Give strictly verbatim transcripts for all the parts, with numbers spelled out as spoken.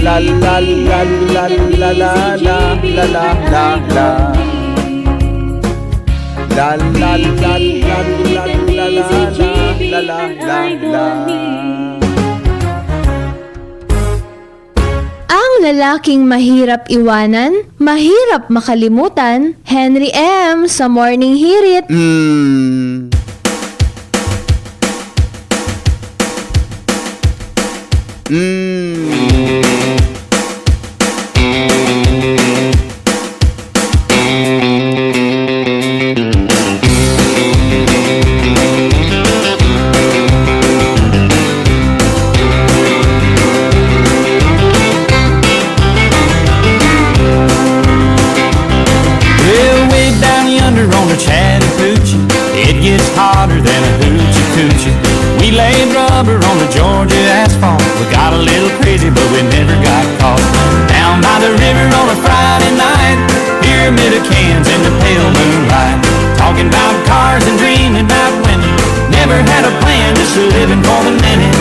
La la la la la la la la la la. La la la la la la la la la la la. Ang lalaking mahirap iwanan, mahirap makalimutan, Henry M sa Morning Hirit. Mm. Mm. Well, way down yonder on the Chattahoochee, it gets hotter than a hoochie coochie. We laid rubber on the Georgia asphalt. We got a little crazy, but we never got caught. Down by the river on a Friday night, pyramid of cans in the pale moonlight. Talking about cars and dreaming about women. Never had a plan, just living for the minute.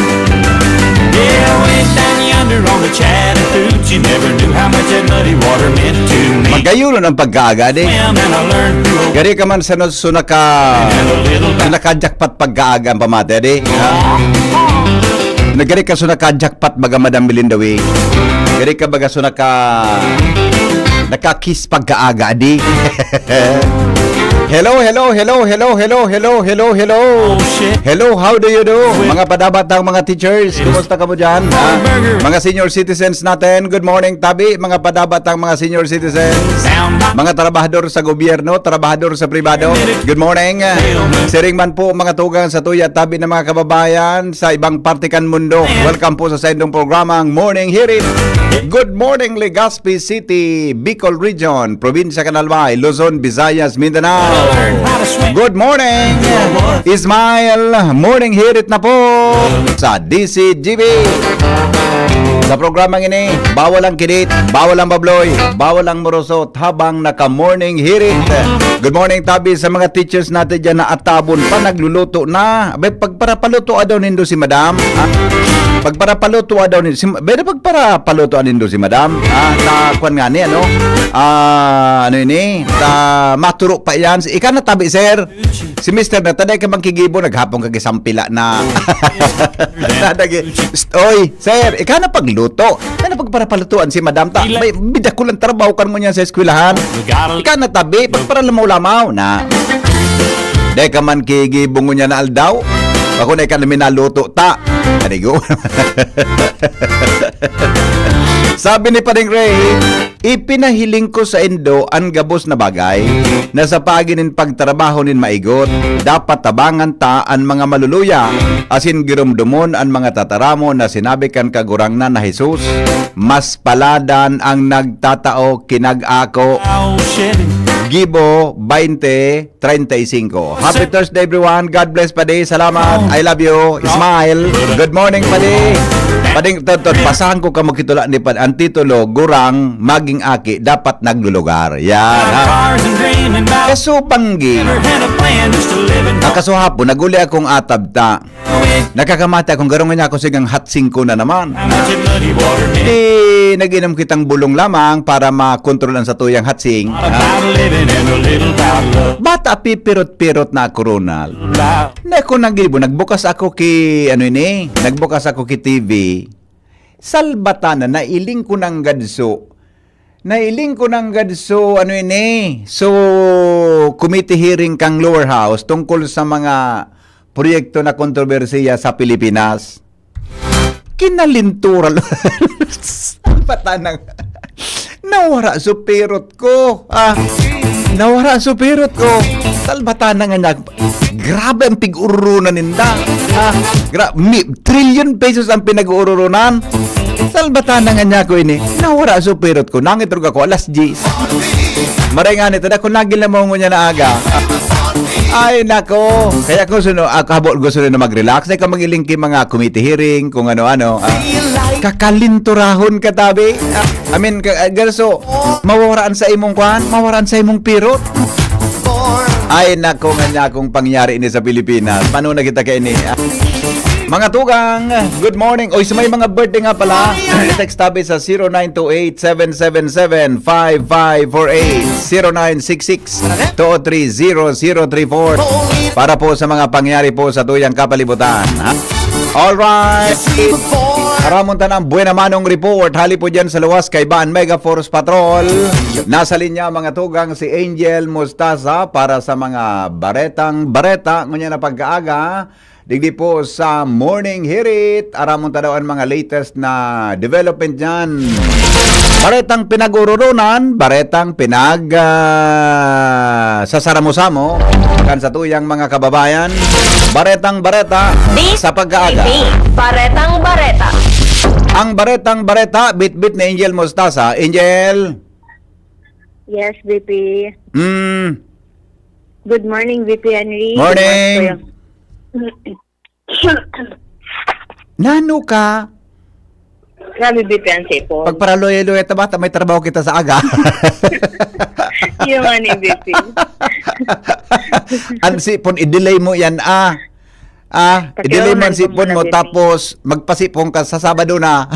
Yeah, way down yonder on the Chattahoochee, never knew how much that muddy water meant to me. Magayuno ng pag-aaga, di? Swim and I learned to Gari ka man sa no-, sunaka, sunaka-jackpot pag-aaga ang pamati, di? Ha? Nagari ka sunaka-jackpot baga Madam Melinda Way. Gari ka baga sunaka, naka-kiss pag-aaga, di? Hello, hello, hello, hello, hello, hello, hello, hello. Oh, shit. Hello, how do you do? Mga padabatang mga teachers, kumusta kamo dyan? Ha? Mga senior citizens natin, good morning, tabi. Mga padabatang mga senior citizens, mga trabahador sa gobyerno, trabahador sa pribado, good morning. Siring man po, mga tugang sa tuya, tabi ng mga kababayan sa ibang parte kan mundo. Welcome po sa saindong programang Morning Hirit. Good morning, Legazpi City, Bicol Region, Probinsya kan Albay, Luzon, Visayas, Mindanao. Good morning, Ismael. Morning Hirit na po sa D C G B. Sa programang ini, bawal ang kidit, bawal ang babloy, bawal ang murusot habang naka-morning hirit. Good morning, tabi, sa mga teachers natin dyan na atabon pa, nagluluto na. Abay, pagparapaluto daw nindo si madam, ha? Pagparapaluto daw nindo si, abay, pagparapaluto nindo si madam, ha? Ta, kwan nga ni, ano? Ah, ano ini? Ta, maturo pa yan. Ika na, tabi, sir. Si mister na, taday ka bang kigibo, naghapon ka gisampila na. Nadagi, "Psst, oy, sir, ika na pagluto. Ika na pagparapalutuan si madam ta. May bidya ko lang trabaho kan mo niya sa eskwelahan. Ika na tabi, pagparalamaw-lamaw na." Day ka man kigibo ngunyan na aldaw. Ako na ika na minaluto ta. Kanigo. Sabi ni Pading Ray, "Ipinahiling ko saindo an gabos na bagay, na sa paagi nin pagtrabaho nin maigot, dapat tabangan ta an mga maluluya, asin giromdomon an mga tataramon na sinabi kan Kagurangnan na Jesus, 'Mas paladan ang nagtatao ki nag-ako.'" Gibo, baynte, treinta y cinco. Happy Thursday, everyone. God bless, Padi. Salamat. I love you. Smile. Good morning, Padi. Pading, Tod, Tod, pasahan ko kamo kitula ni Padi. Ang titulo, Gurang, Maging Aki, Dapat Naglulugar. Yan, ha? Kaso, Panggi. Ang kaso hapon, naguli akong atabta. Nakakamati akong garong niya ako sigang hatsing ko na naman. Di, nag-inom kitang bulong lamang para makontrol ang satuyang hatsing. Ha? Bata, pipirot-pirot na ako, Ronald. Na ako nag-ibo, nagbukas ako ki, ano ini? Nagbukas ako ki T V. Salbata na, nailing ko ng gadso. Nailing ko ng gadso, ano ini? So, committee hearing kang lower house tungkol sa mga proyekto na kontrobersiya sa Pilipinas. Kinalintural. Salbata na. Nawara so pirot ko. Ah, nawara so pirot ko. Salbata na nga niya. Grabe ang pig-ururunan ninda. Ah, gra-, mi-, trillion pesos ang pinag-uururunan. Salbata na nga niya ko ini. Nawara so pirot ko. Nangitrog ako alas diyes. Maray nga nito, na kung nagil na mo ngunyan na aga. Ay, nako. Kaya kung suno, ako habo, gusto na mag-relax, ay ka mag-iling ki mga committee hearing, kung ano-ano. Ah, kakalinturahon ka, tabi. Ah, I mean, ka, ah, ganun, so, mawawaraan sa imong kwan, mawawaraan sa imong pirot. Ay, nako, nga niya akong pangyari ini sa Pilipinas. Paano na kita kaini? Ah, Mga tugang, good morning. Oy, sa may mga birthday nga pala, i-text tabi sa zero nine two eight, seven seven seven, five five four eight, zero nine six six, two three zero, zero three four. Para po sa mga pangyari po sa tuyang kapalibutan, ha? Alright. Aramon ta ang buena manong report. Hali po dyan sa luwas kay Ban Mega Force Patrol. Nasa linya, mga tugang, si Angel Mostaza para sa mga baretang bareta. Ngunyan na pagkaaga, digdi po sa Morning Hirit, aramon ta daw ang mga latest na development dyan. Baretang pinag-ururunan, baretang pinag, ah, sasaramo-samo, kan sa tuyang mga kababayan. Baretang bareta Di- sa pagkaaga. Di- Baretang bareta. Ang baretang bareta, bitbit ni Angel Mostaza. Angel? Yes, V P. Mm. Good morning, V P Henry. Morning. Good morning, Kuya. Nano ka? Grabe, V P, ang sipon. Pagparaluya-luya ta ba, ta may trabaho kita sa aga. Yung ano, V P. Ang sipon, i-delay mo yan, ah. Ah, i-delay mo ang Pakiunan ko sipon muna, mo, V P. Tapos magpasipon ka sa Sabado na.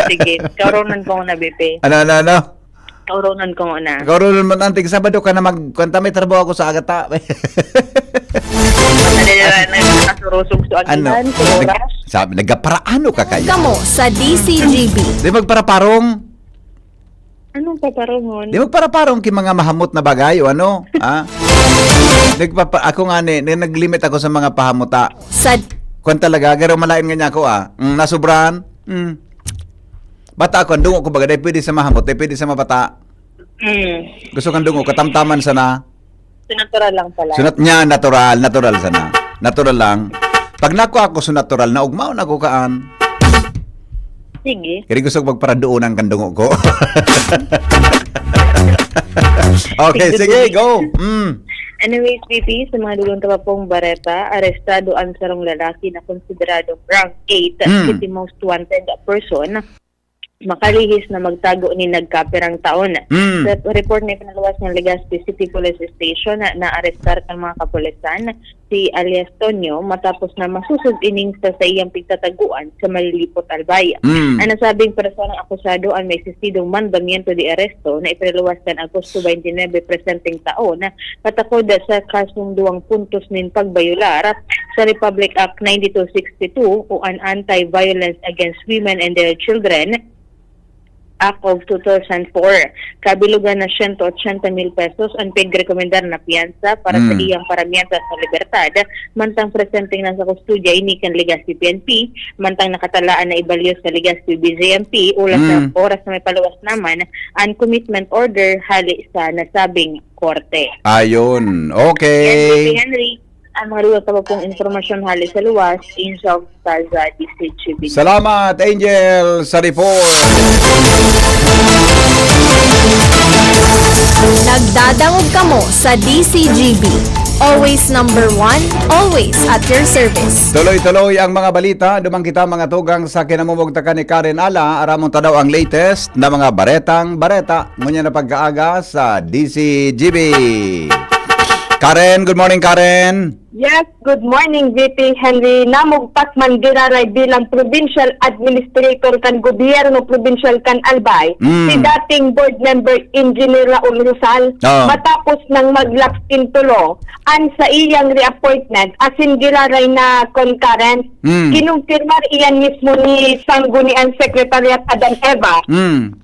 Sige, kaurunan ko muna, V P. Ano, ano, ano? Kaurunan ko muna. Kaurunan mo, anting Sabado ka na mag-, kwan ta, may trabaho ako sa aga ta. Madali na lang, nagkakasurusog sa Ano? agihan, sa Nag-, oras. sabi, nagkaparaano ka kaya? Kamo sa D C G B. Di magparaparong? Anong paparongon? Di magparaparong ki mga mahamot na bagay o ano? Ha? Nagpapa-, ako nga ni, ni, nag-limit ako sa mga pahamuta. Sa Kwan talaga, garo malain nga niya ako, ah. Mm, nasubrahan. Mm. Bata ako, ang dungo ko baga, dahil pwede sa mahamot, dahil pwede sa mabata. Mm. Gusto kang dungo, katamtaman sana. So, natural lang pala. Sunat niya, natural, natural sana. Natural lang. Pag nakuha ko sa natural, naugmaon ako kaan. Sige. Kaya gusto ko magparadoonan kan dungo ko. Okay, Sige, sige, sige. Go. Mm. Anyways, V P, sa mga dugang ta pa pong bareta, arestado ang sarong lalaki na konsideradong rank eight, Mm. city most wanted person, makalihis na magtago nin nagkapirang taon. Mm. Sa report na ipinaluwas ng Legazpi City Police Station, na naarestar kan mga kapulisan si alias Tonyo matapos na masusog ining sa saiyang pigtataguan sa Malilipot, Albay. Mm. Ang nasabing personang akusado an may sustidong mandamiento de arresto na ipinaluwas kan Agosto twenty-nine presenteng taon, patakod sa kasong duwang puntos nin pagbayolar sa Republic Act ninety-two sixty-two o an Anti-Violence Against Women and Their Children Act of two thousand four. Kabilugan na siyento otsenta mil pesos an pigrekomendar na piyansa para sa Mm. iyang paramiyansa sa libertad, mantang presenteng nasa kustodya ini kan Legazpi P N P, mantang nakatalaan na ibalyos sa Legazpi B J M P, oras na, Mm. oras na may paluwas naman an commitment order hali sa nasabing korte. Ayun. Okay. Yan, V P Henry. Ang mga dugang ta pa pong impormasyon hali sa luwas, Angel Mostaza, D C G B. Salamat, Angel, sa report. Nagdadangog kamo sa D C G B. Always number one, always at your service. Tuloy-tuloy ang mga balita. Duman kita, mga tugang, sa kinamumugtakan ni Karen Ala. Aramon ta daw ang latest na mga baretang bareta. Ngunyan na pagkaaga sa D C G B. Karen, good morning, Karen. Yes, good morning, V P Henry. Namugtak man giraray bilang provincial administrator kan gobyerno probinsyal kan Albay, Mm. si dating board member Engineer Raul Rosal, Ah. matapos nang mag-lapse in tulo an saiyang reappointment asin giraray na concurrent. Mm. Kinumpirmar iyan mismo ni Sangguniang Secretariat Adan Eva. Mm.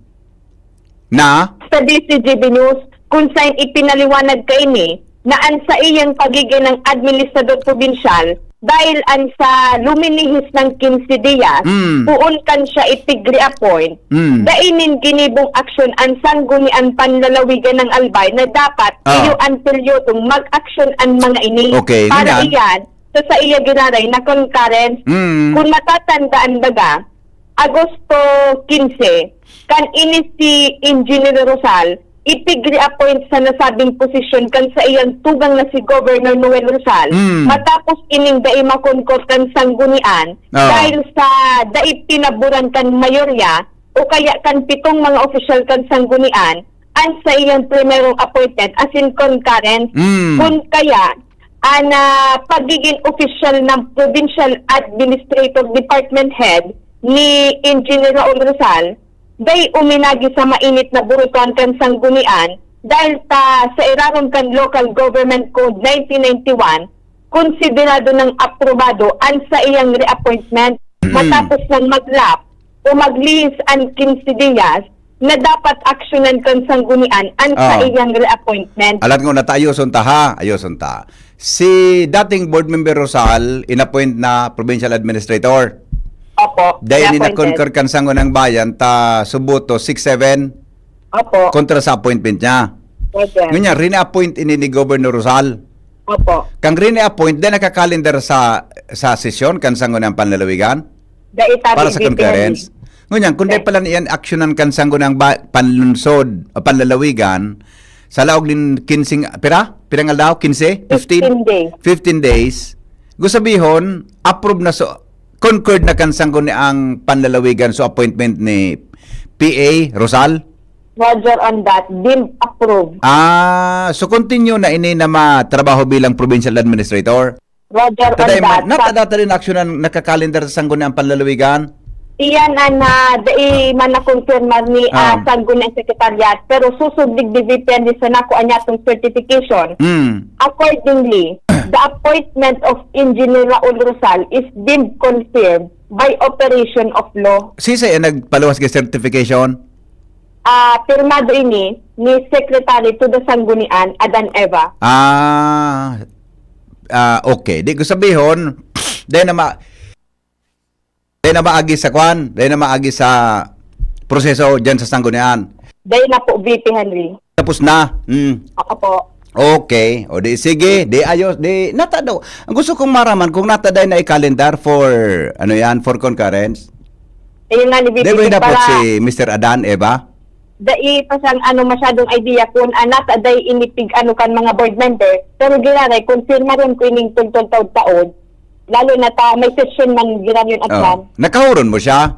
Na? Sa D C G B News, kung saen ipinaliwanag kaini na an saiyang pagigin ng administrador probinsyal dahil an sa luminihis ng quince dias, Mm. poon kan siya ipig-reappoint, Mm. dai nin ginibong aksyon an Sangguniang Panlalawigan ng Albay na dapat Ah. iyo an peryodong mag-aksyon an mga ini. Okay, Para ngunyan? iyan, sa saiya giraray na concurrent. Mm. Kung matatandaan baga, Agosto quince, kan ini si Engineer Rosal ipig-reappoint sa nasabing posisyon kan saiyang tugang na si Governor Noel Rosal, Mm. matapos ining dai makonkor kan sanggunian Ah. dahil sa dai pinaboran kan mayorya o kaya kan pitong mga opisyal kan sanggunian an saiyang primerong appointment asin concurrent. Mm. Kun kaya, An, ah, pagigin opisyal ng Provincial Administrator Department Head ni Engineer Raul Rosal, dai uminagi sa mainit na burutuan kan Sanggunian dahil ta sa irarom kan Local Government Code nineteen ninety-one, konsiderado nang aprobado an saiyang reappointment matapos nang maglap o maglihis an quince dias na dapat aksyonan kan Sanggunian an Ah. saiyang reappointment. Alat ngo na ta, ayoson ta, ha? Ayoson ta. Si dating board member Rosal, inappoint na provincial administrator. Opo, Dahil ni inappointed. na-concur kan Sangguniang Bayan, ta suboto six seven Opo. kontra sa appointment niya. Yes, sir. Ngunyan, rine-appoint ini ni Governor Rosal. Opo. Kang rine-appoint, dai nakakalendar sa, sa sesyon kan Sangguniang Panlalawigan Dai ta para sa rin concurrence. Ngunyan, kung dai Dai. pala niyan aksyonan kan Sangguniang Ba-, Panlunsod o Panlalawigan, sa laog nin kinseng, pira? Pirang aldaw? Kinse? Fifteen? Fifteen days. Fifteen days. Gusto sabihon, approve na so, concurred na kan Sangguniang Panlalawigan so appointment ni P A Rosal? Roger on that, deemed approved. Ah, so continue na ini na matrabaho bilang provincial administrator? Roger on Taday man, that, nata-, sa data rin aksyon na nakakalendar sa Sangguniang Panlalawigan? Iyan an, ah, dai man nakonfirmar ni, ah, Ah. Sangguniang Secretariat, pero susubdig di V P N D sa nako an yatong certification. Mm. Accordingly, the appointment of Engineer Raul Rosal is deemed confirmed by operation of law. Sisay ang nagpaluwas ka certification? Ah, pirmado ini ni Secretary to the Sanggunian, Adan Eva. Ah, ah, okay. Di ko sabihon, dahil na ma-, dahil na maagi sa kwan, dahil na maagi sa proseso dyan sa Sanggunian. Dahil na po, V P Henry. Tapos na. Hmm. Ako po. Okay. O di, sige. Di ayos. Di, nata daw. Ang gusto kong maraman kung nata dahil na i-calendar for, ano yan, for concurrence. Ayun nga, ni Di ba V P P hinapot para si Mister Adan, Eva? Dai pa siyang ano, masyadong idea kung, ah, nata dai ini pig-ano kan mga board member. Pero giraray, confirm na rin ko ining tungtol taon-taon. Lalo na ta may session man giraray yun at Oh. yan. Nakahuron mo siya?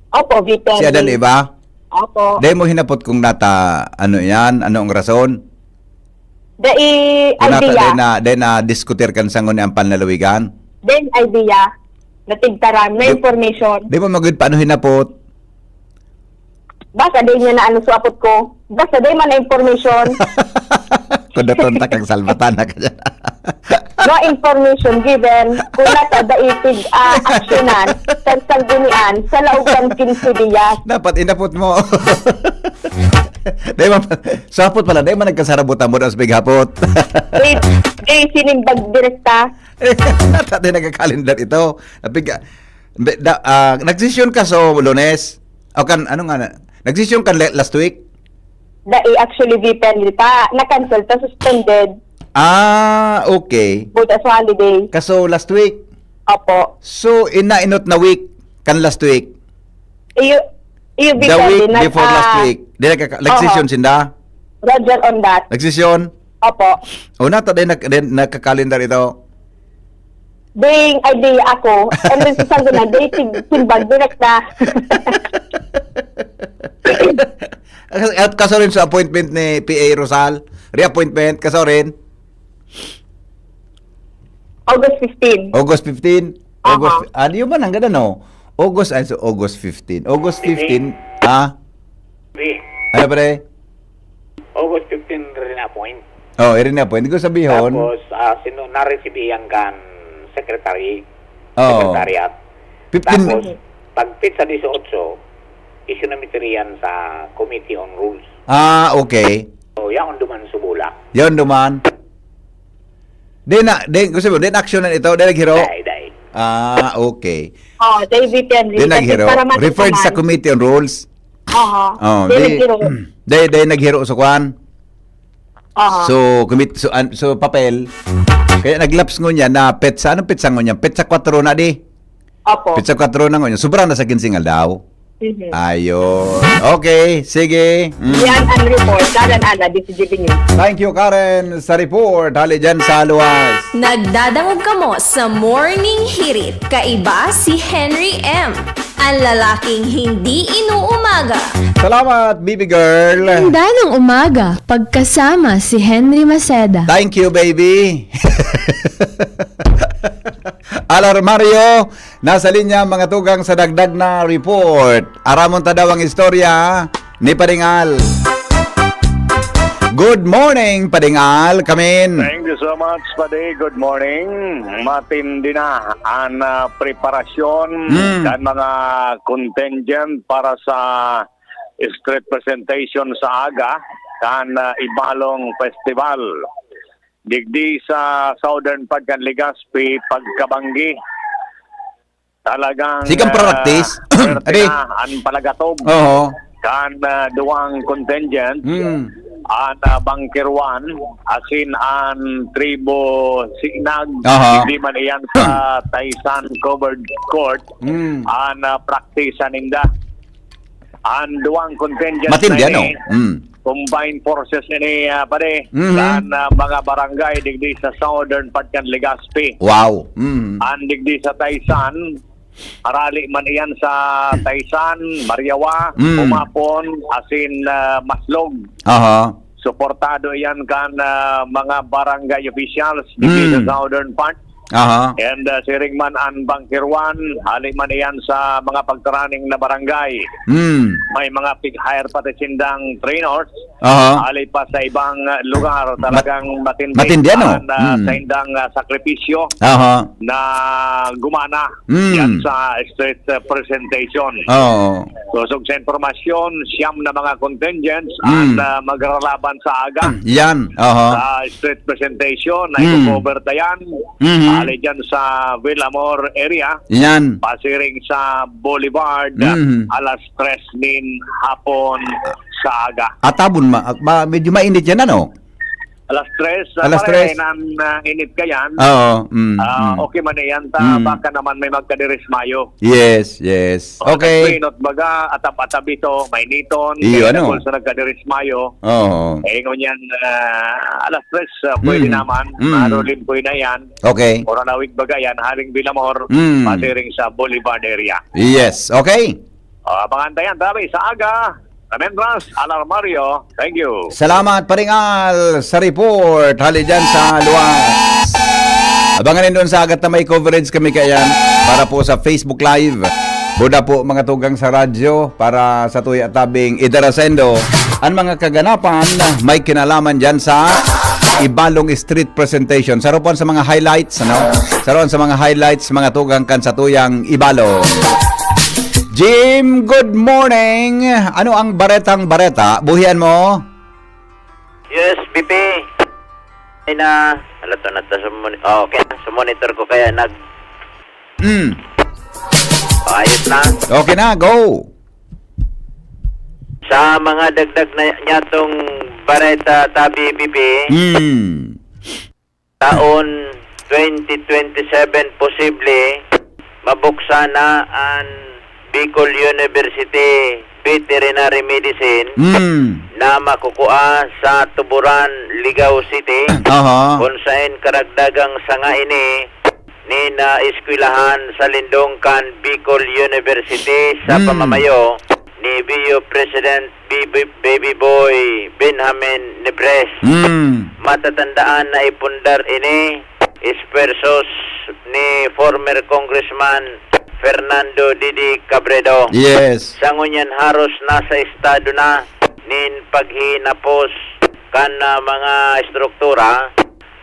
Opo, V P N D. Si Adan, Eva? Opo. Dai mo hinapot kung nata, ano yan? Ano ang rason? Dai Kung nata, idea. dai na, dai na diskutir kan Sangguniang Panlalawigan? Dai idea. Natigtaran. May Di, information. di mo magud paano hinapot? Basta dai niya na ano, suapot ko. Basta dai man na information. Kudaton ta kang salbatan na ka dyan. No information given. Kung nata dai tig, ah, aksyonan, kan Sanggunian, sa laog kan quince dias. Dapat inapot mo. Dai man, suapot pala, dai man nagkasarabutan mo, das big hapot. Eh, eh, sinimbag direkta. Tatay nagka-calendar ito. Napiga-, be-, da-, ah, nagsesyon ka so Lunes? O kan, ano nga na? Nagsesyon ka le-, last week? Dai, actually, V P N D ta, na-cancel ta, suspended. Ah, okay. Butas holiday. Kaso last week? Opo. So, inainot na week kan last week? Iyo, iyo, The V P N D, week nag-, before last ah, week. Di nagka-, oho. nagsesyon sinda? Roger on that. Nagsesyon? Opo. O, nata, dai nag-, dai nagka-calendar ito? Ding idea ako. And then, sa Sanggunian, dai sig-, simbag, direkta. At kaso rin sa appointment ni P A Rosal, reappointment, kaso rin? August fifteen. August fifteen? Aha. August, ah, di man, hanggang ano? August, ay, so August fifteen. August Hindi. fifteen, ah? Hindi. Ano, pre? August fifteen rin appoint. Oh, iri na po. Hindi ko sabihon. Tapos, ah, sino, na-receive iyan kan secretary, Oo. secretariat. Fifteen. Tapos, pag petsa dieciocho, isinumite riyan sa Committee on Rules. Ah, okay. So, yaon duman subula. Yaon duman. Di na, di, gusto mo, di na aksyonan ito, di naghiro? Dai, dai. Ah, okay. Oh, dai V P N D. Di Kasi naghiro. para matutukan. Referred sa Committee on Rules. Aha. Oh, Dai di, naghiro. di, di naghiro sa kwan. Aha. So, commit, so, an-, so, papel. Kaya naglaps ngunyan na petsa. Anong petsa ngunyan? Petsa kwatro na di. Opo. Petsa kwatro na ngunyan. Sobra na sa kinseng aldaw. Mhm. Ayun. Okay, sige. Mm. Yan ang report. Karen Ana, D C G B News. Thank you, Karen, sa report. Hali dyan sa luwas. Nagdadangog kamo sa Morning Hirit. Kaiba si Henry M. An lalaking hindi inuumaga, Salamat, baby girl. Ganda ng umaga, pagkasama si Henry Maceda. Thank you, baby. Alarmario, nasa linya, mga tugang, sa dagdag na report. Aramon ta daw ang istorya ni Pading Al. Good morning, Pading Al. Kamin. Thank you so much, Padi. Good morning. Matindi na ang, ah, preparasyon Mm. kan mga contingent para sa street presentation sa aga kan, ah, Ibalong Festival. Digdi sa southern part kan Legazpi, pagkabanggi. Talagang, Sikang ah, practice. Swerte Adi. na ang palagatob Oo. kan, ah, duwang contingent. Mm. An, ah, Bangkirwan, asin an tribo Sinag, Aha. hindi man iyan sa Taysan Covered Court, Mm. an, ah, practice ninda. An duwang contingent Matindi, na ano? ini, Mm. combined forces ini, ah, pare, Mhm. kan, ah, mga barangay digdi sa southern part kan Legazpi. Wow. Mm. An digdi sa Taysan, arali man iyan sa Taysan, Mariawa, Mm. Umapon, asin, ah, Maslog. Aha. Suportado iyan kan, ah, mga barangay officials digdi sa Mm. southern part. Aha. And, ah, siring man an Bangkirwan, hali man iyan sa mga pagtaraning na barangay. Mm. May mga pig-hire pati sindang trainers. Aha. Hali pa sa ibang, ah, lugar, Mat-, talagang matindi matindi, ano? an, ah, Mm. sa indang, ah, sakripisyo Aha. na gumana Mm. yan sa street, ah, presentation. Oo. Sosog sa impormasyon, siyam na mga contingents Mm. an, ah, magralaban sa aga Yan. Aha. sa street presentation na Mm. i-cover ta yan. Mhm. Hali dyan sa Villamor area, Yan. pasiring sa Boulevard, Mhm. alas tres nin hapon sa aga. Atabon ma-, ma-, medyo mainit yan, ano? Alas tres, ah, Alas parehay tres. ng, ah, init ka yan. Oo, mm, Ah, mm. okay man na yan, ta, Mm. baka naman may magkadirismayo. Yes, yes. Oh, Okay. nagpinot baga, atap-atap ito, mainiton, Iyo, kaya ano? nagpulso nagkadirismayo. Oo. Eh, ngunyan, ah, alas tres, ah, pwede Mm. naman. Mm. Marulimpoy na yan. Okay. Or alawig baga yan, haling Villamor, Mm. pasiring sa Boulevard area. Yes, okay. Ah, abangan tayo yan, tabi, sa aga. Ramendras, Alarmario, thank you. Salamat, Paring Al, sa report. Hali dyan sa Luwas. Abangan nindo sa agat na may coverage kami kayan para po sa Facebook Live. Buda po, mga tugang sa radyo, para sa tuya tabing idarasendo an mga kaganapan may kinalaman dyan sa Ibalong Street Presentation. Sarupan sa mga highlights, ano? Sarupan sa mga highlights, mga tugang kan sa tuyang Ibalong. Jim, good morning. Ano ang baretang bareta? Buhian mo? Yes, B P. Ay na, ala to na to, sumoni-, oh, okay na. Sumonitor ko kaya nag- Mm. Ayos na. Okay na, go. Sa mga dagdag na nyatong bareta tabi, B P, Mm. taon twenty twenty-seven, posible mabuksan na an Bicol University Veterinary Medicine Mm. na makukua sa Tuburan, Ligao City, Aha. kun saen karagdagang sanga ini nin, ah, eskwelahan sa lindong kan Bicol University sa Mm. pamamayo ni Bio President Bibi-, Baby Boy Benjamin Nebres. Mm. Matatandaan na ipundar ini esfuerzos ni former Congressman Fernando Didi Cabredo. Yes. Sa ngunyan haros nasa estado na nin paghinapos kan, ah, mga estruktura,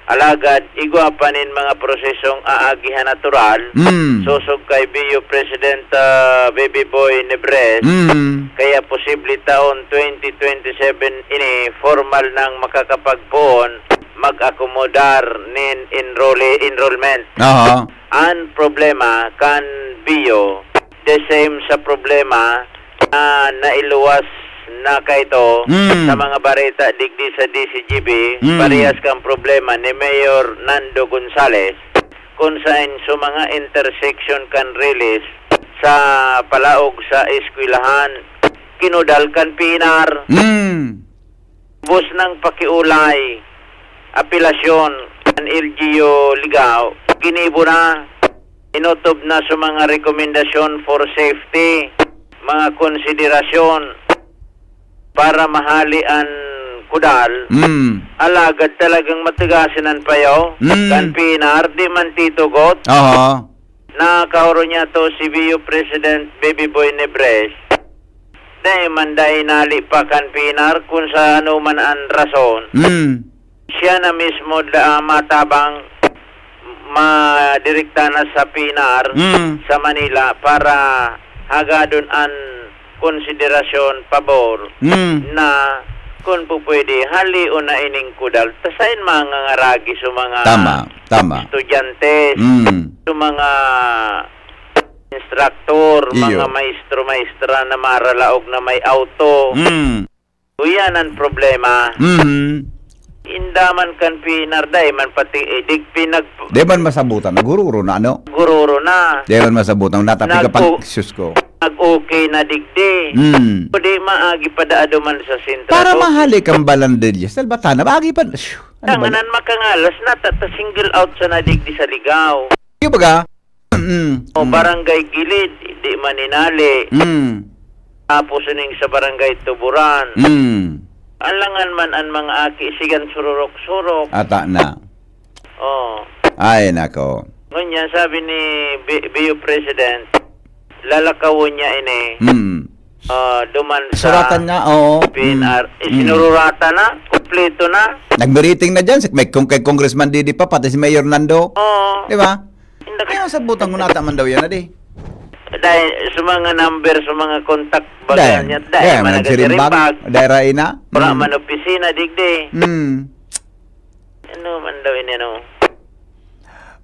alagad igwa pa nin mga prosesong aagihan natural, Mm. sosog kay Bio President, ah, Baby Boy Nebres, Mm. kaya posible taon twenty twenty-seven ini formal nang makakapagpoon, mag-akomodar nin enrollee, enrollment. Aha. An problema kan Bio, the same sa problema na nailuwas na kaito Mm. sa mga bareta digdi sa D C G B, Mm. parehas kan problema ni Mayor Nando Gonzales, kun saen sa mga intersection kan Riles sa palaog sa eskwelahan, kinudal kan P N R. Mm. Bus nang pakiolay, apelasyon kan L G U Ligao, ginibo na, inotob na sa mga rekomendasyon for safety, mga konsiderasyon para mahali an kudal. Mm. Alagad talagang matigasin an payaw. Mm. Kan Pinar, di man titugot. Aha. Nakakaoro niya to si Viu President Baby Boy Nebres. Dai man dai nali pa kan Pinar kung sa ano man an rason. Mm. Siya na mismo da-, matabang madirekta na sa Pinar, Mm. sa Manila para hagadon an konsiderasyon, pabor Mm. na kung pupwede, halion na ining kudal. Ta sain mangangaragi sa mga Tama, tama. estudyante, Mm. sa mga instructor, Iyo. mga maestro-maestra na maralaog na may auto. Mm. Uyan ang problema. Mhm. Inda man kan Pinar, dai man pati, eh, dig pinag- Di man masabutan, nagururo na, ano? Gururo na. Di man masabutan, natapi ka Nag-, pang, o-, Diyos ko. nag-okay na digdi. Mm. O di maagi pa daado man sa sentro. Para mahali kang balandilya, salbatan na, maagi pa, shoo, ano ba Tanganan yan? makangalas na, tata single out sa nadigdi sa ligaw. Yung baga, Mm, O, mm. Barangay Gilid, di man inali. Mm. Tapos ining sa Barangay Tuburan. Mm. Alangan man an mga aki, sigan sururok-surok. Ata na. Oh. Ay, nako. Ngunyan, sabi ni B-, B U President, lalakawon niya ini. Mm. Ah, duman sa Suratan niya, oo. P N R. Mm. Eh, Mm. sinururatan na, kumpleto na. Nagmiriting na dyan, si, may, kung kay Congressman Didi pa, pati si Mayor Nando. Oo. Di ba? Hindi Kaya sa butang mo nata man daw yan, adi. Dahil sa mga number, sa mga contact, Dahil, baga niya, dahil dahil man nagsirimbag, nagsirimbag. Dahil raina. Wala Mm. man opisina, digdi. Mm. Ano man daw ini, ano?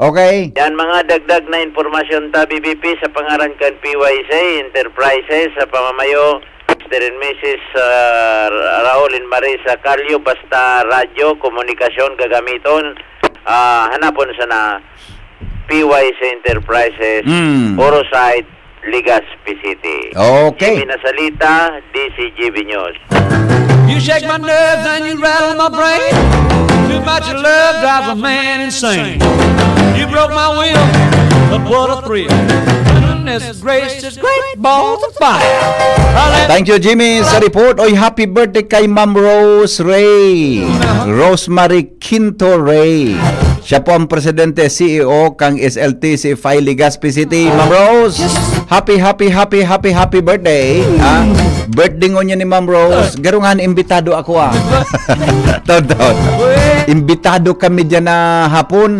Okay. Yan, mga dagdag na impormasyon ta, B B P, sa pangaran kan P Y C Enterprises, sa pamamayo, Mister and Missus, ah, Raul and Marisa Calio, basta radyo, komunikasyon, gagamiton, ah, hanapon sana P Y C Enterprises, Mm. Orosite, Legazpi City. Okay. Jimmy Nasalita, D C G B News. You shake my nerves and you rattle my brain. Too much love drives a man insane. You broke my will, but what a thrill. Goodness gracious, great balls of fire. I let Thank you, Jimmy, sa report. Oy, happy birthday kay Ma'am Rose Ray. Rosemary Quinto Ray. Siya po ang presidente, C E O kang S L T C F I Legazpi City. Ma'am Rose, happy, happy, happy, happy, happy birthday. Ha? Birthday ngunyan ni Ma'am Rose. Garo nga, imbitado ako, ah. Totoo. Imbitado kami dyan na hapon.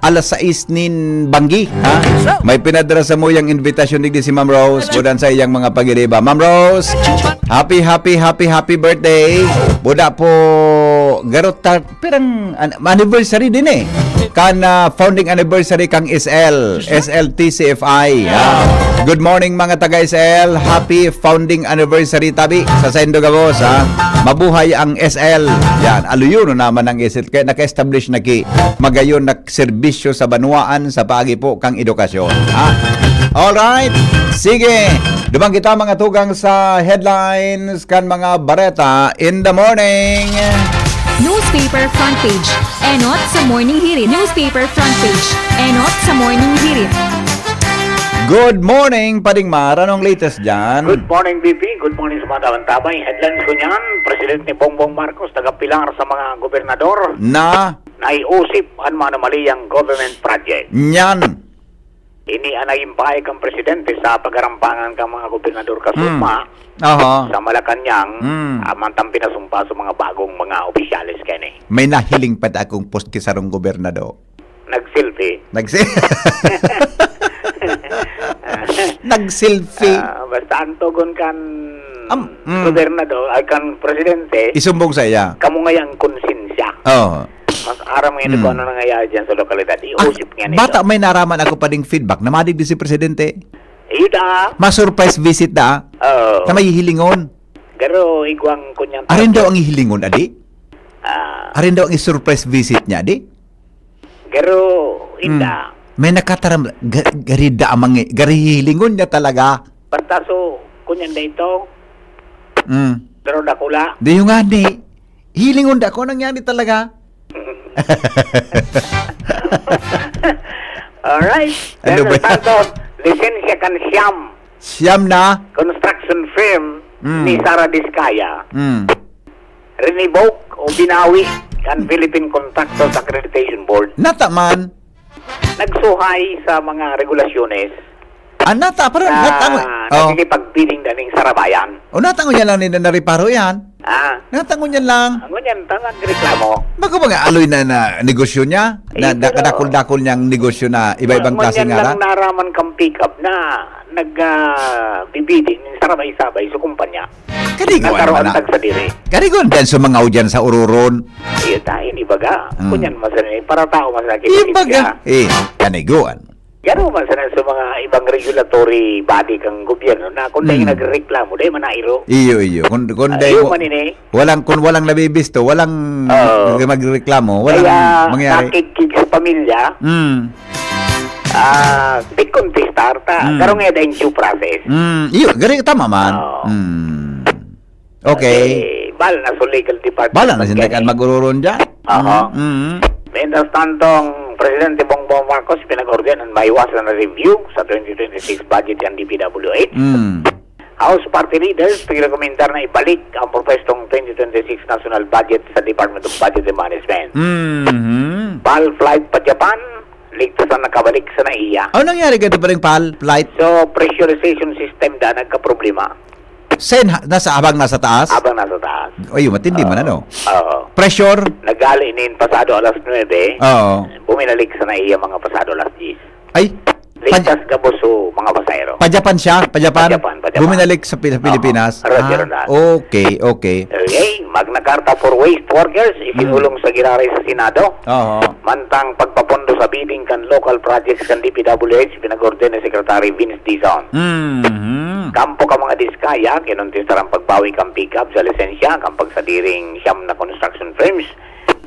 Alas sais nin banggi, ha? May pinadara samuyang invitation digdi si Ma'am Rose. Kudan sa iyang mga pagiriba. Ma'am Rose, happy, happy, happy, happy birthday. Buda po, garo ta-, pirang an-, anniversary din eh. Kan, ah, founding anniversary kang S L, S L T C F I. Ah. Good morning, mga taga S L. Happy founding anniversary, tabi. Sa saindo gabos, ha? Mabuhay ang S L. Yan, aluyon naman ang S L. Kaya naka-establish na ki magayon na serbisyo sa banwaan sa paagi po kang edukasyon. Ha? Alright. Sige. Duman kita, mga tugang, sa headlines kan mga bareta in the morning. Newspaper front page. Enot sa Morning Hirit. Newspaper front page. Enot sa Morning Hirit. Good morning, Pading Mar. Anong latest dyan? Good morning, B P. Good morning sa mga tabang-tabang. Headlines ko niyan, Presidente Bongbong Marcos, tagapilar sa mga gobernador. Na? Naiusip an mga anomaliyang government project. Nyan. Ini an nagin pahayag kan presidente sa pagarampangan kan mga gobernador kasuma Hmm. Aha. sa Malacañang, Hmm. ah, mantang pinasumpa sa mga bagong mga opisyales kani. May nahiling pa ta akong post ki sarong gobernador. Nag-selfie. Nagse- Nag-selfie. Ah, basta ang tugon kan Am-, mm. gobernador, ay kan presidente, Isumbong sa iya. kamo ngaya ang konsensya. Oo. Mas aram ngayon Mm. kung ano nangyayari dyan sa lokalidad. Ah, Iusip nga nito. bata may naraman ako pa ding feedback na madigdi si presidente. Iyo ta. Ma-surprise visit da. Oo. Na may hihilingon. Garo, igwang kunyang Arin daw ang hihilingon, adi? Ah. Arin daw ang surprise visit niya, adi? Garo, Hmm. inda. May nakataram, ga-, garida amang, garihilingon niya talaga. Basta so, kunyan na ito. Hmm. Pero dakula. Di yung nga ni, hilingon da ko, nangyari talaga. Alright. Ano Colonel ba yan? Santos, lisensya kan Siam. Siam na? Construction firm. Mm. ni Sara Discaya, Mm. rinivoke o binawi kan Philippine Contractors Accreditation Board. Nata man. Nagsuhay sa mga regulasyones Ah, nata, pero na natangon, oh. nakikipagbidding na ning sarabayan. O, natangon niya lang ni na reparo yan. Ah. Natangon niya lang. Ang ngunyan, ta nagreklamo. Baka mga aloy na, na negosyo niya? Eh, Na, na pero kadakol-dakol niyang negosyo na iba-ibang Ngunyan klaseng lang ngaran? naraman kang pick-up na nag, ah, bibidding, sarabay-sabay sa kumpanya. Kanigo Nagkaroon naman na. tag sa diri. Kanigo dyan sa mga udyan sa ururon. Iyo tayo, ni baga. Hmm. Kunyan mo sa para tao mas Iyo nakikita baga. siya. Eh, kaniguan. Garo man sana sa mga ibang regulatory body kang gobyerno na kung dahil Hmm. nagreklamo, dahil manairo. Iyo, iyo. Kung, kung Ah, dahil iyo wa-, man ini. walang, kung walang nabibisto, walang Oo. magreklamo, walang Kaya mangyayari. nakikig sa pamilya, Hmm. ah, di contestar ta. Hmm. Garo nga dahil due process. Hmm. Iyo, gari, tama man. Oo. Hmm. Okay. Eh, bala na sa legal department Bala na mag-, sinda kan mag-ururon dyan. Aha. Mm, mm. Mientras tanto, ang Presidente Bongbong Marcos pinag-ordenan maiwasan na review sa twenty twenty-six budget ang D P W H. Mm. House Party Leaders pigrekomendar na ibalik ang propwestong twenty twenty-six national budget sa Department of Budget and Management. Mhm. PAL flight pa Japan, ligtas na nakabalik sa naiya. Ano nangyari ganito pa rin, PAL flight? So, pressurization system da nagkaproblema. Sen, ha-, nasa, habang nasa taas? Habang nasa taas. Ay, matindi man, Oo. ano? Oo. Pressure? Nagali nin pasado alas nuebe, Oo. buminalik sa naiya mga pasado alas diyes. Ay, Ligtas pa-, gabos so mga pasahero. pa-Japan siya? Pa-Japan? Pa-Japan, pa-Japan. Buminalik sa Pil-, Oo. Pilipinas? Roger Ah, that. okay, okay. Okay, Magna Carta for waste workers, isinulong Mm. sa giraray sa Senado. Oo. Mantang pagpapondo sa bidding kan local projects kan D P W H, pinag-order ni Secretary Vince Dizon. Mhm. Kampo ka mga Diskaya, kinontesto ang pagbawi kan pick-up sa lisensya kan pagsadiring siyam na construction firms.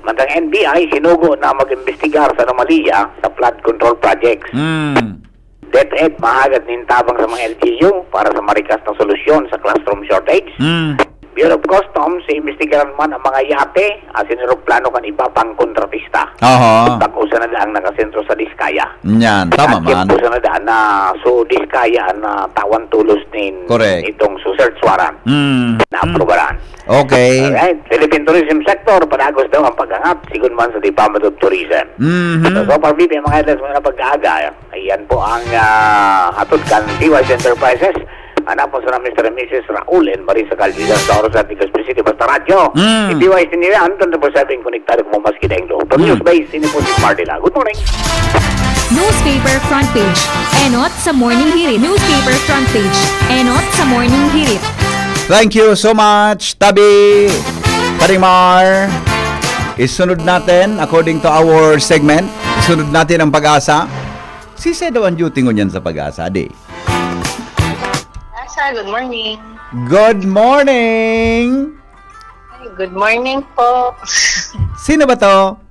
Mantang N B I, sinugo na mag-imbestigar sa anomalya sa flood control projects. Hmm. DepEd, mahagad nin tabang sa mga L G U para sa marikas na solusyon sa classroom shortage. Hmm. Bureau of Customs, iimbestigaran man ang mga yate asin eroplano kan iba pang kontratista. Oho. Bako sana daang nakasentro sa Diskaya. Yan, tama At man. Yan po sana daan na, so, Diskaya na tawan tulos nin Correct. itong so search warrant Mm. na Mm. aprobaran. Okay. Alright. Philippine tourism sector, padagos daw ang pag-angat, sigon man sa Department of Tourism. Mhm. So, so far, Bibi, mga headlines, mga pag-aaga, ayan po ang, ah, hatod kan D Y S Enterprises. Hanapon sana Mister and Missus Raul and Marisa Caldiza sa oras at Legazpi City. Basta radyo, Mm. D Y S T N, twenty-four seven konektado kamo maski daing loob. From Mm. News Base, ini po si Mardy Lang. Good morning. Newspaper front page. Enot sa Morning Hirit. Newspaper front page. Enot sa Morning Hirit. Thank you so much, Tabi. Paring Mar, isunod natin, according to our segment, isunod natin ang Pag-asa. Sisay daw ang duty ngunyan sa Pag-asa, di? Asa, good morning. Good morning! Ay, good morning po. Sino ba to?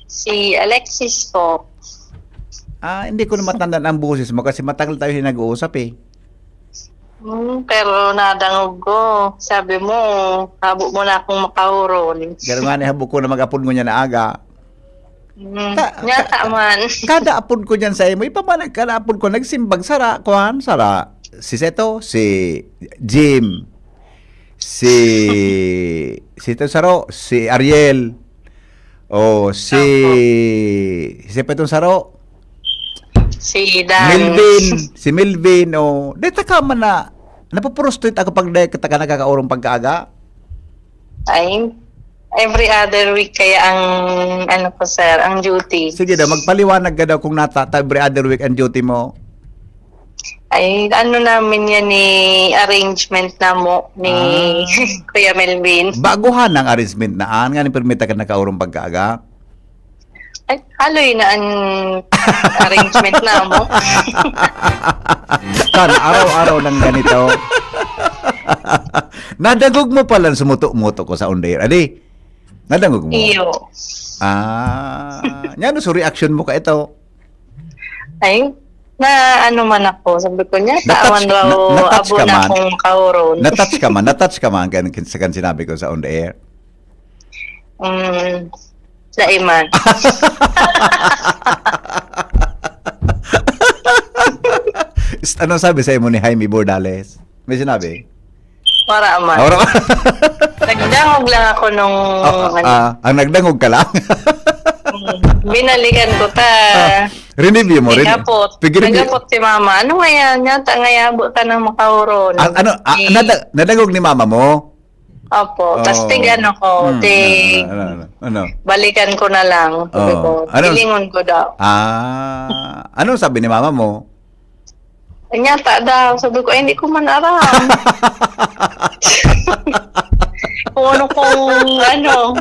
Si Alexis po. Ah, hindi ko na matandaan ang boses mo kasi matagal tayo yung nag-uusap eh. Hmm, pero nadangog ko. Sabi mo, habo mo na akong makahuron. Pero nga ni habo ko na mag-apod ngunyan na aga. Hmm, Ta-, nyata ka-, man. Kada apod ko dyan sa imo, ipamanag kada apod ko, nagsimbag, sara, kuhan, sara. Si Seto, si Jim, si, si Seto Saro, si Ariel, o si, Opo. si Petong Saro, Si Dan. Melvin, si Melvin, o. Deta ka man na, napuprostrate ako pag dahil kita ka nakakaurong pagkaaga. Ay, every other week kaya ang, ano ko, sir, ang duty. Sige daw, magpaliwanag ka daw kung nata-, ta-, every other week ang duty mo. Ay, ano namin yan ni arrangement namo ni Ah. Kuya Melvin. Baguhan ang arrangement na, an, nga ni permita ka nakaurong pagkaaga? Ay, haloy na ang arrangement namo. Tan, araw-araw ng ganito. Nadangog mo pala ang sumuto-muto ko sa on the air. Adi, nadangog mo? Iyo. Ah, yan, so reaction mo ka ito? Ay, na ano man ako, sabi ko niya, Na-touch, tawan daw na-, na-touch abo ka na man? akong kahuron. Na-touch ka man, na-touch ka man kan, sa kan sinabi ko sa on the air? Mm, dai man. Is-, anong sabi sa imo ni Jaime Bordales? May sinabi? Wala man. Wala. Nagdangog lang ako nung Ah, ano, ah, ang nagdangog ka lang. mm, binalikan ko ta. Ah, rinibyo mo rin. Naghapot. Pigil- Naghapot si mama. Ano nga yan? Yata nga yabo ka ng makahuron. Ah, ano, ah, Eh, nada- nadangog ni mama mo? Opo. Tas Oo. tig ano ko, Hmm, tig ano, ano, ano, ano? Balikan ko na lang. Sabi Oo. ko, Ano? Pilingon ko daw. Ah, ano sabi ni mama mo? Nyata daw. Sabi ko, "Ay, hindi ko man aram." Kung ano kung ano.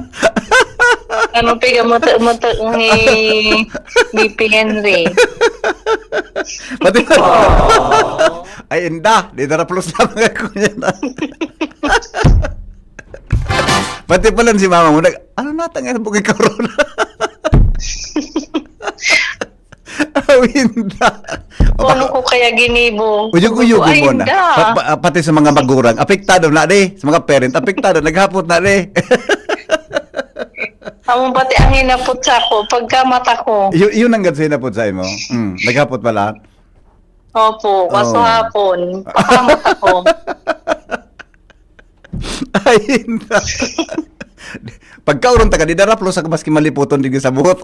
Ano piga mutu-mutu ni B P Henry. Pati Ay, inda. Di daraplos lamang ako niya na. Pati pala si mama mo, nag, ano nata nga bukay corona? Aw, inda. Kung ano ko kaya ginibo. Uyog-uyog Ay, mo na. inda. Pa- pa- pati sa mga magurang, apektado na di. Sa mga parent, apektado, naghapot na di. Among pati ang hinapot sa ako, pagkamata ko. Y- yun ang gad sa hinapot sa imo. Mm, naghapot pala. Opo, kaso Oh. hapon, pagkamata ko. Ay, inda. Pagkauron ta ka, di daraplos ako maski maliputon digdi sa buhot.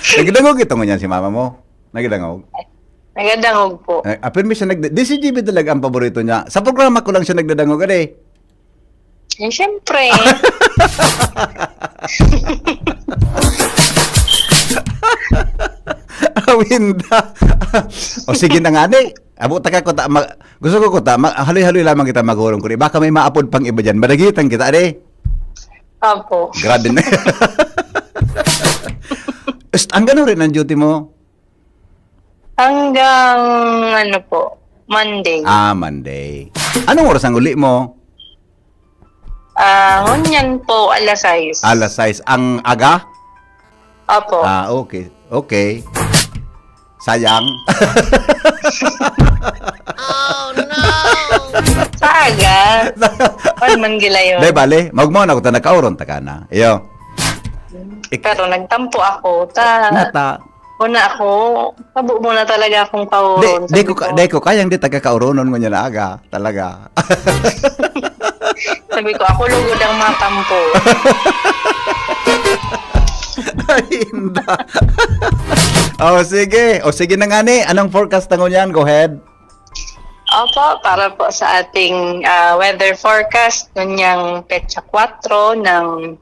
Nagdangog ito ngunyan si mama mo. Nagdangog. Nagadangog po. Eh, apil mi siya nag D C G B talaga ang paborito niya. Sa programa ko lang siya nagdadangog, ade. Eh, syempre. Awinda. O sige na nga, ni. Abo ta ka ko ta, ma- gusto ko ko ta, ma- haloy-haloy lamang kita magurong ko. Baka may maapod pang iba diyan. Madagitan kita, ade. Opo. Grabe na. Est, ang gano'n rin ang duty mo? Hanggang ano po, Monday. Ah, Monday. Anong oras ang uli mo? Ah, ngunyan po, alas sais. Alas sais. Ang aga? Opo. Ah, okay. Okay. Sayang. Sa aga. Ano man gilayon? Dai, bale, magmao na ako ta nakauron ta ka na. Iyo. Ik- Pero nagtampo ako. Ta, Nata. Una ako, tabo muna talaga akong kauron. Di, di ko, ka- di ko kayang di taga kauronon ngunyan na aga. Talaga. Sabi ko, ako lugod ang matampo. Ay, inda. O, sige. O, sige na nga ni. Anong forecast na ngunyan? Go ahead. Opo, para po sa ating ah, weather forecast, nunyang petsa kwatro ng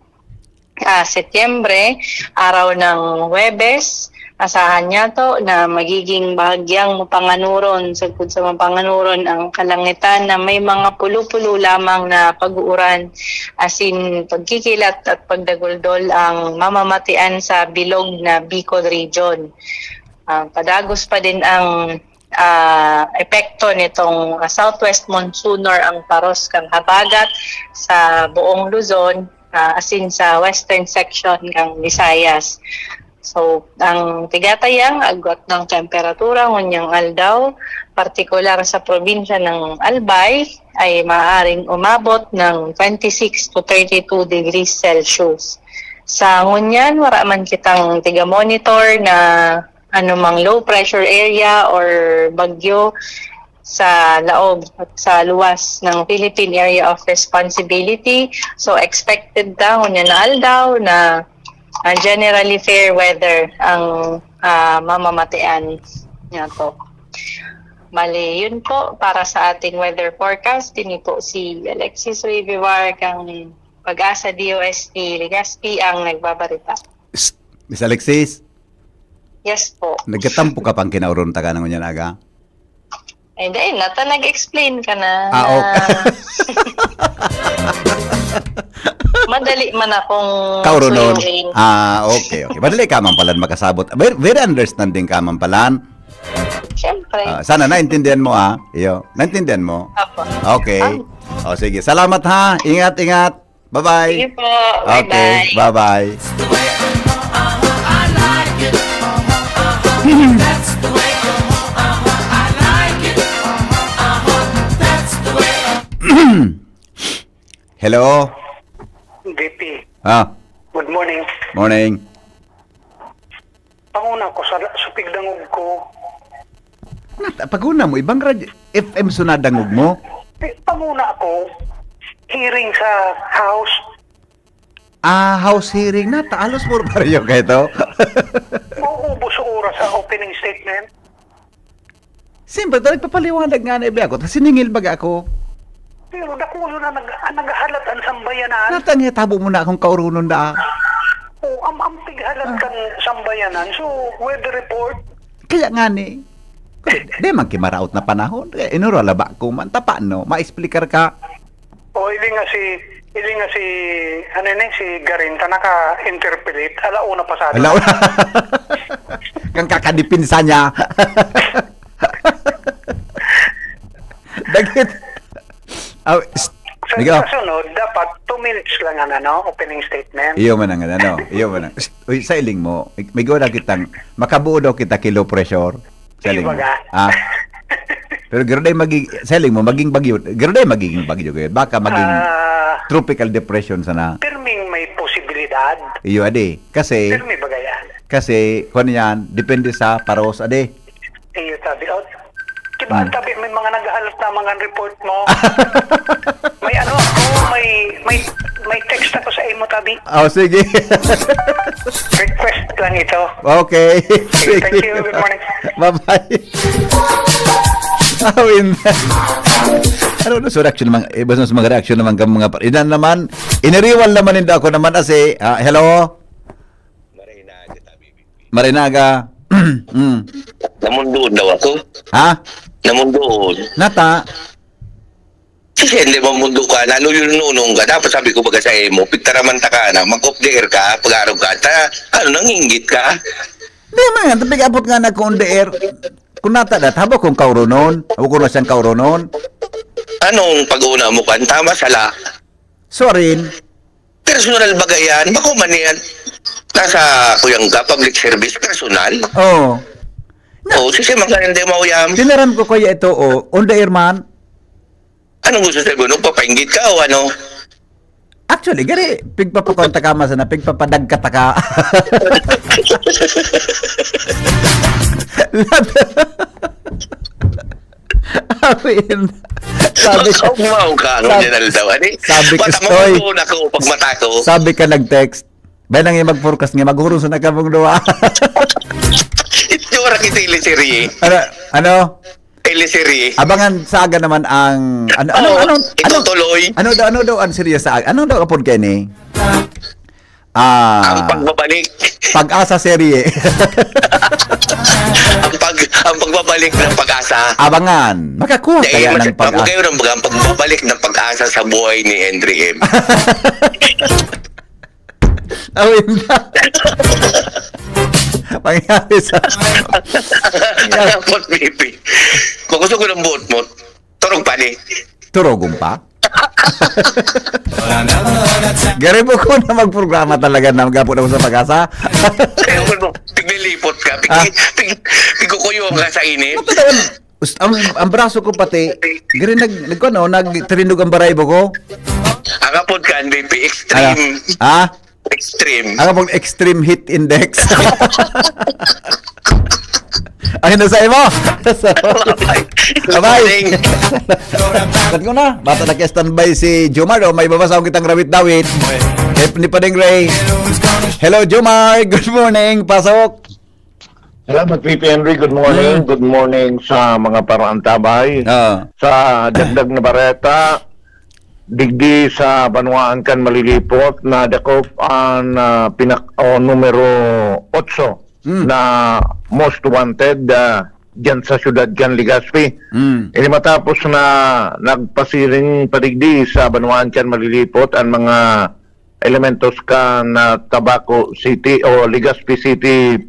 ah, Setyembre, araw ng Huwebes, asahan niya to na magiging bahagyang mapanganuron. Sagkod sa mapanganuron ang kalangitan na may mga pulo-pulo lamang na pag-uuran, asin pagkikilat at pagdaguldol ang mamamatian sa bilog na Bicol Region. Ah, padagos pa din ang ah, epekto nitong ah, southwest monsoon or ang paros kang habagat sa buong Luzon, ah, asin sa western section kang Visayas. So, ang tigatayang agwat ng temperatura ngunyang aldaw, partikular sa probinsya ng Albay, ay maaaring umabot ng twenty-six to thirty-two degrees Celsius. Sa ngunyan, wala man kitang tiga-monitor na anumang low pressure area or bagyo sa laog at sa luwas ng Philippine Area of Responsibility. So, expected ta ngunyan na aldaw na ah, generally fair weather ang ah, mamamatian niya to. Bali, yun po para sa ating weather forecast. Ini po si Alexis Revivar kang Pag-asa D O S T Legazpi ang nagbabarita. Psst, Miss Alexis, Yes po. nagkatampo ka pang kinauron ta ka na ngunyan aga? Eh, dahil nata nag-explain ka na. Ah, na okay. Madali man akong Kauronon. suyuin. Ah, okay, okay. Madali ka man pala makasabot. Very, very understanding ka man pala. Siyempre. Ah, sana naintindihan mo, ah. Iyo, naintindihan mo? Apo. Okay. Ah. O, sige. Salamat, ha. Ingat, ingat. Bye-bye. Sige po. Okay, Bye-bye. Bye-bye. Hello? V P, Ah, good morning. Morning. Panguna ko sa supig dangog ko. Nata, pag-una mo, ibang radyo. F M so nadangog mo? Eh, panguna ako, hearing sa House. Ah, House hearing na, ta-, halos puro pareho kayo to. Mauubos sa oras sa opening statement. Siyempre, ta nagpapaliwanag nga na ibi ako, ta siningil baga ako. Pero dakula na nag-, naghahalat ang sambayanan. Natang tabo mo na akong kaurunon da. O, am-, am tighalat Ah. kan sambayanan. So, weather report. Kaya nga ni, di man kimaraot na panahon. Kaya inuro, laba ko man. Tapa, no? Maexplikar ka. O, ili nga si, ili nga si, ano ni, si Garin, ta naka-interpolate. Alauna pasado. Alauna. Kang kakadipinsa niya. Dagit. Aw, s-, Sa, Migo. sa sunod, dapat two minutes lang ang, ano, opening statement. Iyo man ang, ano, iyo man ang, s-, uy, sa iling mo, may gawa na kitang, makabuo daw kita ki low pressure. Sa Iyo iling mo. baga. Ah. Pero garo day magi-, sa iling mo, maging bagyo, garo day magiging bagyo, garo. Baka maging Ah. tropical depression sana. Pirming may posibilidad. Iyo, adi. Kasi, Pirmi baga yan. kasi, kung ano yan, depende sa paros, adi. Iyo, tabi. Oh, diba, Hmm. tabi, may mga naghahalat na mga report mo. May ano ako, may, may, may text ako sa imo, tabi. Oh, sige. Request lang ito. Okay. Okay, thank Sige. you. Good morning. Bye-bye. Awin. Ano na, so reaction naman, iba sa mga reaction naman kang mga pa-, inan naman, iniriwal naman, hindi ako naman, asi, ah, hello? Maray na agad, tabi. Marinaga. Mm. Namundoon daw ako. Ha? Namundoon. Nata? Kasi hindi mamundo ka, naluyo-nunong ka. Dapat sabi ko baga sa imo, pigtaraman ta ka na, mag-off the air ka, pag-arog ka, ta, ano, nanginggit ka? Di man yan, tapig abot nga na kung on the air. Kung nata dat, habo kong kaurunon, habo ko na siyang kaurunon. Anong pag-una mo kan? Tama, sala. Sorry. Personal baga yan? Bako man yan. Nasa kuyang ka, public service, personal. Oo. Na- Oo, sisi man ka hindi mauyam. Tinaram ko kaya ito, oh, on the air man. Anong gusto sabihin? Nagpapainggit ka o ano? Actually, gari, pigpapakonta ka, mas na, pigpapadagkat ka. Awin. Sabi ka, Kaugmaw ka, ano, sabi, General daw, ani? sabi ka, Bata mo, Stoy. Ako, pag mata ko. Sabi ka nag-text, "Bay, nang yung mag-forecast nga, maghuruson na kamong duwa." Ito, oras ito, teleserye. Ano? Ano? Teleserye. Abangan sa aga naman ang, ano, ano, Oo, ano, ano, itutuloy. Ano daw, ano daw ang serye sa aga? Ano daw apod kayo ni? Ah, Ang pagbabalik. Pag-asa serye. Ang pag-, ang pagbabalik ng Pag-asa. Abangan. Makakuha Dahil kaya mas-, ng Pag-asa. Kayo ng baga, ang pagbabalik ng Pag-asa sa buhay ni Henry M. Awin na. Pangyari sa Kapot, baby. Kung gusto ko ng buot mo, turog pa ni. Turogon pa? Garibo ko na magprograma talaga na magapon ako sa Pag-asa. Kaya mo, piglilipot ka, pig-, Ah. pig-, pigkukuyo ka sa init. Matagal. Us-, ang, ang braso ko pati, gari nag-, nag-, ano, nagtirindog ang baraybo ko. Ang apod ka, N B P, extreme. Ano? Ha? Extreme. Ang apod, extreme heat index. Ay, nasa imo. Bye-bye. Bye-bye. Morning. Kat ko na, bata na kaya standby si Jomar, o may babasa akong kitang rawit-dawit. Hep ni Padeng Ray. Hello, Jomar. Good morning. Pasok. Salamat, P P Henry. Good morning. Mm. Good morning sa mga paraantabay. Ah. Sa dagdag na bareta, digdi sa banwaan kan Malilipot, nadakop ang, ah, pinak-, o numero otso Mm. na most wanted, ah, diyan sa siyudad kan Legazpi. Mm. Ini matapos na nagpasiring padigdi sa banwaan kan Malilipot ang mga elementos kan, ah, Tabaco City o Legazpi City,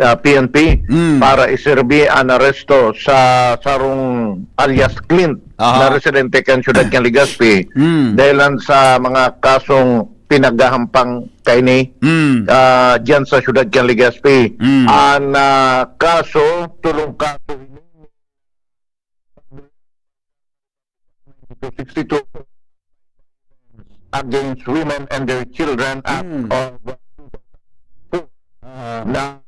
ah, P N P Mm. para iserbi an aresto sa sarong alias Clint Aha. na residente kan siyudad kan Legazpi. Mm. Dahilan sa mga kasong pinaghahampang kaini, Mm. ah, diyan sa siyudad kan Legazpi. Mm. An, ah, kaso, tolong kaso ini. Sixty-two Against Women and Their Children Act Mm. of, uh, Ah. na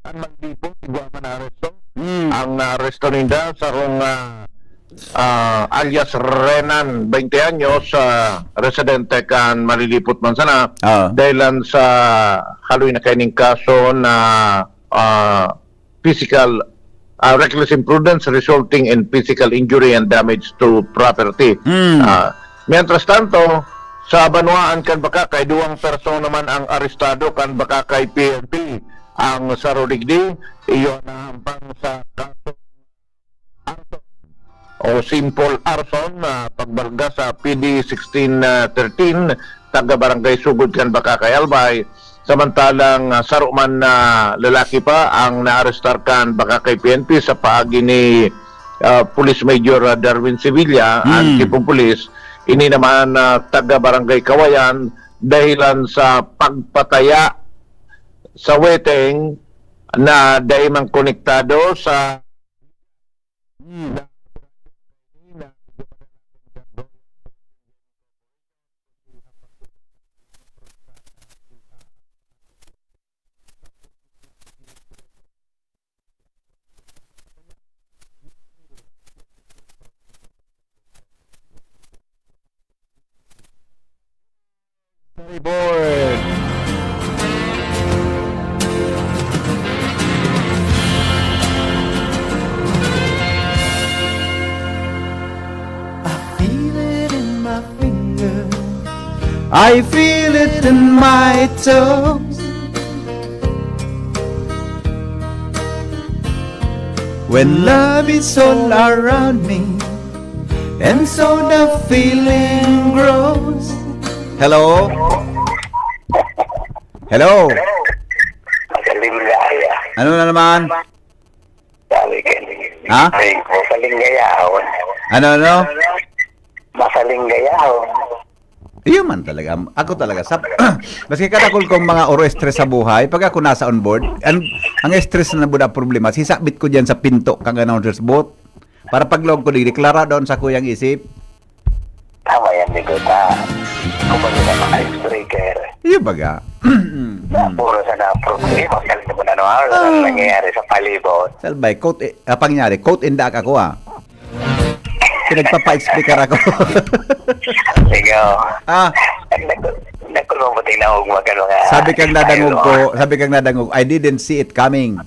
Malilipot, igwa man na aresto. Hmm. Ang naaresto ninda, sarong, ah, ah, alias Renan, twenty anyos, ah, residente kan Malilipot man sana, Ah. dahilan sa haloy na kaining kaso na, ah, physical, ah, reckless imprudence resulting in physical injury and damage to property. Hmm. Ah, mientras tanto, sa banwaan kan Bacacay, duwang persona man ang arestado kan Bacacay P N P. Ang saro digdi, iyo nahampang sa kaso arson o simple arson na pagbalga sa P D sixteen thirteen, taga Barangay Sugod kan Bacacay, Albay. Samantalang, ah, saro man na lalaki pa ang naarestar kan Bacacay P N P sa paagi ni, ah, Police Major, ah, Darwin Sevilla, ang Hmm. Chief of Police. Ini naman, ah, taga Barangay Kawayan, dahilan sa pagpataya sa weteng na dai man konektado sa Storyboard. I feel it in my finger. I feel it in my toes. When love is all around me, and so the feeling grows. Hello? Hello? Magaling na kaya. Ano na naman? Sabi ka, Ha? Ay, masaling gayahon. Ano, ano? Masaling gayahon. Iyo man talaga. Ako talaga. Sab maski kadakul kong mga oro-stress sa buhay, pag ako nasa on board, ang, ang stress na buda problema, sisabit ko diyan sa pinto kang announcer's booth. Para paglaog ko digdi, klara doon sa kuyang isip. Tama yan, Bigot, ha? Kumbaga na mga icebreaker. Iyo baga. Na puro sa na problema, kaya naman ano, ah, ang Ah. nangyayari sa palibot. Salbay, quote, eh, ah, pangyari, quote in the act ako, ah. Pinagpapa-explicar ako. Sige, oh. Ah. Ay, nagku-, nagkulong mo, tingnan mo, gumagano nga. Sabi kang nadangog ko, sabi kang nadangog, "I didn't see it coming."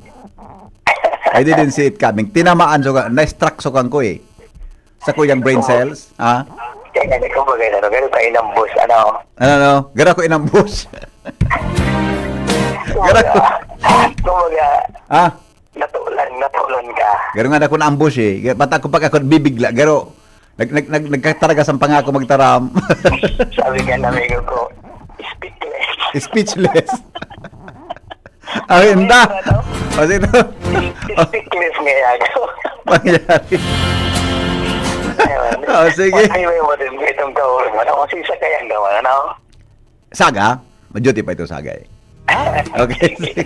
I didn't see it coming. Tinamaan so ka, na-struck so kang ko, eh. Sa kuyang brain cells, ah? Kaya nga, kumbaga, ano, ganun ka inambos, ano? Ano, ano? Gara ko inambos. Gara ko. Kumbaga, Ah? natulan, natulan ka. Garo nga ako na-ambush, eh. Ga-, pata ko pag ako bibigla, garo. Nag-, nag-, nag-, nagkataragas ang pangako magtaram. Sabi nga ng amigo ko, "Speechless." Speechless. Ay, inda. Ano? O, sino? Speechless nga yan. Pangyari. Ayun. O, sige. Pag-highway mo din, itong kaurong, ano, kung sisa kayang gawa, ano? Saga? Maduty pa ito, Saga, eh. Okay, sige.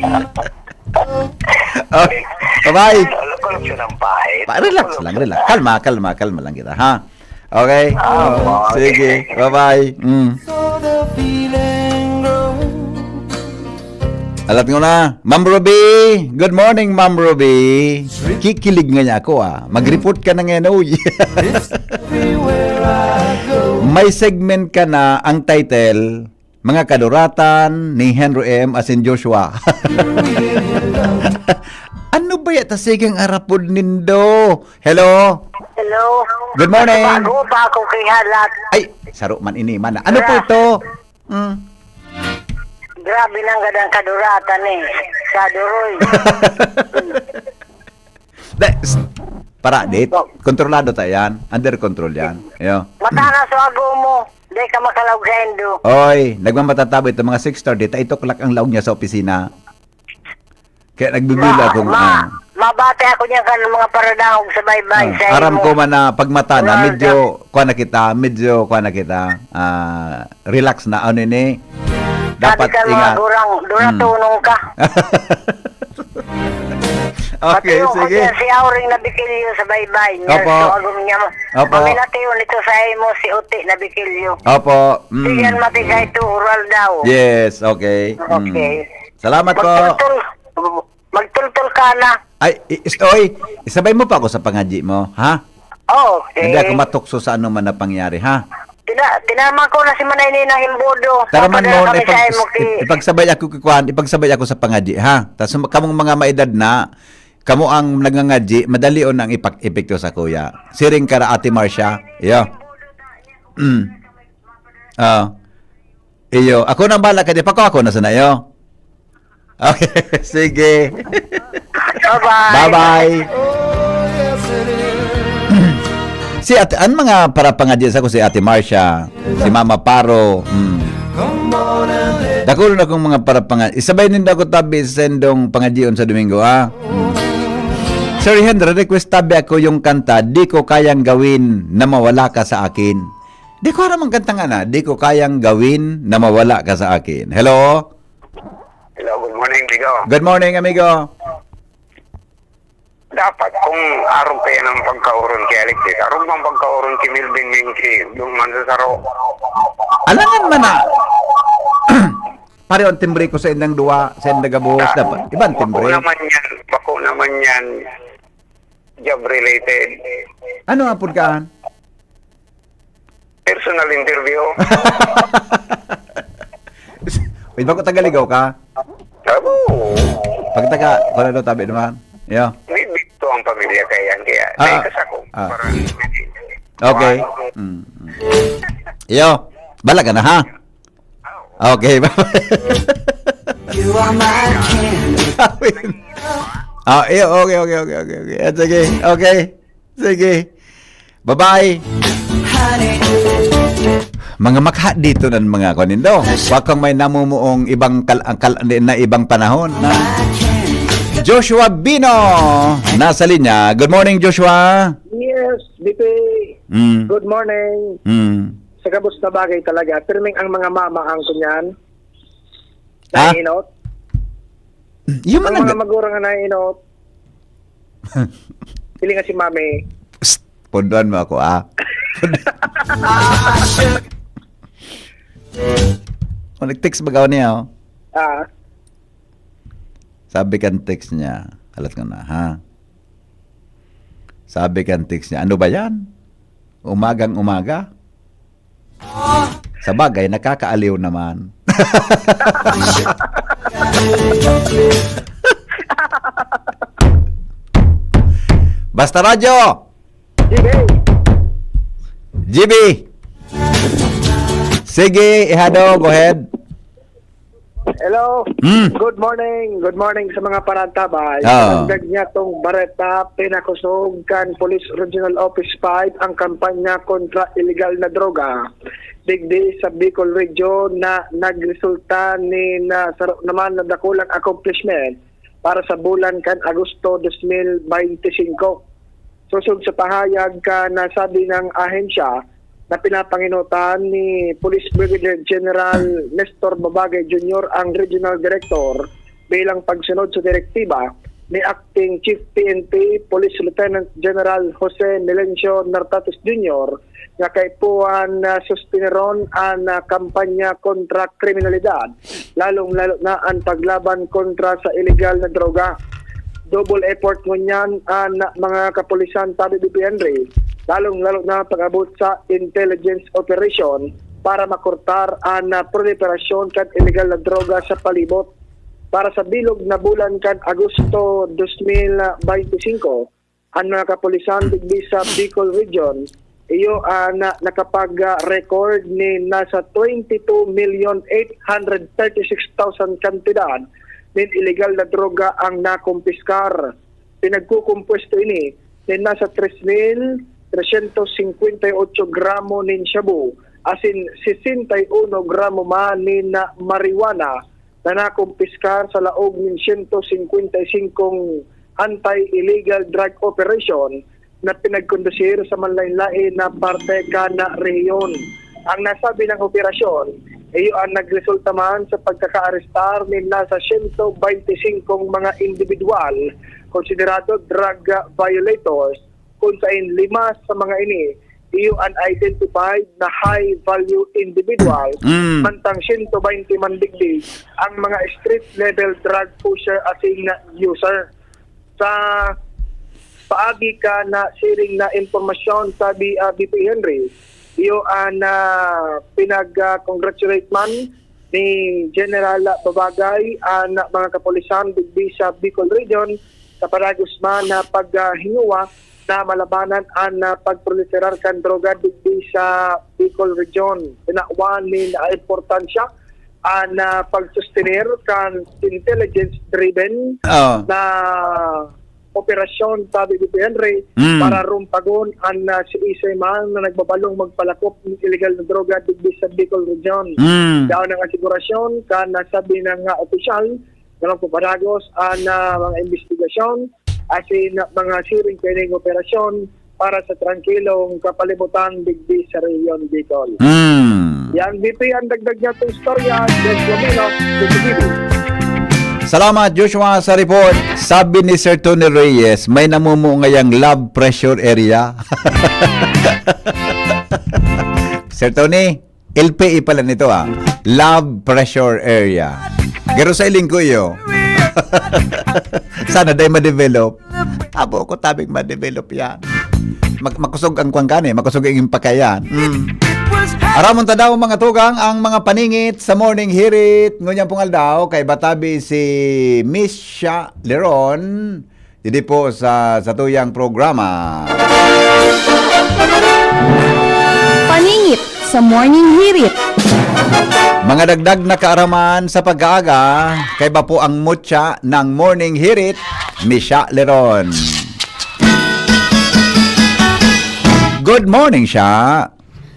Okay, bye-bye. Ano, kulog siya ng pahit. Pa, relax lang, relax. Kalma, kalma, kalma lang kita, ha? Okay? Ah, Oh, okay. sige. Bye-bye. Mm. So the feeling grows. Alat ko na. Ma'am Ruby! Good morning, Ma'am Ruby! Kikilig nga niya ako, ah. Mag-report ka na ngayon, uy. Everywhere I go. May segment ka na, ang title, Mga Kaduratan ni Henry M. asin Joshua. Ano ba yata sigang arapod nindo? Hello? Hello. Good morning. Bago pa ako kay halat. Ay, saro man ini man. Ano po Yeah. ito? Mm. Grabe nang gadang kaduratan eh. Kaduroy. Da, s-, para, dit. Kontrolado ta yan. Under control yan. Ayo. Matana sa ago mo. Di ka makalaog sa indo. Oy, nagmamatatabi ito mga six thirty, ta ito o'clock ang laog niya sa opisina. Kaya nagbibila Ma-, akong, ma-, ah. mabati ako niyan kan mga paradangog sa baybay, Ah, sa aram imo. ko man na pagmata na, Ronaldo. medyo, kuha na kita, medyo, kuha na kita, ah, relax na, ano ini, Sabi dapat ka, mga ingat. gurang, dura Mm. tunong ka. Okay, Pati yung sige. kanya, si Auring Nabikilyo sa baybay niya, Opo. so agom niya mo. Opo. Pamination ito sa imo, si Uti Nabikilyo. Opo. Mm. Sige, yan, matigay to, oral daw. Yes, okay. Mm. Okay. Salamat po. Magtultol. Magtultol. Kana. Ay, i-, ist-, oy, isabay mo pa ako sa pangadyi mo, ha? Oh, okay. Hindi ako matukso sa ano man na pangyari, ha? Tina-, tinama ko na si Manay ni Nahimbodo. Taraman mo, na ipag-, ipag-, ipagsabay ako kay kuan, ipagsabay ako sa pangadyi, ha? Tas sum-, kamong mga maedad na, kamo ang nangangadyi, madali on ang ipak-, epekto sa kuya. Siring kara Ate Marcia, iyo. Mm. Ah. Iyo, ako na bala ka, di pa ko, ako na sana iyo. Okay, sige. Bye-bye. Bye-bye. Si Ate, ang mga parapangadyi sa ko, si Ate Marcia, si Mama Paro. Hmm. Dakul na kong mga parapangadyi. Isabay ninda ako tabi sa sendong pangadyion sa Domingo, ha? Hmm. Sir Henry, request tabi ako yung kanta, "Di Ko Kayang Gawin na Mawala Ka Sa Akin." Di ko aram ang kanta nga na, "Di Ko Kayang Gawin na Mawala Ka Sa Akin." Hello? Hello, good morning, Bigo. Good morning, amigo. Dapat, kung arog kaya ng pagkaoron kay Alexis, arog bang pagkaoron kay Melvin Minky, doon man sa Saro? Alangan man na. Pareho ang timbre ko sa indang duwa, sa indang gabuhos, dapat. Ibang timbre. Bako naman yan, bako naman yan, job related. Ano ang pudkaan? Personal interview. Uy, bako tagaligaw ka? Abo. Pag taga, kung ano tabi naman. Yo. May bito ang pamilya kaya, kaya Ah, may kasako ah. para Okay. Mm, mm. Yo, bala ka na, ha? Okay, bye-bye. You are my candy. Ah, iyo, okay, okay, okay, okay, okay. Ah, sige, okay. Sige. Bye-bye. Mga makha dito ng mga kanindo. Wakang may namumuong ibang kal-, ang kal-, na ibang panahon na Joshua Bino nasa linya. Good morning, Joshua. Yes, B P. Mm. Good morning. Mm. Sa gabos na bagay talaga, pirming ang mga mama ang kunyan. Ha? Naiinot. Yung Ang mga mga nag- magurang na naiinot. Pili nga si mami. Psst, punduan mo ako, ah. Kung nag-text ba niya, oh? Ah. Sabi kan text niya, alas ko na, ha? Sabi kan text niya, "Ano ba yan? Umagang-umaga?" Sa bagay, nakakaaliw naman. Basta Radyo! G B! G B! Sige, Ihado, go ahead. Hello. Mm. Good morning. Good morning sa mga parantabay. Ah. Sa dagdag niya tong bareta, pinakusog kan Police Regional Office five ang kampanya kontra illegal na droga digdi sa Bicol Region na nagresulta nin saro naman na dakulang accomplishment para sa bulan kan Agosto dos mil bente singko. Sosog sa pahayag kan nasabing ahensya na pinapanginutan ni Police Brigadier General Nestor Babagay Junior ang Regional Director bilang pagsunod sa direktiba ni Acting Chief P N P Police Lieutenant General Jose Melencio Nartates Junior nga kaipuhan na sustineron an, ah, kampanya kontra kriminalidad, lalong-lalo na an paglaban kontra sa iligal na droga. Double effort ngunyan an mga kapulisan, sabi ni Henry, lalong-lalo na pag-abot sa intelligence operation para makurtar an, ah, proliferasyon kan iligal na droga sa palibot. Para sa bilog na bulan kan Agosto dos mil bente singko, an mga kapulisan digdi sa Bicol Region, iyo an nakapag-record nin nasa twenty two million eight hundred thirty six thousand kantidad nin iligal na droga ang nakumpiskar. Pinagkukumpuesto ini nin nasa tres mil tresyentos singkwenta y otso gramo nin shabu asin sesenta y uno gramo man nin marijuana na nakumpiskar sa laog nin siyento singkwenta y singkong anti-illegal drug operation na pinagkondusir sa manlaen-laen na parte kan rehiyon. Ang nasabi nang operasyon, iyo an nagresulta man sa pagkakaarestar nin nasa siyento bente singkong mga indibidwal konsiderado drug violators, kun sain lima sa mga ini iyo an identified na high value individual, Mm. mantang siyento bente man digdi ang mga street level drug pusher asin na user. Sa paagi kan siring na impormasyon, sabi, ah, V P Henry, iyo an, ah, pinag-, ah, congratulate man ni General Babagay an mga kapulisan digdi sa Bicol Region sa padagos man na paghinguwa na malabanan an, ah, pagproliferar kan droga digdi sa Bicol Region. Tinawan nin, ah, importansya an, ah, pagsustener kan intelligence-driven Oo. na operasyon, sabi ni Henry, Mm. para rumpagon an, ah, siisay man na nagbabalong magpalakop ng iligal na droga digdi sa Bicol Region. Mm. Daon ang asegurasyon kan nasabi ng, ah, opisyal na magpapadagos an, ah, mga investigasyon asin mga siring kaining operasyon para sa trangkilong kapalibutan digdi sa Rehiyon Bicol. Hmm. Yan, V P, ang dagdag niya itong istorya. Joshua Mino, T V B. Salamat, Joshua, sa report. Sabi ni Sir Tony Reyes, may namumuo ngayang love pressure area. Sir Tony, L P E pala nito, ah. Love pressure area. Garo sa iling ko iyo. Sana day ma-develop. Abo ko tabing ma-develop yan. Mak-, makusog ang kwan gani, makusog ang impakayan. Mm. Aramon ta daw, mga tugang, ang mga paningit sa morning hirit. Ngunyan pong aldaw, kay batabi si Miss Sha Leron. Didi po sa satuyang programa. Paningit sa Morning Hirit. Mga dagdag na kaaraman sa pag-aaga, kaiba po ang mutya ng Morning Hirit, Misha Leron. Good morning, Sha.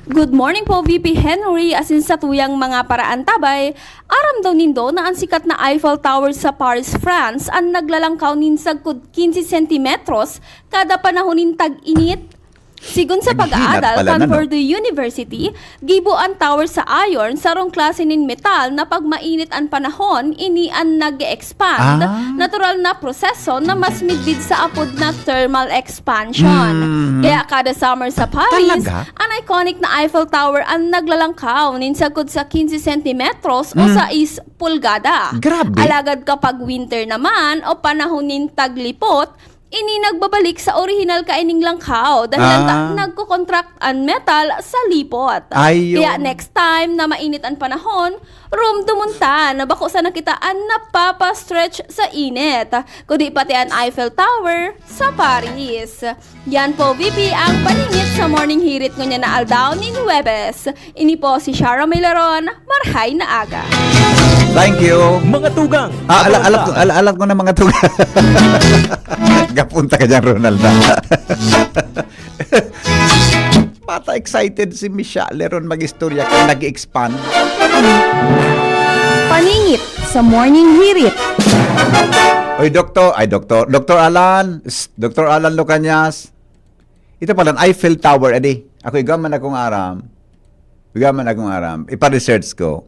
Good morning po, V P Henry, asin satuyang mga paraantabay. Aram daw nindo na an sikat na Eiffel Tower sa Paris, France, an naglalangkaw nin sagkod quince centimetros kada panahon nin tag-init? Sigon sa pag-aadal kan Purdue University, gibo an tower sa iron, sarong klase nin metal na pag mainit an panahon, ini an nag-e-expand. Ah. Natural na proseso na mas midbid sa apod na thermal expansion. Hmm. Kaya kada summer sa Paris, Talaga? an iconic na Eiffel Tower an naglalangkaw nin sagkod sa quince centimetros o Hmm. sais pulgada. Grabe. Alagad kapag winter naman o panahon nin taglipot, ini nagbabalik sa orihinal kaining langkaw dahil Ah. ta-, nagko-contract an metal sa lipot. Ayun. Kaya next time na mainit an panahon, rumdumunta na bako sana kita an napapa-stretch sa init, kundi pati an Eiffel Tower sa Paris. Yan po, V P, ang paningit sa Morning Hirit ngunyan na aldaw nin Huwebes. Ini po si Shara Mailaron, marhay na aga. Thank you. Mga tugang. Ah, ala-, alat ko, ala-, alat ko na mga tugang. Gapunta ka dyan, Ronald, ah. Bata excited si Michelle ron mag-istorya kung nag-expand. Paningit sa Morning Hirit. Oy, doktor, ay, doktor, doktor Alan, s-, doktor Alan Lucanias. Ito pala, Eiffel Tower, adi. Ako, igwa man akong aram. Igwa man akong aram. Ipa-research ko.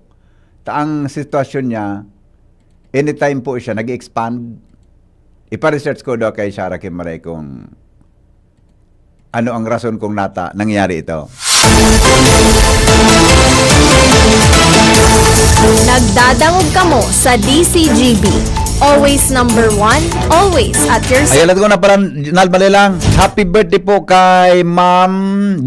Ta ang sitwasyon niya, anytime po siya, nag-expand. Ipa-research ko daw kay Sarah Kim Maray kung ano ang rason kung nata nangyari ito. Nagdadangog kamo sa D C G B. Always number one, always at your Ay, alam ko na pala, Nal, bali lang. Happy birthday po kay Ma'am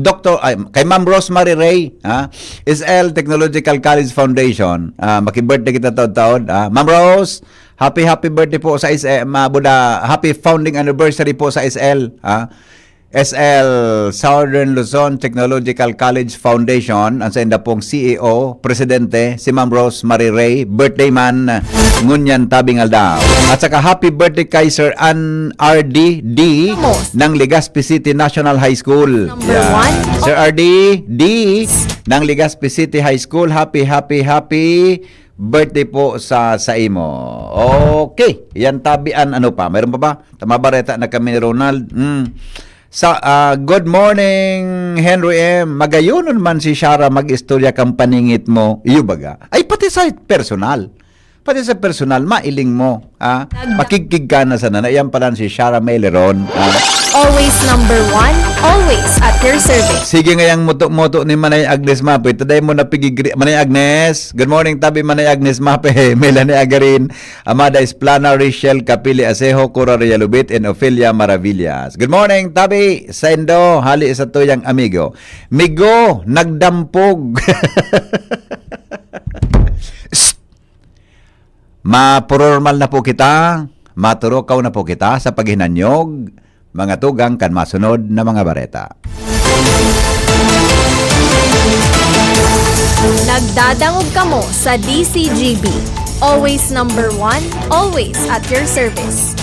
Doctor, ay, kay Ma'am Rosemary Ray, ha? S L Technological College Foundation. Ah, maki-birthday kita taon-taon, ha? Ma'am Rose, happy, happy birthday po sa S L, ma-, buda, happy founding anniversary po sa S L, ha? S L, Southern Luzon Technological College Foundation, ang sainda pong C E O, Presidente, si Ma'am Rose Marie Ray, birthday man, ngunyan tabing aldaw. At saka happy birthday kay Sir An-, R D D ng Legazpi City National High School. Number Yan. one. Sir R D D ng Legazpi City High School, happy, happy, happy birthday po sa, sa imo. Okay, yan tabi an ano pa? Mayroon pa ba? Tama ba reta na kami ni Ronald? Hmm. Sa, ah, good morning, Henry M. Magayonon man si Shara mag-istorya kang paningit mo. Iyo baga? Ay, pati sa personal. Pati sa personal, mailing mo, ha? Nagda- Pakigkig ka na sana. Na iyan pala si Shara Meleron, ha? Always number one, always at your service. Sige ngayang moto-moto ni Manay Agnes Mape. Today mo napigigri-, Manay Agnes. Good morning, tabi Manay Agnes Mape. Melanie Agarin, Amada Esplana, Rachel Kapili Asejo, Cora Realubit, and Ofelia Maravillas. Good morning, tabi Sendo. Hali sa tuyang amigo. Migo, nagdampog. Psst! Mapurormal na po kita, maturukaw na po kita sa paghinanyog, mga tugang kan masunod na mga bareta. Nagdadangog kamo sa D C G B. Always number one, always at your service.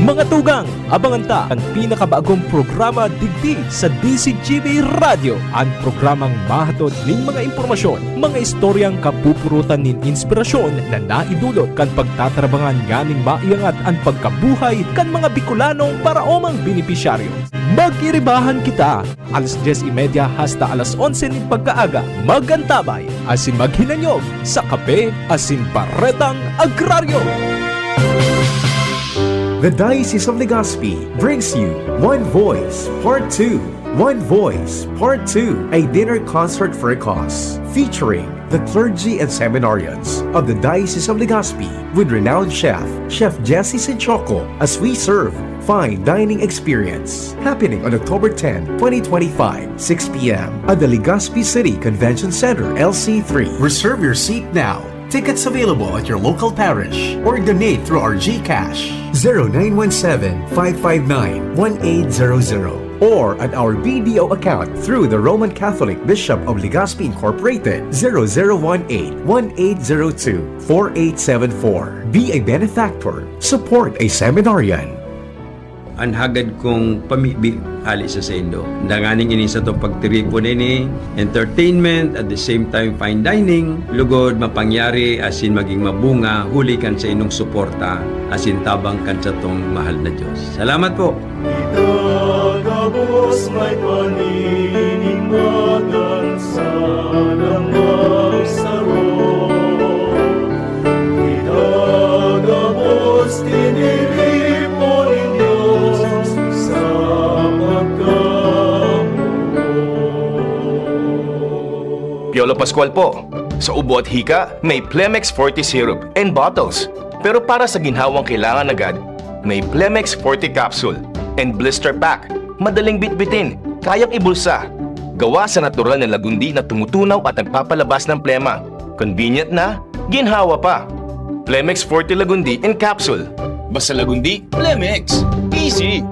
Mga tugang, abangan ta an pinakabagong programa digdi sa D C G B Radyo, an programang mahatod nin mga impormasyon, mga istoryang kapupurutan nin inspirasyon na naidulot kan pagtatrabangan nganing maiangat an pagkabuhay kan mga Bicolanong paraomang benepisyaryo. Mag-iribahan kita! Alas dyes y media hasta alas onse nin pagkaaga, mag-antabay asin maghinanyog sa Kape asin Baretang Agraryo. The Diocese of Legazpi brings you One Voice Part two. One Voice Part two, a dinner concert for a cause, featuring the clergy and seminarians of the Diocese of Legazpi with renowned chef, Chef Jesse Sinchoco, as we serve fine dining experience happening on October tenth, twenty twenty-five, six p m at the Legazpi City Convention Center, L C three. Reserve your seat now. Tickets available at your local parish or donate through our GCash, zero nine one seven, five five nine, one eight zero zero, or at our B D O account through the Roman Catholic Bishop of Legazpi Incorporated, zero zero one eight, one eight zero two, four eight seven four. Be a benefactor. Support a seminarian. An hagad kong pamibi hali sa saindo, danganing ini satong pagtiripon ini, entertainment, at the same time fine dining, lugod mapangyari asin magin mabunga huli kan saindong suporta asin tabang kan satong mahal na Dios. Salamat po! Itagabos may paninigmatan sa lamang saro. Itagabos tiniripo nin Dios sa pagkamuot. Piolo Pascual po. Sa ubo at hika, may Plemex Forte Syrup and bottles. Pero para sa ginhawang kailangan agad, may Plemex Forte Capsule and Blister Pack. Madaling bitbitin, kayang ibulsa. Gawa sa natural na lagundi na tumutunaw at nagpapalabas ng plema. Convenient na, ginhawa pa. Plemex Forte Lagundi in Capsule. Basta Lagundi, Plemex. Easy!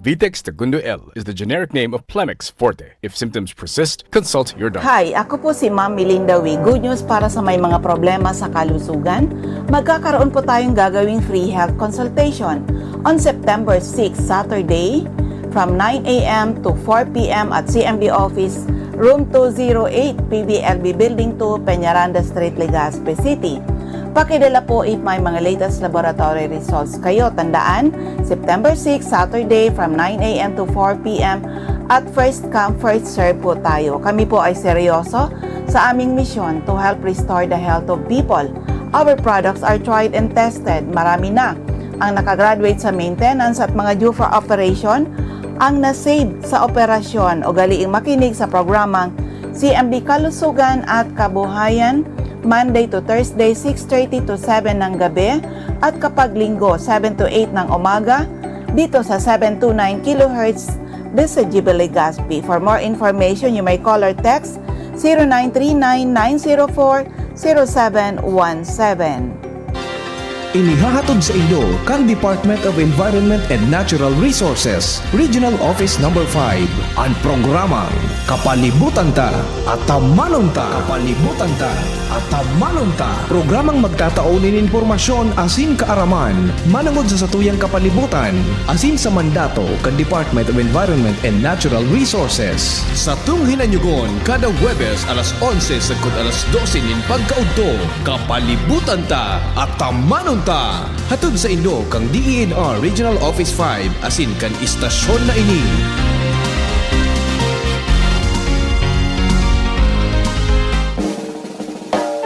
Vitex Tagundo L is the generic name of Plemex Forte. If symptoms persist, consult your doctor. Hi, ako po si Ma'am Melinda Wee. Good news para sa may mga problema sa kalusugan. Magkakaroon po tayong gagawing free health consultation on September six, Saturday, from nine a m to four p m at C M B office, room two zero eight, P B L B Building two, Peñaranda Street, Legazpi City. Pakidala po if may mga latest laboratory results kayo. Tandaan, September six, Saturday, from nine a m to four p m, at first come, first serve po tayo. Kami po ay seryoso sa aming misyon to help restore the health of people. Our products are tried and tested. Marami na ang nakagraduate sa maintenance at mga due for operation ang na-save sa operasyon. Ugaliing makinig sa programang C M B Kalusugan at Kabuhayan, Monday to Thursday, six thirty to seven ng gabi, at kapag Linggo, seven to eight ng umaga, dito sa seven two nine kilohertz, D C G B Legazpi. For more information, you may call or text zero nine three nine nine zero four zero seven one seven. Inihahatod saindo kan Department of Environment and Natural Resources, Regional Office Number five, an programang Kapalibutan Ta, Atamanon Ta. Kapalibutan Ta, Atamanon Ta. Programang magtatao nin impormasyon asin kaaraman manongod sa satuyang kapalibutan asin sa mandato kan Department of Environment and Natural Resources. Satong hinanyogon kada Huwebes alas onse sagkod alas dose nin pagkaudto. Kapalibutan Ta, Atamanon Ta! Hatod saindo kan D E N R Regional Office five asin kan istasyon na ini.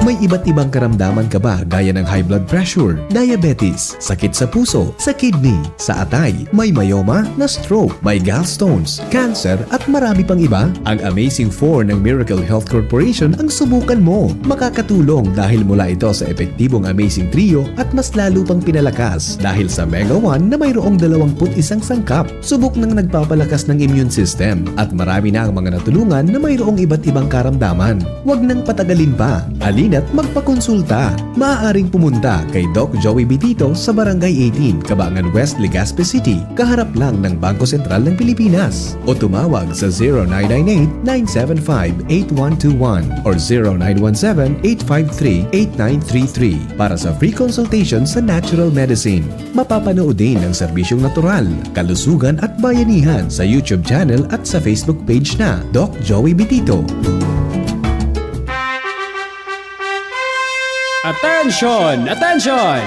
May iba't ibang karamdaman ka ba gaya ng high blood pressure, diabetes, sakit sa puso, sa kidney, sa atay, may myoma, na-stroke, may gallstones, cancer at marami pang iba? Ang Amazing four ng Miracle Health Corporation ang subukan mo. Makakatulong dahil mula ito sa epektibong Amazing Trio at mas lalo pang pinalakas dahil sa Mega one na mayroong dalawang put isang sangkap. Subok nang nagpapalakas ng immune system at marami na ang mga natulungan na mayroong iba't ibang karamdaman. Huwag nang patagalin pa. Halina't magpakonsulta. Maaaring pumunta kay Doc Joey Bitito sa Barangay eighteen, Cabangan West, Legazpi City, kaharap lang ng Bangko Sentral ng Pilipinas. O tumawag sa zero nine nine eight, nine seven five, eight one two one or zero nine one seven, eight five three, eight nine three three para sa free consultation sa natural medicine. Mapapanood din ang serbisyong natural, kalusugan at bayanihan sa YouTube channel at sa Facebook page na Doc Joey Bitito. Attention! Attention!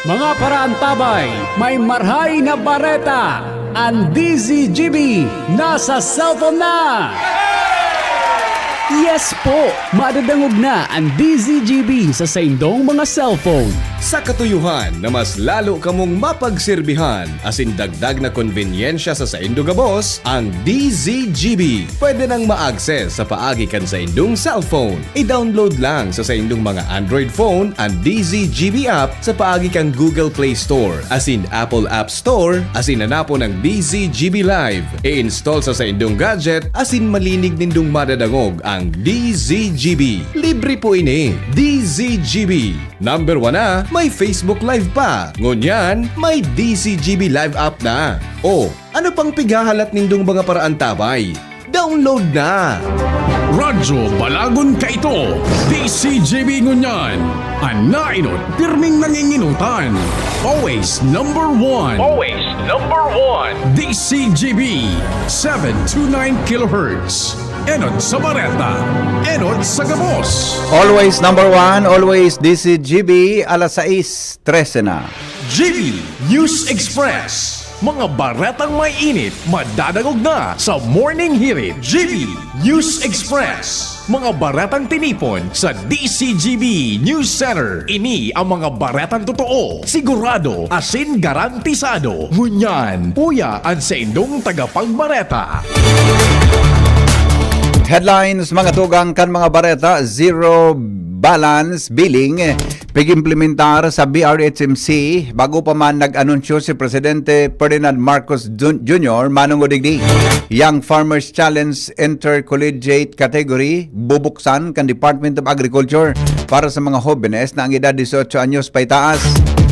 Mga paraantabay, may marhay na bareta! Ang D Z G B nasa cellphone na! Yes po! Madadangog na ang D Z G B sa saindong mga cellphone. Sa katuyuhan na mas lalo kamong mapagsirbihan asin dagdag na konbenyensya sa saindo gabos, ang D Z G B pwede nang ma-access sa paagi kan saindong cellphone. I-download lang sa saindong mga Android phone ang D Z G B app sa paagi kan Google Play Store asin Apple App Store asin hanapon ang D Z G B Live. I-install sa saindong gadget asin malinig nindong madadangog ang D Z G B. Libre po ini. D Z G B. Number one na, may Facebook Live pa. Ngunyan, may D Z G B Live app na. O, ano pang pighahalat nindong mga paraantabay? Download na! Radyo Balagon kaito, D Z G B ngunyan. An naenot, pirming nanginginutan. Always number one. Always number one. D Z G B, seven two nine kilohertz. Enot sa bareta, enot sa gabos. Always number one, always D Z G B, alas sais trese na. G B News Express. Mga baretang may init, madadangog na sa Morning Hirit. G B News Express. Mga baretang tinipon sa D Z G B News Center. Ini ang mga baretang totoo, sigurado, asin garantisado. Ngunyan, uya an saindong tagapagbareta. Headlines, mga tugang kan mga bareta, zero balance billing pig-implementar sa B R H M C. Bago pa man nag-anunsyo si Presidente Ferdinand Marcos Jun-, Junior manongod digdi. Young Farmers Challenge Intercollegiate Category bubuksan kan Department of Agriculture para sa mga hobenes na ang edad dieciocho anyos paitaas.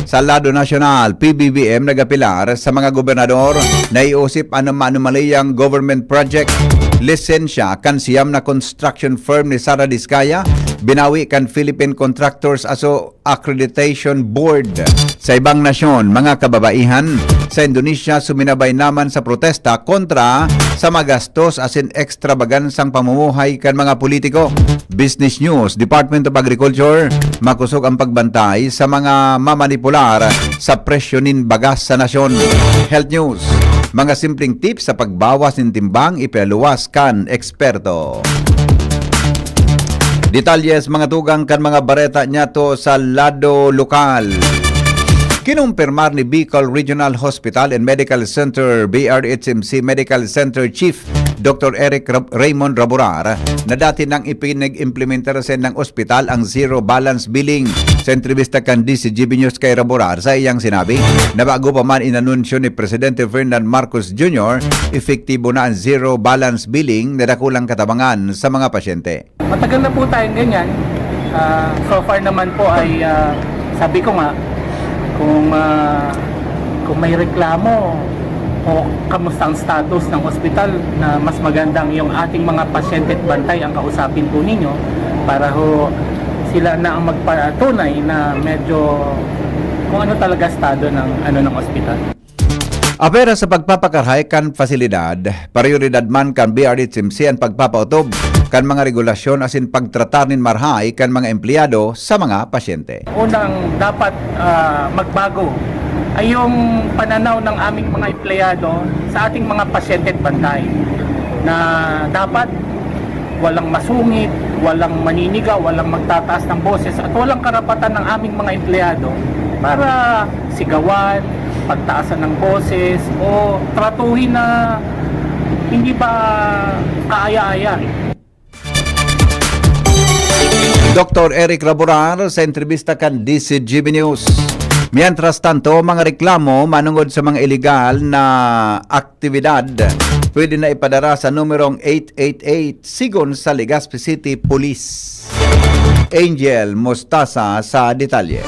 Sa lado nasyonal, P B B M nag-apelar sa mga gobernador na iusip an anomaliyang government project. Lisensya kan siyam na construction firm ni Sara Diskaya, binawi kan Philippine Contractors Aso-, Accreditation Board. Sa ibang nasyon, mga kababaihan, sa Indonesia, suminabay naman sa protesta kontra sa magastos asin ekstrabagansang pamumuhay kan mga politiko. Business News, Department of Agriculture, makosog ang pagbantay sa mga mamanipular sa presyo nin bagas sa nasyon. Health News, mga simpleng tips sa pagbawas nin timbang ipialuwas kan eksperto. Detalles, mga tugang, kan mga bareta niyato sa lado lokal. Kinumpirmar ni Bicol Regional Hospital and Medical Center, B R H M C Medical Center Chief Doctor Eric Rab-, Raymond Raburar na dati nang ipinag-implementar sa ng ospital ang zero balance billing. Sa entrevista kan D Z G B News kay Raburar, sa iyang sinabi na bago pa man inanunsyo ni Presidente Ferdinand Marcos Junior, epektibo na ang zero balance billing na dakulang katabangan sa mga pasyente. Matagal na po tayong ganyan. Ah, so far naman po ay, ah, sabi ko nga, kung, ah, kung may reklamo o kamusta ang status ng ospital, na mas magandang yung ating mga pasyente at bantay ang kausapin po ninyo para ho sila na ang magpatunay na medyo kung ano talaga estado ng, ano, ng ospital. Apera sa pagpapakarahay kan pasilidad, prioridad man kan B R H M C an pagpapautob kan mga regulasyon asin pagtratar nin marahay kan mga empleyado sa mga pasyente. Unang dapat, ah, magbago ay yung pananaw ng aming mga empleyado sa ating mga pasyente at bantay, na dapat walang masungit, Walang maninigaw, walang magtataas ng boses at walang karapatan ng aming mga empleyado para sigawan, pagtaasan ng boses o tratuhin na hindi ba kaaya-aya. Doktor Eric Raborar sa entrebista kan D C G B News. Mientras tanto, mga reklamo manungod sa mga iligal na aktibidad pwede na ipadara sa numerong eight eight eight sigon sa Legazpi City Police. Angel Mostaza sa detalye.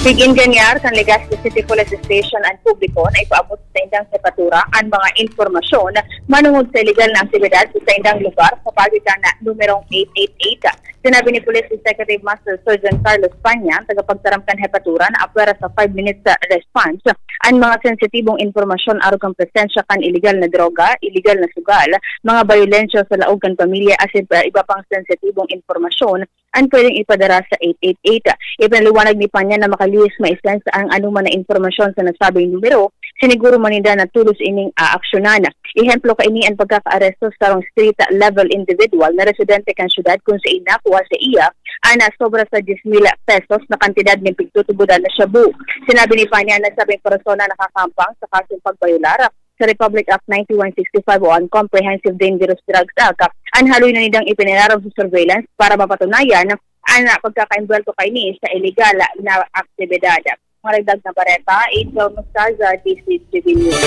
Sig-inganyar kan Legazpi City Police Station an publiko na ipaabot sa indang hepatura an mga impormasyon manungod sa iligal na aktibidad sa indang lugar sa pagitan na numerong eight eight eight. Sinabi ni Police Executive Master Sergeant Carlos Panya, tagapagtaram kan hepatura, na apwera sa five minutes sa response an mga sensitibong impormasyon arog kan presensya kan iligal na droga, iligal na sugal, mga bayolensya sa laog kan pamilya asin pa iba pang sensitibong impormasyon an pwedeng ipadara sa eight eight eight. Ipinaliwanag ni Panya na makalihis maisensa ang anuman na impormasyon sa nasabing numero, siniguro man ninda na tolos ining aaksyonan. Ehemplo kaini an pagkakaaresto sa sarong street level individual na residente kan syudad kun sain nakuha sa iya an sobra sa diyes mil pesos na kantidad nin pigtutubodan na shabu. Sinabi ni Panya na sabing persona nakakahampang sa kasong pagbayolar sa Republic Act ninety-one sixty-five o an Comprehensive Dangerous Drugs Act. An haloy na nindang ipininarom sa surveillance para mapatunayan an pagkakaembwelto kaini sa iligal na aktibidad. Mga dagdag na bareta, Angel Mostaza, D C T V News.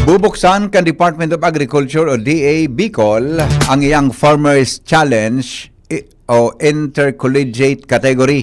Bubuksan kan Department of Agriculture o D A Bicol ang iyang Farmers Challenge i- o Intercollegiate Category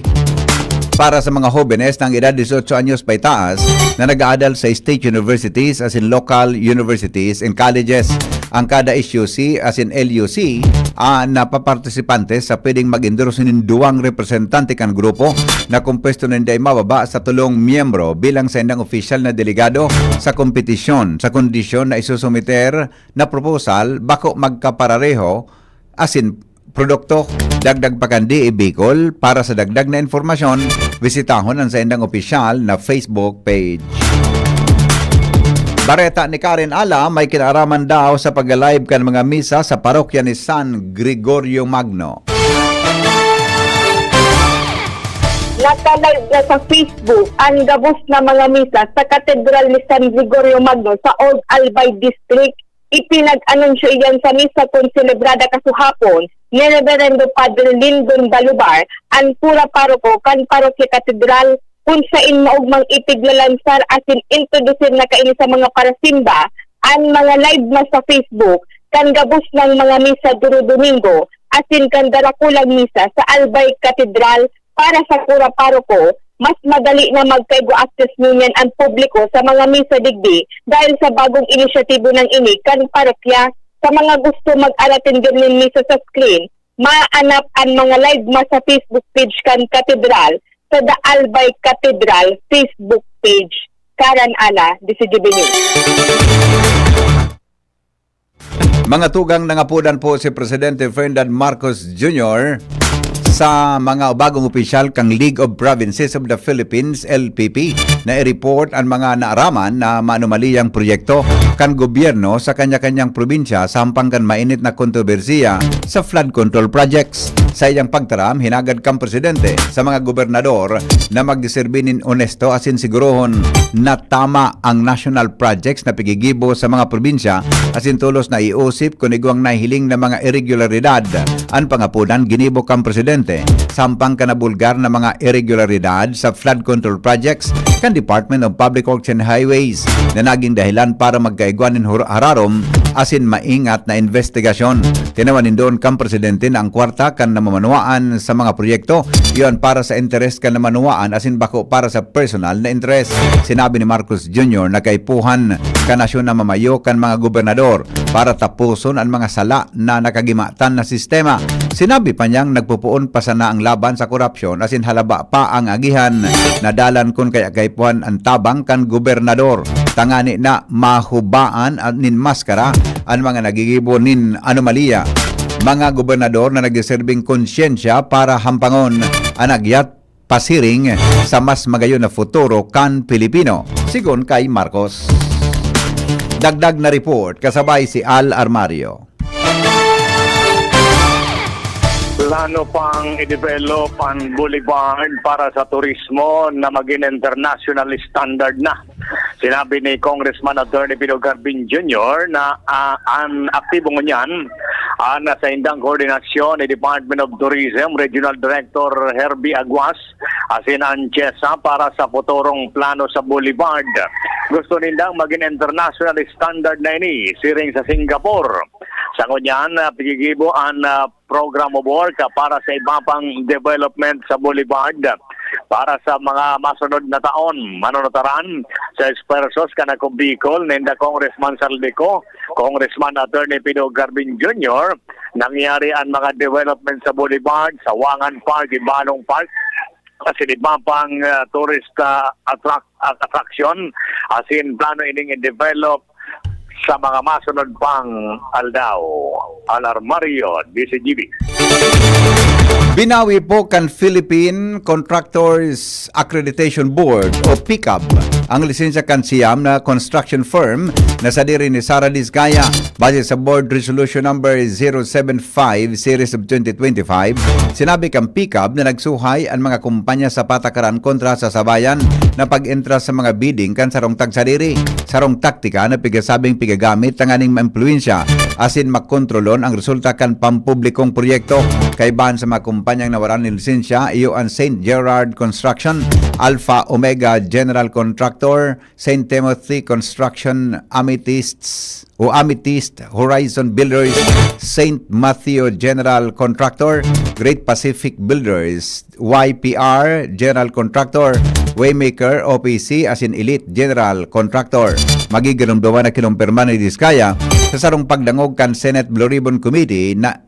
para sa mga hobenes na ang edad dieciocho anyos paitaas na nag-aadal sa state universities asin local universities and colleges. Ang kada S U C asin L U C ah, na papartisipante sa pwedeng mag-endorse nin duwang representante kan grupo na kompuesto ninda ay mababa sa tolong miyembro bilang saindang opisyal na delegado sa kompetisyon, sa kondisyon na isusumiter na proposal bako magkaparareho asin produkto. Dagdag pa kan D A Bicol, para sa dagdag na impormasyon, bisitahon ang saindang opisyal na Facebook page. Bareta ni Karen Ala, may kinaaraman daw sa pag-live kan mga misa sa parokya ni San Gregorio Magno. Naka-live na sa Facebook an gabos na mga misa sa Katedral ni San Gregorio Magno sa Old Albay District. Ipinag-anunsyo iyan sa misa kun selebrada kasuhapon ni Reverendo Padre Lindon Balubar, an kura paroko kan Parokya Katedral, kun sain maogmang ipiglalansar asin introdusir na kaini sa mga parasimba an mga live na sa Facebook kan gabos nang mga misa duro Domingo asin kan darakulang misa sa Albay Katedral. Para sa kura paroko, mas madali na magkaigwa access ngunyan an publiko sa mga misa digdi dahil sa bagong inisyatibo nang ini kan parokya. Sa mga gusto mag-aratender nin misa sa screen, maanap an mga live mass sa Facebook page kan Katedral sa The Albay Cathedral Facebook page. Karan Ala, D C G B News. Mga tugang, nangapodan po si Presidente Ferdinand Marcos Junior sa mga bagong opisyal kan League of Provinces of the Philippines, L P P, na i-report an mga naaraman na maanumaliyang proyekto kan gobyerno sa kanya-kanyang probinsya sa hampang kan mainit na kontrobersiya sa flood control projects. Sa iyang pagtaram, hinagad kan presidente sa mga gobernador na magserbi nin onesto asin sigurohon na tama ang national projects na pigigibo sa mga probinsya asin tolos na iusip kun igwang nahihiling na mga iregularidad. An pangapodan ginibo kan presidente sa hampang kan nabulgar na mga iregularidad sa flood control projects kan Department of Public Works and Highways na naging dahilan para magkaigwa nin hur- hararom asin maingat na investigasyon. Tinawan nin doon kan presidente na ang kwarta kan namamanwaan sa mga proyekto iyon para sa interes kan namamanwaan asin bako para sa personal na interes. Sinabi ni Marcos Junior na kaipuhan kan nasyon na mamayo kan mga gobernador para taposon an mga sala na nakagimatan na sistema. Sinabi pa niyang nagpupoon pa sana ang laban sa korupsyon asin halaba pa ang agihan na dalan kun kaya kaipuhan an tabang kan gobernador, tangani na mahubaan an nin maskara an mga nagigibo nin anomalya. Mga gobernador na nagseserbing konsyensya para hampangon an agyat pasiring sa mas magayon na futuro kan Pilipino, sigon kay Marcos. Dagdag na report kasabay si Al Armario. Plano pang i-develop ang boulevard para sa turismo na maging international standard na. Sinabi ni Congressman Attorney Pino Garbin Junior na, ah, an aktibo ngunyan an saindang koordinasyon ni Department of Tourism Regional Director Herbie Aguas asin an CHESA para sa futurong plano sa boulevard. Gusto nindang maging international standard na ini, siring sa Singapore. Sa ngunyan, ah, pigigibo an, ah, program of work, ah, para sa iba pang development sa boulevard. Para sa mga masunod na taon, manunutaran sa Expertos kan Ako Bicol, ninda Congressman Zaldy Co, Congressman Attorney Pino Garbin Junior, nangyari ang mga development sa boulevard, sa Wangan Park, Ibalong Park, asin iba pang, ah, tourist, ah, attract-, ah, attraction, asin plano ining i-develop sa mga masunod pang aldaw. Alarmario, D C G B. Binawi po kan Philippine Contractors Accreditation Board o PCAB ang lisensya kan siyam na construction firm na sadiri ni Sara Dizgaya. Base sa Board Resolution Number zero seven five Series of twenty twenty-five, sinabi kan PCAB na nagsuhay an mga kumpanya sa patakaran kontra sa sabayan na pag-entra sa mga bidding kan sarong tagsadiri. Sarong taktika na pigasabing pigagamit tanganing maimpluwensya asin makontrolon ang resulta kan pampublikong proyekto. Kaibahan sa mga kumpanyang nawaran nin lisensya, iyo an Saint Gerard Construction, Alpha Omega General Contractor, Saint Timothy Construction, Amethysts o Amethyst, Horizon Builders, Saint Matthew General Contractor, Great Pacific Builders, Y P R General Contractor, Waymaker O P C asin Elite General Contractor. Magiginumduman na kinumpirma ni Dizgaya sa sarong pagdangog kan Senate Blue Ribbon Committee na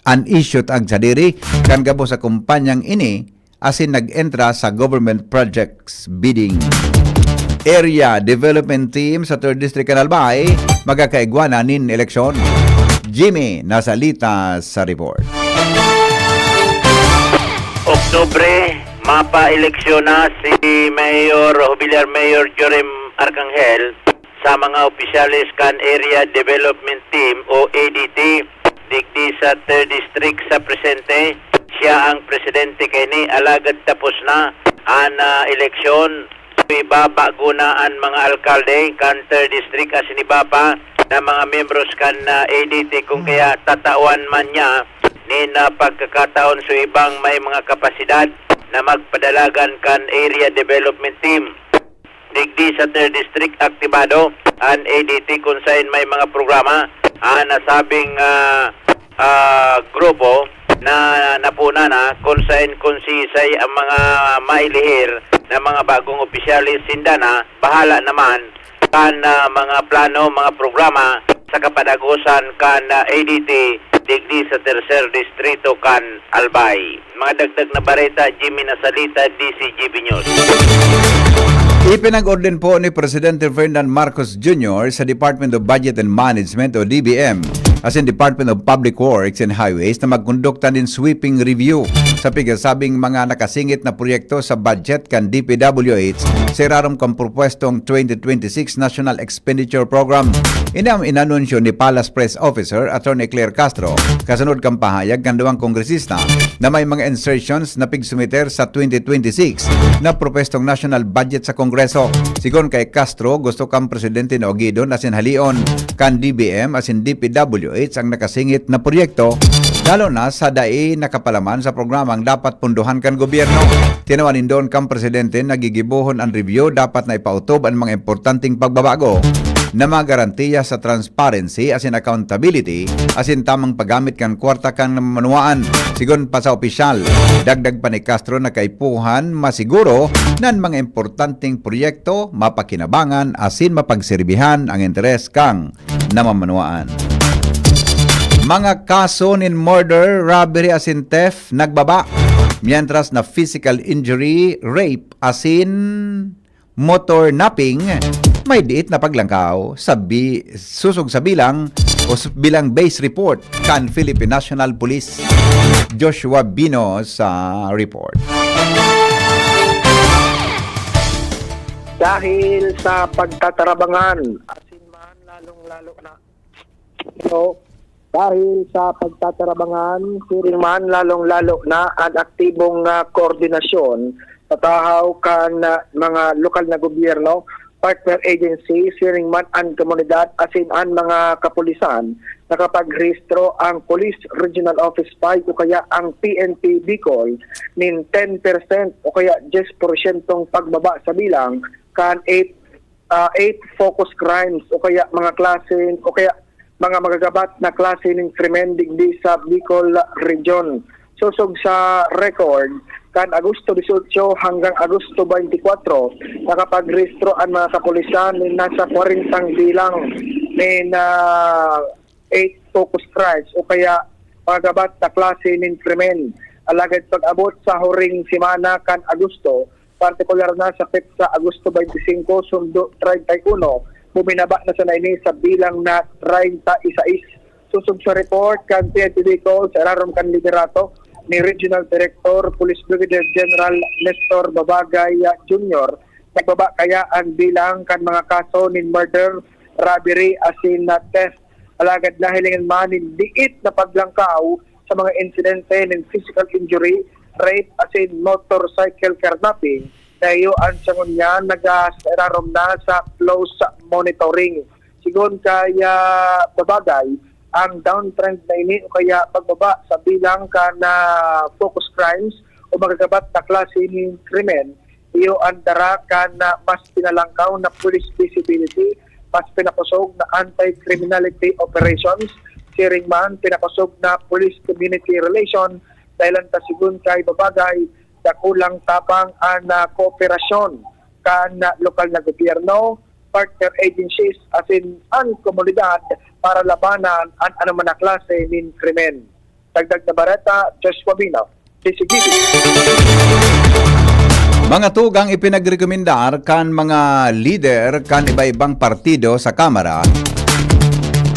an issue tagsadiri kan gabos sa kumpanyang ini asin nag-entra sa government projects bidding. Area Development Team sa Third District kan Albay magkakaigwa na nin eleksyon. Jimmy Nasalita sa report. Oktubre, mapa-eleksyon na si Mayor Jubilar Mayor Jorim Arcangel sa mga opisyales kan Area Development Team o A D T digdi sa Third District sa presente. Siya ang presidente kaini, alagad tapos na an, ah, eleksyon. Iba, bago na an mga alkalde kan Third District asin iba pa na mga miyembros kan, ah, A D T, kung kaya tatawan man niya nin, ah, pagkakataon sa ibang may mga kapasidad na magpadalagan kan Area Development Team. Digdi sa Third District, aktibado an A D T kung saen may mga programa an nasabing, ah, ah, grupo na napuna na, kung saen kung sisay ang mga mailihir na mga bagong opisyales, sinda na bahala naman kan, ah, mga plano, mga programa sa kapadagosan kan, ah, A D T digdi sa Tercer Distrito kan Albay. Mga dagdag na bareta, Jimmy Nasalita, D C G B News. Ipinag-orden po ni Presidente Ferdinand Marcos Junior sa Department of Budget and Management o D B M asin Department of Public Works and Highways na magkondukta nin sweeping review sa pigasabing mga nakasingit na proyekto sa budget kan D P W H sa irarom kan propwestong twenty twenty-six National Expenditure Program. Ini an inanunsyo ni Palace Press Officer Attorney Claire Castro kasunod kan pahayag kan duwang kongresista na may mga insertions na pigsumiter sa twenty twenty-six na propwestong national budget sa Kongreso. Sigon kay Castro, gusto kan presidente na ugidon asin haleon kan D B M asin D P W H ang nakasingit na proyekto, lalo na sa dai nakapalaman sa programang dapat pundohan kan gobyerno. Tinawan nindon kan presidente na gigibohon an review, dapat na ipautob an mga importanteng pagbabago na magarantiya sa transparency asin accountability asin tamang paggamit kan kwarta kan manuwaan. Sigon pa sa opisyal, dagdag pa ni Castro na kaipuhan masiguro na an mga importanteng proyekto mapakinabangan asin mapagserbihan ang interes kan namamanuwaan. Mga kaso nin murder, robbery asin theft nagbaba, mientras na physical injury, rape asin motor napping may diit na paglangkaw sa bi-, susog sa bilang o s-, bilang base report kan Philippine National Police. Joshua Bino sa report. Dahil sa pagtatarabangan, asin man lalong-lalo na, so, Dahil sa pagtatarabangan, siring man lalong-lalo na an aktibong, ah, koordinasyon sa tahaw kan, ah, mga lokal na gobyerno, partner agency, siring man an komunidad asin an mga kapulisan, nakapagrehistro ang Police Regional Office five o kaya ang P N P Bicol nin ten percent o kaya diyes porsyentong pagbaba sa bilang kan eight, ah, eight focus crimes o kaya mga klase o kaya mga magagabat na klase nin krimen digdi sa Bicol Region. Sosog sa record, kan Agosto dieciocho hanggang Agosto twenty-four, nakapagrehistro an mga kapulisan nin nasa kwarentang bilang nin, ah, eight focus crimes o kaya magagabat na klase nin krimen. Alagad pag-abot sa huring semana kan Agosto, partikular na sa petsa Agosto twenty-five sundo treinta y uno, buminaba na sana ini sa bilang na treinta y seis. Sosog sa report kan P N P Bicol sa irarom kan liderato ni Regional Director Police Brigadier General Nestor Babagay Junior, nagbaba kaya ang bilang kan mga kaso nin murder, robbery asin na theft. Alagad nahilingan man nin liit na paglangkaw sa mga insidente nin physical injury, rape asin motorcycle carnapping na iyo an sa ngunyan naga-, sa irarom na sa close monitoring. Sigon kay, ah, Babagay, ang downtrend na ini o kaya pagbaba sa bilang kan, ah, focus crimes o magagabat na klase nin krimen, iyo an dara kan, ah, mas pinalangkaw na police visibility, mas pinakosog na anti-criminality operations, siring man pinakosog na police community relation, dahilan ta sigon kay Babagay, dakulang tabang an, ah, kooperasyon kan, ah, lokal na gobyerno, partner agencies asin an komunidad para labanan an anoman na klase nin krimen. Dagdag na bareta, Joshua Bino, D C T V. Mga tugang ipinagrekomendar kan mga lider kan iba-ibang partido sa Kamara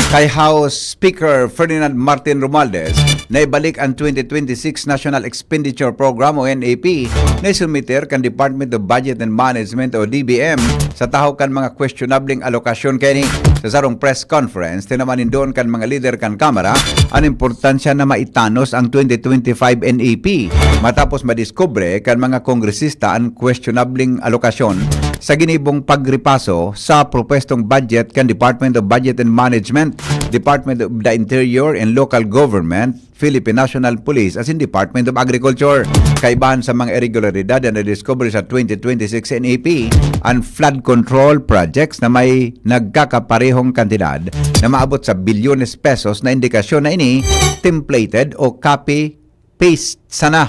kay House Speaker Ferdinand Martin Romualdez na ibalik an twenty twenty-six National Expenditure Program o N E P na isumiter kan Department of Budget and Management o D B M sa tahaw kan mga questionableng alokasyon kaini. Sa sarong press conference, tinaman nin duon kan mga lider kan Kamara an importansya na maitanos ang twenty twenty-five N E P matapos madiskubre kan mga kongresista an questionableng alokasyon sa ginibong pagripaso sa propwestong budget kan Department of Budget and Management, Department of the Interior and Local Government, Philippine National Police asin Department of Agriculture. Kaibahan sa mga iregularidad na nadiskubre sa twenty twenty-six N E P, an flood control projects na may nagkakaparehong kantidad na maabot sa bilyones pesos na indikasyon na ini templated o copy-paste sana.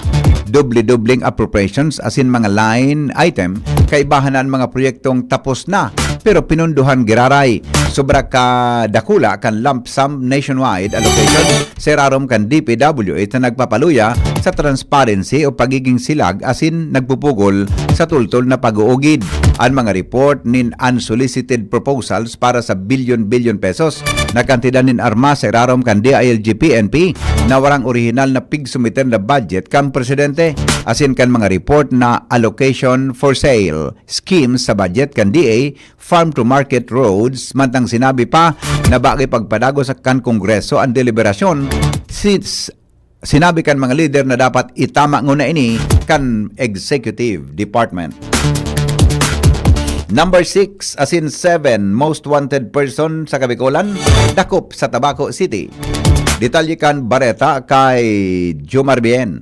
Doble-dobleng appropriations asin mga line item, kaibahan na an mga proyektong tapos na pero pinundohan giraray. Sobra ka dakula kan lump sum nationwide allocation sa irarom kan D P W H na nagpapaluya sa transparency o pagiging silag asin nagpupugol sa tultol na pag-uugid. An mga report nin unsolicited proposals para sa bilyon-bilyon pesos na kantidad nin armas sa irarom kan D I L G P N P na warang orihinal na pigsumiter na budget kan presidente asin kan mga report na allocation for sale schemes sa budget kan D A, farm to market roads, mantang sinabi pa na bagay pagpadagos kan Kongreso an deliberasyon. Since sinabi kan mga lider na dapat itama nguna ini kan executive department. Number six, asin seven most wanted person sa Kabikolan, dakop sa Tabaco City. Detalye kan bareta kay Jomar Bien.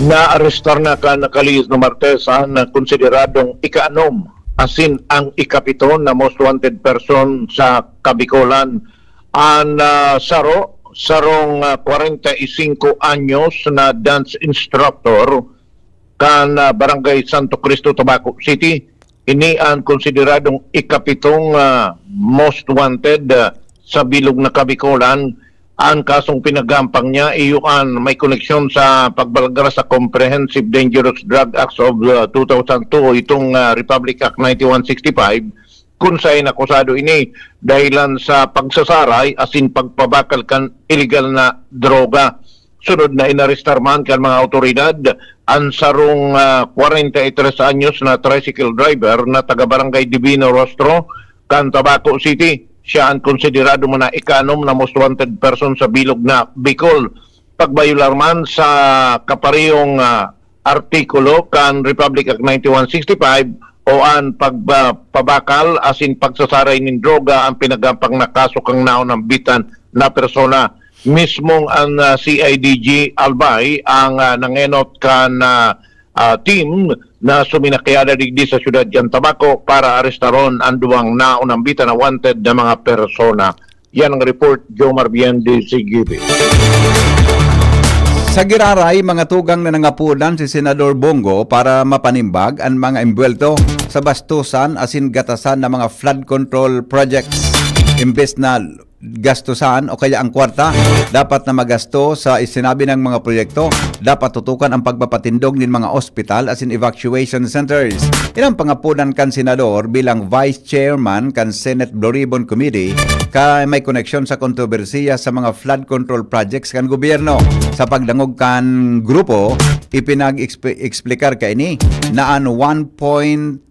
Naarestar na kan nakalihis na Martes an konsideradong ikaanom asin ang ikapito na most wanted person sa Kabikolan. An, ah, saro, sarong, ah, kwarenta y singko anyos na dance instructor kan, ah, Barangay Santo Cristo, Tabaco City. Ini an konsideradong ikapitong, ah, most wanted, ah, sa bilog na Kabikolan. An kasong pinagampang niya, iyo an may koneksyon sa pagbalagras sa Comprehensive Dangerous Drug Acts of, ah, two thousand two, itong, ah, Republic Act ninety-one sixty-five, kun saen akusado ini dahilan sa pagsasaray asin pagpabakal kan iligal na droga. Sunod na inarestar man kan mga awtoridad an sarong, ah, kwarenta y tres anyos na tricycle driver na taga Barangay Divino Rostro kan Tabaco City. siya an konsiderado man na ikanom na most wanted person sa bilog na Bicol. Pagbayular man sa kaparehong, ah, artikulo kan Republic Act ninety-one sixty-five o an pagba-, pabakal asin pagsasaray nin droga ang pinagapang na kaso kan naunambitan na persona. Mismong ang, ah, C I D G Albay ang, ah, nangenot kan, ah, ah, team na suminakyada digdi sa siyudad kan Tabaco para arestaron ang duwang naunambitan na wanted na mga persona. Yan ang report, Jomar Bien de Sigibe. Sa giraray, mga tugang, na nangapodan si Senador Bong Go para mapanimbag an mga embuwelto sa bastusan asin gatasan na mga flood control projects. Imbes na gastusan o kaya ang kwarta, dapat na magasto sa isinabi ng mga proyekto. Dapat tutukan ang pagpapatindog nin mga ospital asin evacuation centers. Ilang pangapodan kan senador bilang vice chairman kan Senate Blue Ribbon Committee ka may koneksyon sa kontrobersiya sa mga flood control projects kan gobyerno. Sa pagdangog kan grupo, ipinag-exp-, explicar kaini na an one point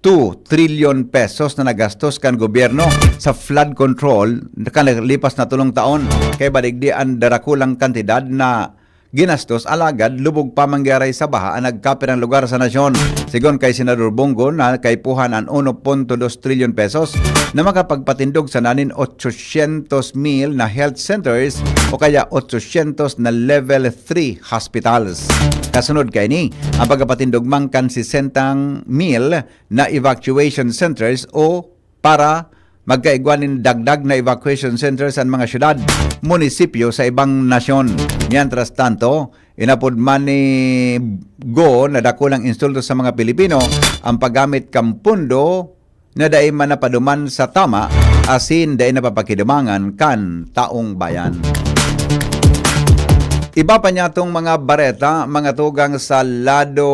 two trilyon pesos na nagastos kan gobyerno sa flood control kan lipas na tolong taon. Kaiba digdi an darakulang kantidad na ginastos, alagad lubog pa mangyaray sa baha an nagkapirang lugar sa nasyon. Sigon kay Senador Bong Go na kaipuhan an uno punto dos trilyon pesos na makapagpatindog sana nin otsosyentos mil na health centers o kaya otsosyentos na level three hospitals. Kasunod kaini, ang pagkapatindog man kan sesenta mil na evacuation centers o para magkaigwa nin dagdag na evacuation centers an mga syudad, munisipyo sa ibang nasyon. Mientras tanto, inapod man ni Go na dakulang insulto sa mga Pilipino ang paggamit kan pondo na dai man napaduman sa tama asin dai napapakidumangan kan taong bayan. Iba pa niyatong mga bareta, mga tugang, sa lado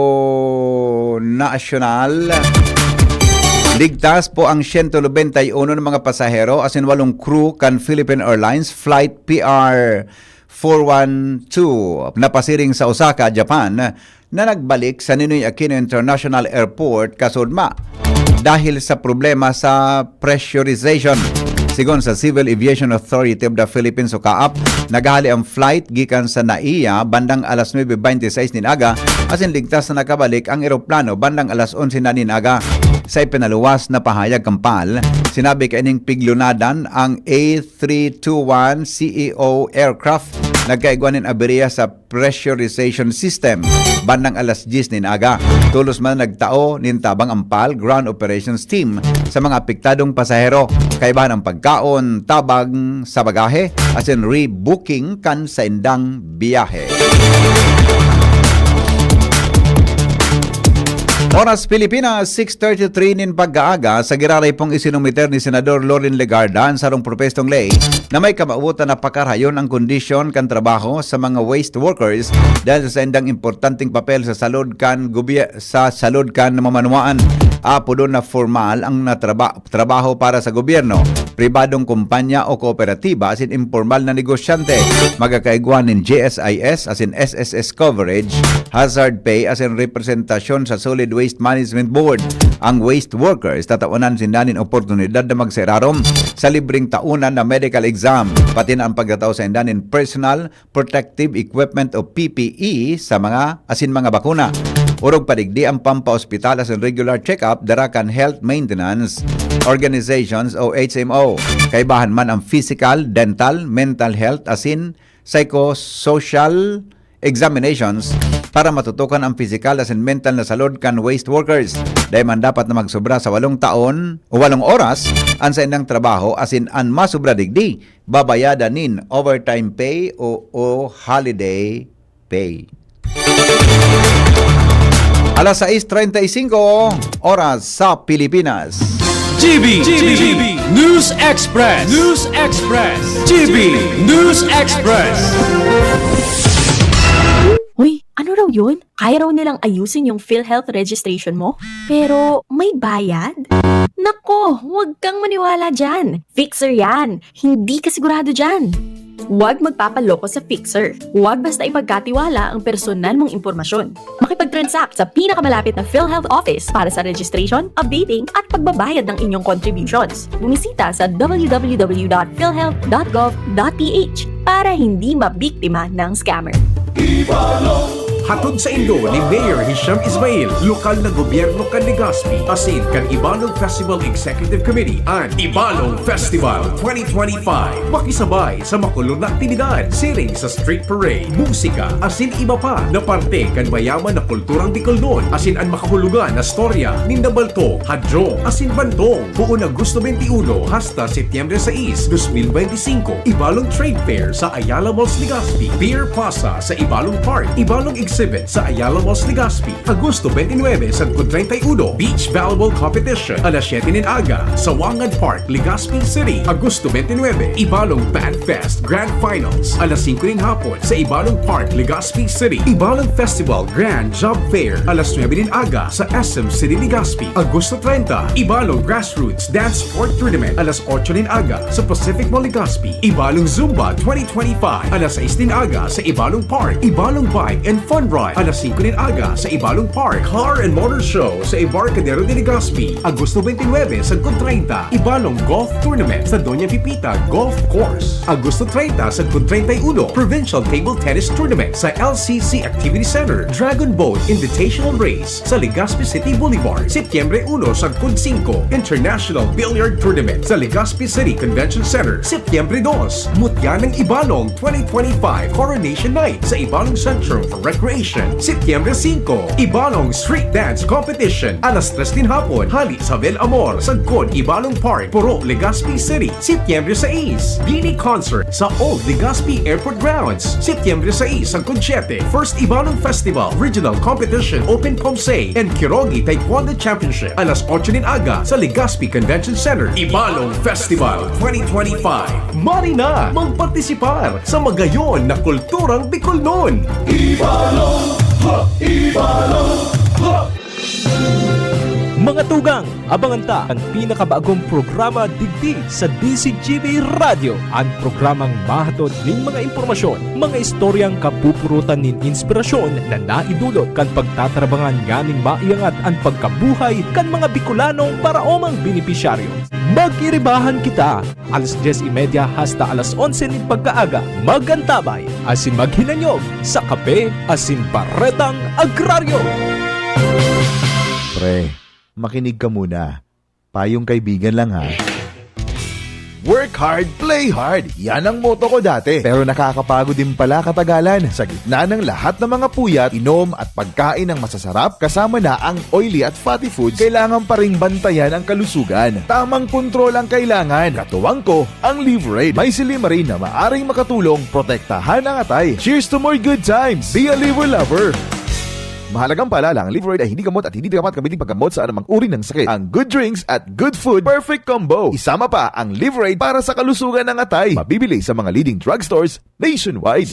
nasyonal. Ligtas po ang siyento nobenta y uno na mga pasahero asin walong crew kan Philippine Airlines Flight P R four one two na pasiring sa Osaka, Japan, na nagbalik sa Ninoy Aquino International Airport kasudma dahil sa problema sa pressurization. Sigon sa Civil Aviation Authority of the Philippines o CAAP, naghahali ang flight gikan sa NAIA bandang alas nuebe bente seis nin aga, asin ligtas na nakabalik ang eroplano bandang alas onse na nin aga. Sa ipinaluwas na pahayag kan PAL, sinabi kaining piglunadan ang A three two one C E O aircraft nagkaigwa nin aberya sa pressurization system bandang alas dyes nin aga. Tolos man nagtao nin tabang ang PAL Ground Operations Team sa mga apektadong pasahero, kaibahan ang pagkaon, tabang sa bagahe, asin rebooking kan saindang biyahe. Oras Pilipinas, six thirty-three nin pag-aaga. Sa giraray pong isinumiter ni Senador Loren Legarda an sarong propestong ley na may kamawotan na pakarayon ang kondisyon kan trabaho sa mga waste workers dahil sa saindang importanteng papel sa salud kan gobye-, sa salud kan mamanwaan. Apodon na formal ang natraba-, trabaho para sa gobyerno, pribadong kumpanya o kooperatiba asin impormal na negosyante. Magkakaigwa nin G S I S asin S S S coverage, hazard pay asin representasyon sa Solid Waste Management Board. Ang waste workers, tatawanan sinda nin oportunidad na magserarom sa libreng taonan na medical exam, pati na ang pagtatao sa inda nin personal protective equipment o P P E sa mga asin mga bakuna. Orog pa digdi ang pampaospital asin regular check-up dara kan health maintenance organizations o H M O. Kaibahan man ang physical, dental, mental health asin psychosocial examinations para matutukan ang physical asin mental na salud kan waste workers. Dai man dapat na magsobra sa walong taon o walong oras an saindang trabaho asin an masobra digdi babayadan nin overtime pay o, o holiday pay. Alas sais treinta y cinco, oras sa Pilipinas. G B, G B, News Express, News Express, G B News Express. Uy, ano raw Yun, kaya raw nilang ayusin yung PhilHealth registration mo, pero may bayad? Nako, huwag kang maniwala dyan. Fixer yan. Hindi ka sigurado dyan. Huwag magpapaloko sa Fixer. Huwag basta ipagkatiwala ang personal mong impormasyon. Makipag-transact sa pinakamalapit na PhilHealth office para sa registration, updating, at pagbabayad ng inyong contributions. Bumisita sa w w w dot philhealth dot gov dot p h para hindi mabiktima ng scammer. Hatod saindo ni Mayor Hisham Ismail, lokal na gobyerno kan Legazpi, asin kan Ibalog Festival Executive Committee, an Ibalog Festival twenty twenty-five. Makisabay sa makulog na aktibidad, siring sa street parade, musika, asin iba pa na parte kan mayaman na kulturang Bicolnon, asin an makahulugan na storya ninda Baltong, Hadjong, asin Bantong. Poon Agosto twenty-one hasta Setyembre sais, dos mil benti singko, Ibalong Trade Fair sa Ayala Malls, Legazpi, Beer Plaza sa Ibalong Park, Ibalong Exhibit sa Ayala Malls, Legazpi, Agosto twenty-nine sagkod treinta y uno, Beach Volleyball Competition, alas siyete nin aga, sa Wangan Park, Legazpi City, Agosto twenty-nine, Ibalong Band Fest Grand Finals, alas singko nin hapon, sa Ibalong Park, Legazpi City, Ibalong Festival Grand Job Fair, alas nuebe nin aga, sa S M City, Legazpi, Agosto treinta, Ibalong Grassroots Dance Sport Tournament, alas otso nin aga, sa Pacific Mall, Legazpi, Ibalong Zumba twenty twenty-five, alas sais nin aga, sa Ibalong Park, Ibalong Bike and Fun Ride, alas singko nin aga, sa Ibalong Park, Car and Motor Show, sa Embarcadero de Legazpi, Agosto twenty-nine sagkod treinta, Ibalong Golf Tournament sa Doña Pipita Golf Course, Agosto treinta sagkod treinta y uno, Provincial Table Tennis Tournament sa L C C Activity Center, Dragon Boat Invitational Race sa Legazpi City Boulevard, Setyembre uno sagkod singko, International Billiard Tournament sa Legazpi City Convention Center, Setyembre dos, Mutya ng Ibalong twenty twenty-five Coronation Night sa Ibalong Centrum for Recreation, Setyembre singko, Ibalong Street Dance Competition, alas tres nin hapon, hali sa Bel Amor, sagkod Ibalong Park, Purok, Legazpi City, Setyembre sais, Bini Concert sa Old Legazpi Airport Grounds, Setyembre sais sagkod siyete, First Ibalong Festival Regional Competition Open Pomsey and Kirogi Taekwondo Championship, alas otso nin aga sa Legazpi Convention Center. Ibalong Festival twenty twenty-five. Mari na magpartisipar sa magayon na kulturang Bicolnon! Ibalong! Ha! Ibalong! Ha! Mga tugang, abangan ta an pinakabagong programa digdi sa D Z G B Radyo, an programang mahatod nin mga impormasyon, mga istoryang kapupurutan nin inspirasyon na naidulot kan pagtatarabangan nganing maiangat an pagkabuhay kan mga Bikolanong paraomang benepisyaryo. Mag-iribahan kita! Alas dyes y media hasta alas onse nin pagkaaga, mag-antabay asin maghinanyog sa Kape asin Baretang Agraryo. Pre, makinig ka muna. Payong kaibigan lang ha. Work hard, play hard. Yan ang motto ko dati. Pero nakakapagod din pala katagalan. Sa gitna ng lahat ng mga puyat, inom at pagkain ng masasarap, kasama na ang oily at fatty foods, kailangan pa ring bantayan ang kalusugan. Tamang kontrol ang kailangan. Katuwang ko, ang Liverade. May silymarin na maaring makatulong protektahan ang atay. Cheers to more good times! Be a Liver Lover! Mahalagang paalala, ang Liverade ay hindi gamot at hindi dapat gamitin paggamot sa anumang uri ng sakit. Ang good drinks at good food, perfect combo. Isama pa ang Liverade para sa kalusugan ng atay. Mabibili sa mga leading drugstores nationwide.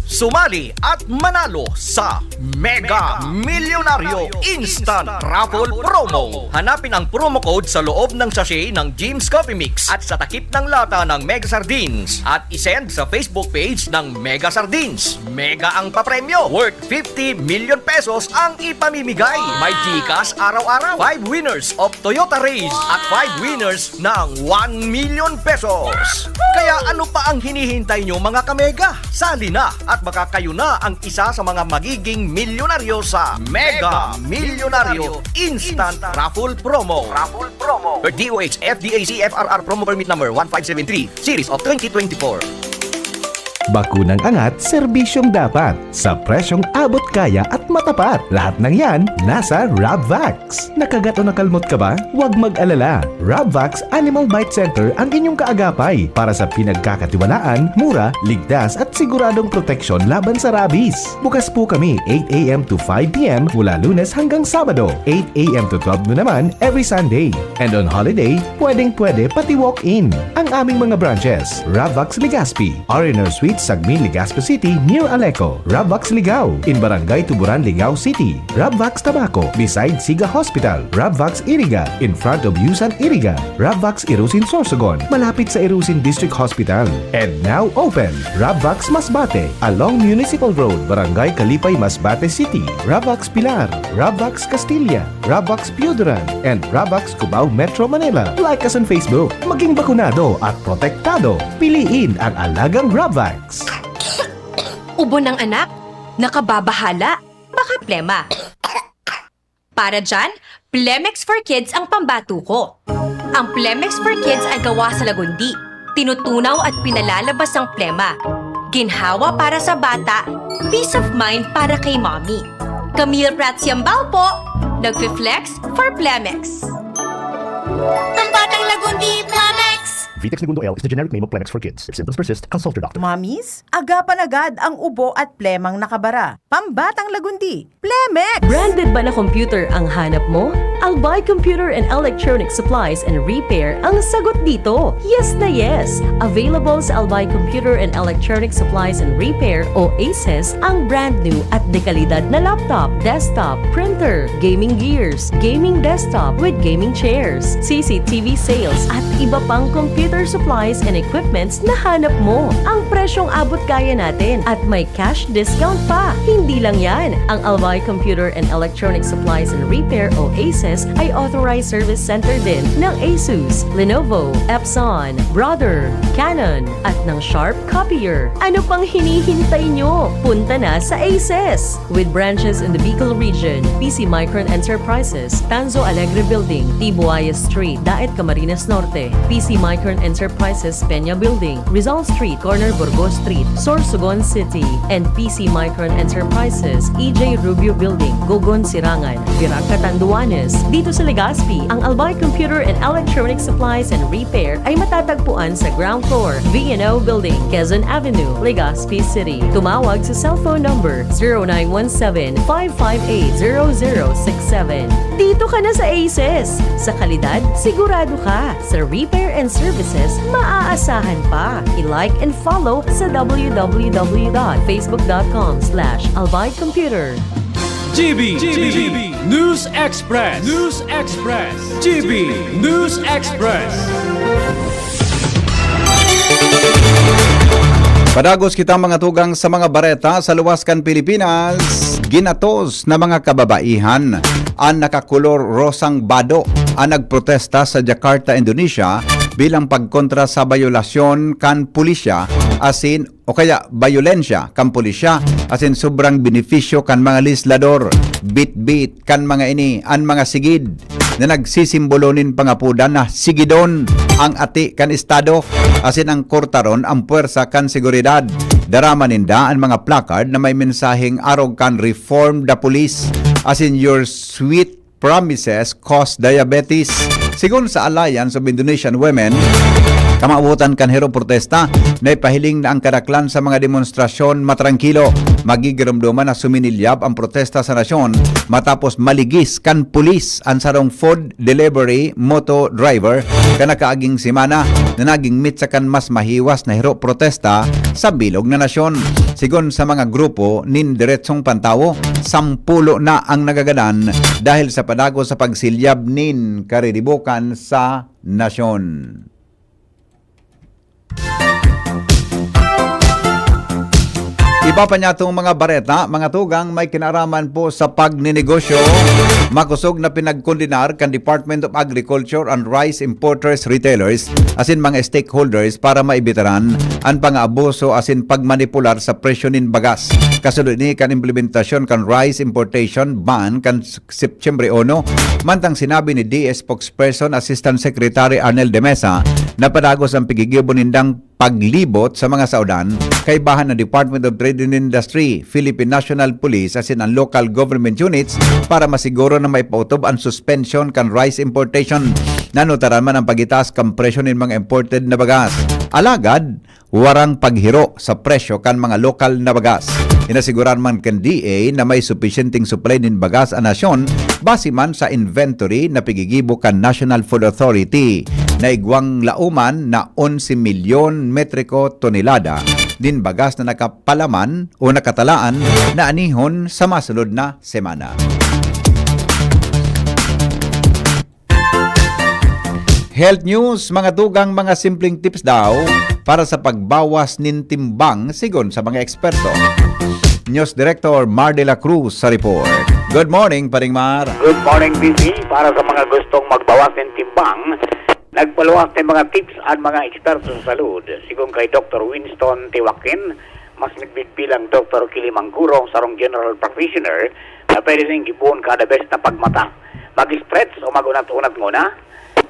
Sumali at manalo sa Mega Milyonaryo Instant Raffle Promo. Hanapin ang promo code sa loob ng sachet ng Jim's Coffee Mix at sa takip ng lata ng Mega Sardines at isend sa Facebook page ng Mega Sardines. Mega ang papremyo, worth fifty million pesos ang ipamimigay. May GCash araw-araw, five winners of Toyota Raize at five winners ng one million pesos. Kaya ano pa ang hinihintay nyo, mga kamega? Sali na at baka kayo na ang isa sa mga magiging milyonaryo sa Mega Milyonaryo Instant Raffle Promo. Raffle Promo. Per D O H F D A C F R R Promo Permit Number one five seven three, Series of twenty twenty-four. Bakunang angat, serbisyong dapat, sa presyong abot kaya at Matapat, lahat ng yan nasa Rabvax. Nakagat o nakalmot ka ba? Huwag mag-alala. Rabvax Animal Bite Center ang inyong kaagapay para sa pinagkakatiwalaan, mura, ligtas at siguradong proteksyon laban sa rabies. Bukas po kami eight a m to five p m mula Lunes hanggang Sabado, eight a m to twelve noon naman every Sunday. And on holiday, pwedeng-pwede pati walk-in. Ang aming mga branches, Rabvax Legazpi, R and R Suite, Sagmin, Legazpi City, near Aleco, Rabvax Ligao, in Barangay Tuburan, Ligao City, Rabvax Tabaco, beside Siga Hospital, Rabvax Iriga, in front of Yusan Iriga, Rabvax Irusin Sorsogon, malapit sa Irusin District Hospital. And now open, Rabvax Masbate, along Municipal Road, Barangay Kalipay, Masbate City, Rabvax Pilar, Rabvax Castilla, Rabvax Pioduran, and Rabvax Cubao, Metro Manila. Like us on Facebook. Maging bakunado at protektado. Piliin ang alagang Rabvax. Ubo ng anak? Nakababahala? Baka plema? Para dyan, Plemex for Kids ang pambato ko. Ang Plemex for Kids ay gawa sa lagundi. Tinutunaw at pinalalabas ang plema. Ginhawa para sa bata, peace of mind para kay mommy. Camille Prats Yambao po, nagfi-flex for Plemex. Pambatang lagundi, Plemex! Vitex Negundo L is the generic name of Plemex for kids. If symptoms persist, consult your doctor. Mommies, agapan agad ang ubo at plemang nakabara. Pambatang lagundi, Plemex! Branded ba na computer ang hanap mo? Albay Computer and Electronic Supplies and Repair ang sagot dito. Yes na yes! Available sa Albay Computer and Electronic Supplies and Repair o ACES ang brand new at dekalidad na laptop, desktop, printer, gaming gears, gaming desktop with gaming chairs, C C T V sales at iba pang computer supplies and equipments na hanap mo. Ang presyong abot kaya natin at may cash discount pa. Hindi lang yan, ang Albay Computer and Electronic Supplies and Repair o ACES ay authorized service center din ng Asus, Lenovo, Epson, Brother, Canon, at ng Sharp Copier. Ano pang hinihintay nyo? Punta na sa ACES! With branches in the Bicol region, P C Micron Enterprises, Tanzo Alegre Building, Tibuaya Street, Daet, Camarines Norte, P C Micron Enterprises, Peña Building, Rizal Street, corner Burgos Street, Sorsogon City, and P C Micron Enterprises, E J Rubio Building, Gogon, Sirangan, Virac, Catanduanes. Dito sa Legazpi, ang Albay Computer and Electronic Supplies and Repair ay matatagpuan sa ground floor, V and O Building, Quezon Avenue, Legazpi City. Tumawag sa cellphone number zero nine one seven, five five eight, zero zero six seven. Dito ka na sa ACES! Sa kalidad, sigurado ka. Sa repair and services, maaasahan pa. I-like and follow sa w w w dot facebook dot com slash albay computer. G B, G B, News Express, News Express, G B News Express. Padagos kita, mga tugang, sa mga bareta sa luwas kan Pilipinas. Ginatos na mga kababaihan an nakakolor rosang bado an nagprotesta sa Jakarta, Indonesia, bilang pagkontra sa bayolasyon kan pulisya asin o kaya bayolensya kan pulisya asin sobrang benepisyo kan mga legislador. Bitbit kan mga ini an mga sigid na nagsisimbolo nin pangapodan na sigidon ang ati kan estado asin ang kortaron ang puwersa kan seguridad. Darama ninda an mga placard na may mensaheng arog kan reform the police asin your sweet promises cause diabetes. Sigon sa Alliance of Indonesian Women, kamawotan kan Hero Protesta, naipahiling na ang kadaklan sa mga demonstrasyon matrangkilo. Magigiromdoman na suminilyab ang protesta sa nasyon matapos maligis kan pulis an sarong food delivery moto driver kan nakaaging semana na naging mitsa kan mas mahiwas na Hero Protesta sa bilog na nasyon. Sigon sa mga grupo nin diretsong pantawo, sampulo na ang nagagadan dahil sa padagos sa pagsilyab nin kariribokan sa nasyon. Iba pa niya itong mga bareta, mga tugang, may kinaraman po sa pagninegosyo. Makosog na pinagkondenar kan Department of Agriculture and rice importers, retailers, asin mga stakeholders para maibitaran an pangaabuso asin pagmanipular sa presyo nin bagas. Kasunod ini kan implementasyon kan rice importation ban kan Setyembre uno, mantang sinabi ni D A spokesperson Assistant Secretary Arnel de Mesa Napadagos ang pigigibo nindang paglibot sa mga saodan, kaibahan ang Department of Trade and Industry, Philippine National Police asin ang local government units para masiguro na maipautob ang suspension kan rice importation. Nanutaran man ang pagitaas kan presyo nin mga imported na bagas. Alagad, warang paghiro sa presyo kan mga lokal na bagas. Inasiguran man kan D A na may supisyenteng supply nin bagas an nasyon base man sa inventory na pigigibo kan National Food Authority na igwang lauman na onse milyon metriko tonelada nin bagas na nakapalaman o nakatalaan na anihon sa masunod na semana. Health News, mga dugang, mga simpleng tips daw para sa pagbawas nin timbang, sigon sa mga eksperto. News Director Mar de la Cruz sa report. Good morning, Paring Mar. Good morning, B C. Para sa mga gustong magbawas nin timbang, nagpaluwas nin mga tips an mga eksperto sa salud. Sigon kay Doktor Winston Tiwakin, mas midbid bilang Doktor Kili Mangguro, sarong general practitioner, na pwede ning gibohon kada bes na pagmata. Mag-stretch o mag-unat-unat nguna.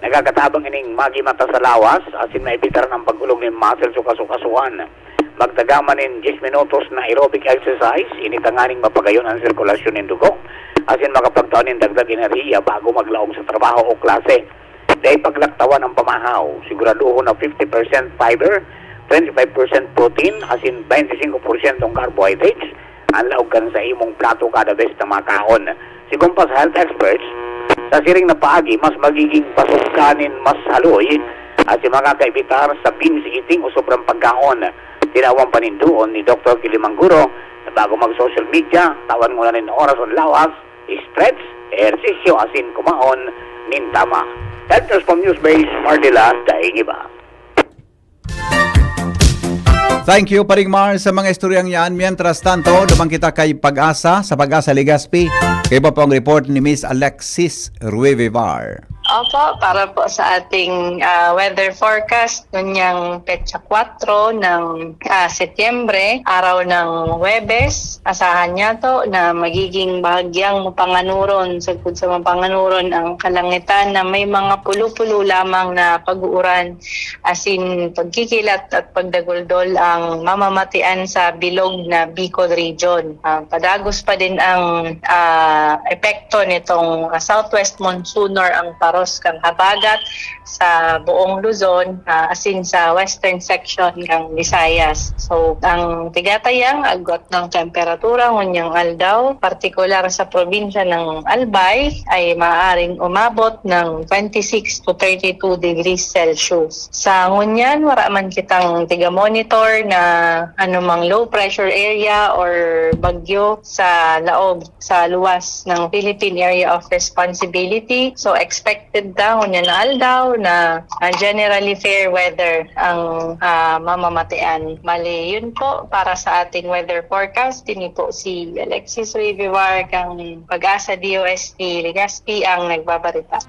Nagakatabang ining magimata sa lawas, asin maibitaran ang pag-ulog nin muscle o kasukasuan. Magtagama nin diyes minutos na aerobic exercise, ini tanganing mapagayon ang sirkulasyon nin dugo, asin makapagtao nin dagdag enerhiya bago maglaog sa trabaho o klase. Dai paglaktawan ang pamahaw. Siguraduhon na fifty percent fiber, twenty-five percent protein, asin twenty-five percent carbohydrates ang laog kan sa imong plato kada bes na makaon. Sigon pa sa health experts, sa siring na paagi, mas magiging basog ka nin mas haloy asin makakaibitar sa binge eating o sobrang pagkaon. Tinawang panindoon ni Doktor Kilimangguro na bago mag-social media, tawan nguna nin oras o lawas, stretch, ehersisyo asin kumaon nin tama. Health News from Newsbase, Mardila, daing iba. Thank you, Paring Mar, sa mga istoryang yan. Mientras tanto, duman kita kay Pag-asa, sa Pag-asa Legazpi. Kaiba po ang report ni Miss Alexis Ruivivar. Opo, para po sa ating, ah, weather forecast, ngunyan petsa kwatro ng, ah, Setyembre, araw ng Huwebes, asahan niya to na magiging bahagyang mapanganuron, sagkod sa mapanganuron ang kalangitan na may mga pulo-pulo lamang na pag-uuran, asin pagkikilat at pagdaguldol ang mamamatian sa bilog na Bicol Region. Ah, padagos pa din ang, ah, epekto nitong, ah, southwest monsoon or ang paros kan habagat sa buong Luzon, ah, asin sa western section ng Visayas. So, ang tigatayang agwat ng temperatura ngunyang aldaw, partikular sa probinsya ng Albay, ay maaaring umabot ng twenty-six to thirty-two degrees Celsius. Sa ngunyan, wara man kitang tiga-monitor na anumang low pressure area or bagyo sa laog, sa luwas ng Philippine Area of Responsibility. So, expected ta ngunyan na aldaw na, ah, generally fair weather ang, ah, mamamatian. Bali, yun po para sa ating weather forecast. Ini po si Alexis Rivivar kang Pag-asa D O S T Legazpi ang nagbabarita.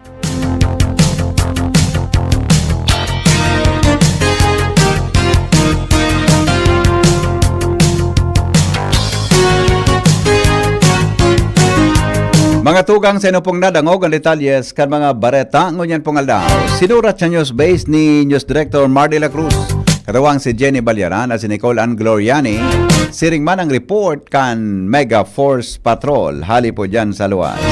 Mga tugang, sa inyo pong nadangog ang detalyes kan mga bareta ngunyan pong aldaw. Sinurat sa News Base ni News Director Mar de la Cruz. Katuwang si Jenny Balyaran at si Nicole Ann Gloriani. Siring man ang report kan Mega Force Patrol hali po dyan sa luwas.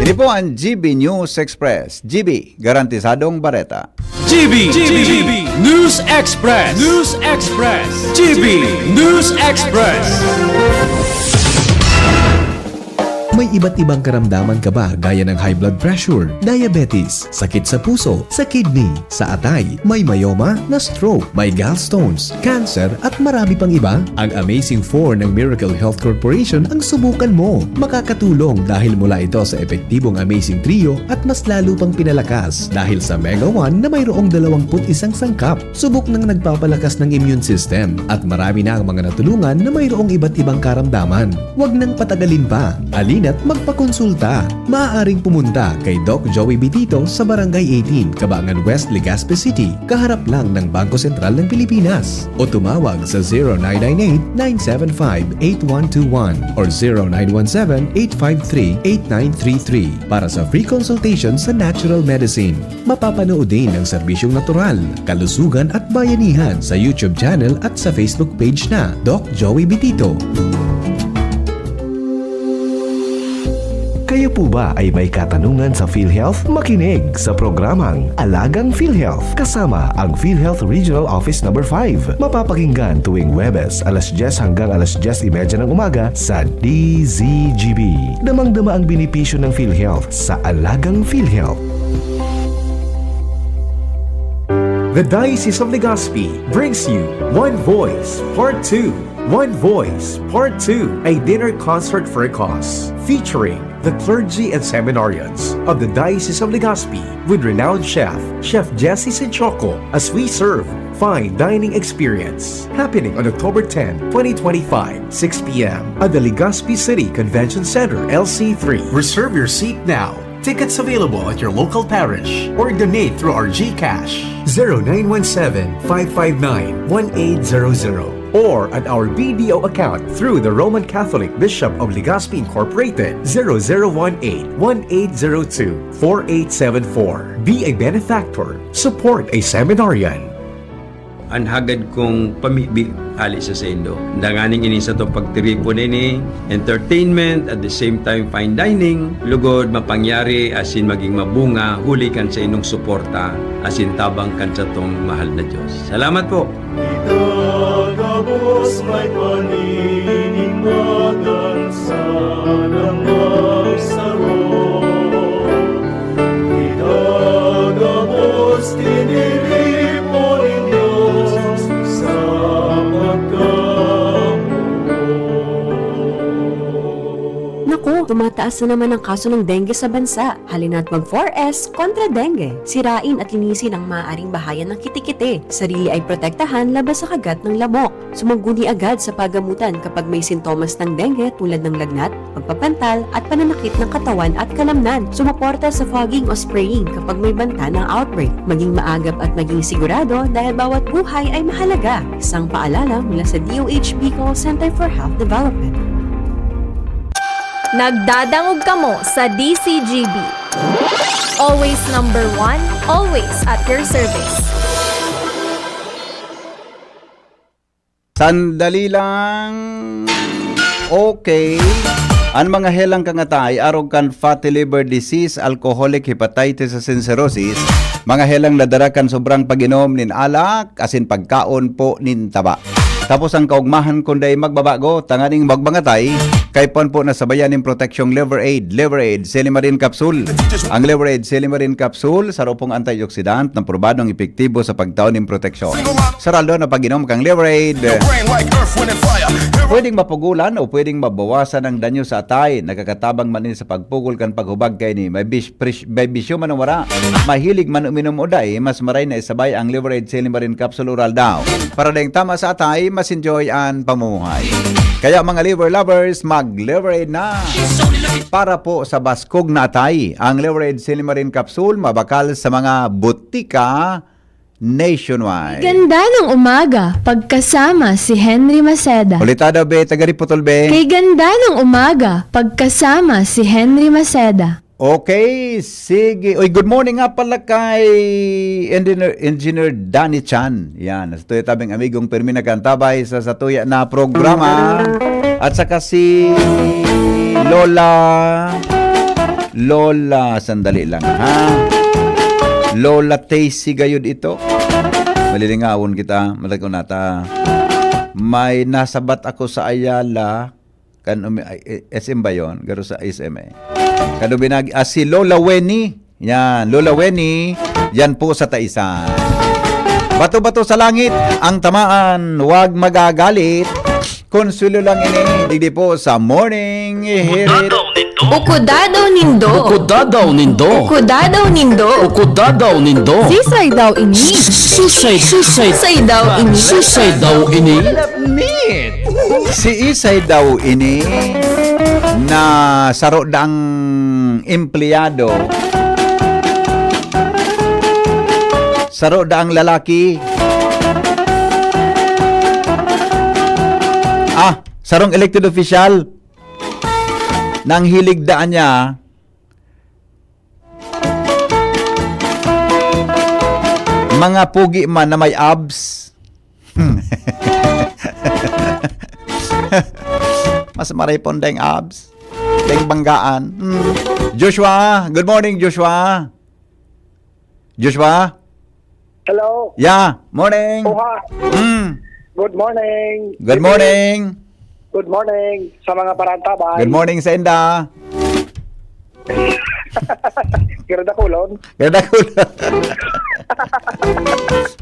Ini po ang G B News Express. G B, garantisadong bareta. G B, G B, News Express. News Express. G B News Express. May iba't ibang karamdaman ka ba, gaya ng high blood pressure, diabetes, sakit sa puso, sa kidney, sa atay, may myoma, na stroke, may gallstones, cancer, at marami pang iba? Ang Amazing Four ng Miracle Health Corporation ang subukan mo. Makakatulong dahil mula ito sa epektibong Amazing Trio at mas lalo pang pinalakas dahil sa Mega One na mayroong dalawampu't isang sangkap. Subok nang nagpapalakas ng immune system at marami na ang mga natulungan na mayroong iba't ibang karamdaman. Huwag nang patagalin pa. Halina't Magpakonsulta. Maaaring pumunta kay Doc Joey Bitito sa Barangay eighteen, Kabangan West, Legazpi City, kaharap lang ng Bangko Sentral ng Pilipinas. O tumawag sa zero nine nine eight, nine seven five, eight one two one or zero nine one seven, eight five three, eight nine three three para sa free consultation sa natural medicine. Mapapanood din ang serbisyong natural, kalusugan at bayanihan sa YouTube channel at sa Facebook page na Doc Joey Bitito. Kayo po ba ay may katanungan sa PhilHealth? Makinig sa programang Alagang PhilHealth kasama ang PhilHealth Regional Office Number five. Mapapakinggan tuwing Huwebes, alas dyes hanggang alas dyes y media ng umaga sa D Z G B. Damang-dama ang benepisyo ng PhilHealth sa Alagang PhilHealth. The Diocese of Legazpi brings you One Voice Part two. One Voice Part two, a dinner concert for a cause, featuring the clergy and seminarians of the Diocese of Legazpi with renowned chef, Chef Jesse Sinchoco, as we serve fine dining experience, happening on October ten, twenty twenty-five, six p m at the Legazpi City Convention Center, L C three. Reserve your seat now. Tickets available at your local parish or donate through our GCash, zero nine one seven, five five nine, one eight zero zero, or at our B D O account through the Roman Catholic Bishop of Legazpi Incorporated, zero zero one eight, one eight zero two, four eight seven four. Be a benefactor. Support a seminarian. An hagad kong pamibi hale sa saindo. Danganing ini satong pagtiripon ini, entertainment, at the same time fine dining, lugod mapangyari asin magin mabunga huli kan saindong suporta asin tabang kan satong mahal na Dios. Salamat po! Itagabos may paninimbagan sana magsaro. Itagabos tiniripo nin Dios sa pagkamuot. Naku, tumataas na naman ang kaso ng dengue sa bansa. Halina't mag four S kontra dengue. Sirain at linisin ang maaaring bahayan ng kitikite. Sarili ay protektahan laban sa kagat ng lamok. Sumangguni agad sa pagamutan kapag may sintomas ng dengue tulad ng lagnat, pagpapantal at pananakit ng katawan at kalamnan. Sumuporta sa fogging o spraying kapag may banta ng outbreak. Maging maagap at maging sigurado dahil bawat buhay ay mahalaga. Isang paalala mula sa D O H B Call Center for Health Development. Nagdadangog kamo sa D C G B. Always number one, always at your service. Sandali lang. Okay. An mga helang kan atay, arog kan fatty liver disease, alcoholic hepatitis asin cirrhosis, mga helang nadara kan sobrang pag-inom nin alak, asin pagkaon po nin taba. Tapos an kaogmahan kun dai magbabago, tanganing magmangatay, kaipuhan po na sabayan nin proteksyong Liver Aid, Liver Aid, Silimarin Capsule. Ang Liver Aid, Silimarin Capsule, saro pong antioxidant na probadong epektibo sa pagtao nin proteksyon. Sa raldo na pag-inom kang Liver Aid, pwedeng mapugulan o pwedeng mabawasan ang danyo sa atay. Nakakatabang man ini sa pagpugol kan paghubag kaini. May bis-, pres-, may bisyo man o wara, mahilig man uminom o dai, mas maray na isabay ang Liver Aid Silimarin Capsule Oral daw. Para daing tama sa atay, mas enjoy an pamumuhay. Kaya mga liver lovers, mag-Liver Aid na! Para po sa baskog na atay, ang Liver Aid Silimarin Capsule mabakal sa mga butika nationwide. Ganda ng umaga, pagkasama si Henry Maceda. Ulita daw, be, taga-Ripotol, be. Kay ganda ng umaga, pagkasama si Henry Maceda. Okay, sige. Uy, good morning nga pala kay Engineer, Engineer Danny Chan. Yan, sa tuya tabing amigong pirmi nagkantabay sa, sa tuya na programa. At saka si Lola, Lola, sandali lang, ha? Lola Tessie gayud ito. Malilingawon kita, malagkon nata. May nasabat ako sa Ayala, kan umi-, ay, eh, S M ba yun? Garo sa S M eh. Kan uminag-, ah, si Lola Weni. Yan, Lola Weni. Yan po sa Taisan. Bato-bato sa langit, ang tamaan, huwag magagalit. Konsuelo lang ini, digdi po sa Morning Hirit. Ukudadaw nindo. Ukudadaw nindo. Ukudadaw nindo. Ukudadaw nindo. Sisay daw ini? Sisay, sisay. Sisay daw ini? Sisay daw ini? Si Isay daw ini. na saro daang empleyado, saro daang lalaki, ah, sarong elected official na ang hilig daan niya mga pugi man na may abs. Mas maripon ding abs. Ding banggaan. Hmm. Joshua, good morning, Joshua. Joshua? Hello. Yeah, morning. Oha. Hmm. Good morning. Good morning. Good morning sa mga parantabay. Good morning sa inda. Pero dakulon. Pero dakul.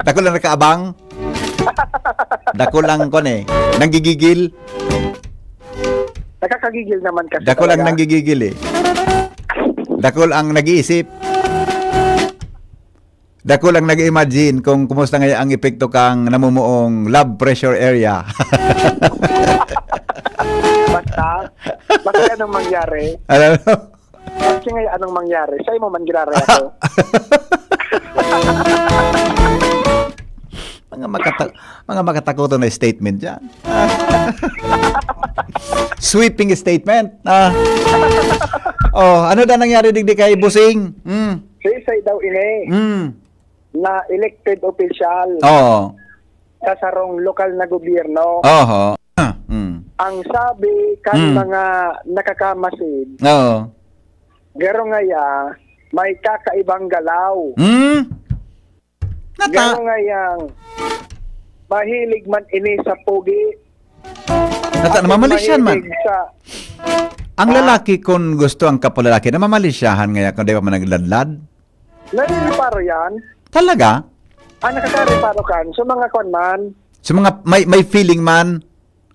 Dakul ang nakaabang. Dakul ang kon eh. Nanggigigil. Nakakagigil naman kasi Dakul ang talaga. Nanggigigil eh. Dakul ang nag-iisip. Dakul ang nag-imagine kung kumusta ngayon ang epekto kang namumuong love pressure area. Basta, basta anong mangyari? Alam mo? Basta ngayon anong mangyari? Sa imo man ginari ako. Mga makata-, mga makatakoton na statement dyan. Sweeping statement. Ah. Oh, ano na nangyari digdi kay Busing? Hmm. Sisay daw ini Hmm. na elected official Oo. sa sarong lokal na gobyerno. Oho. Ah, hmm. Ang sabi kan Hmm. mga nakakamasid, Oo. garo ngaya may kakaibang galaw. Hmm. Nata- Garo ngayang mahilig man ini sa pugi. Nata-, At namamalisyan man. mahilig sa Ang Ah. lalaki, kung gusto ang kapwa lalaki, namamalisyahan ngaya kung di pa man nagladlad. Nanireparo yan? Talaga? Ah, nakakareparo kan? So, mga kwan man? So, mga may, may feeling man?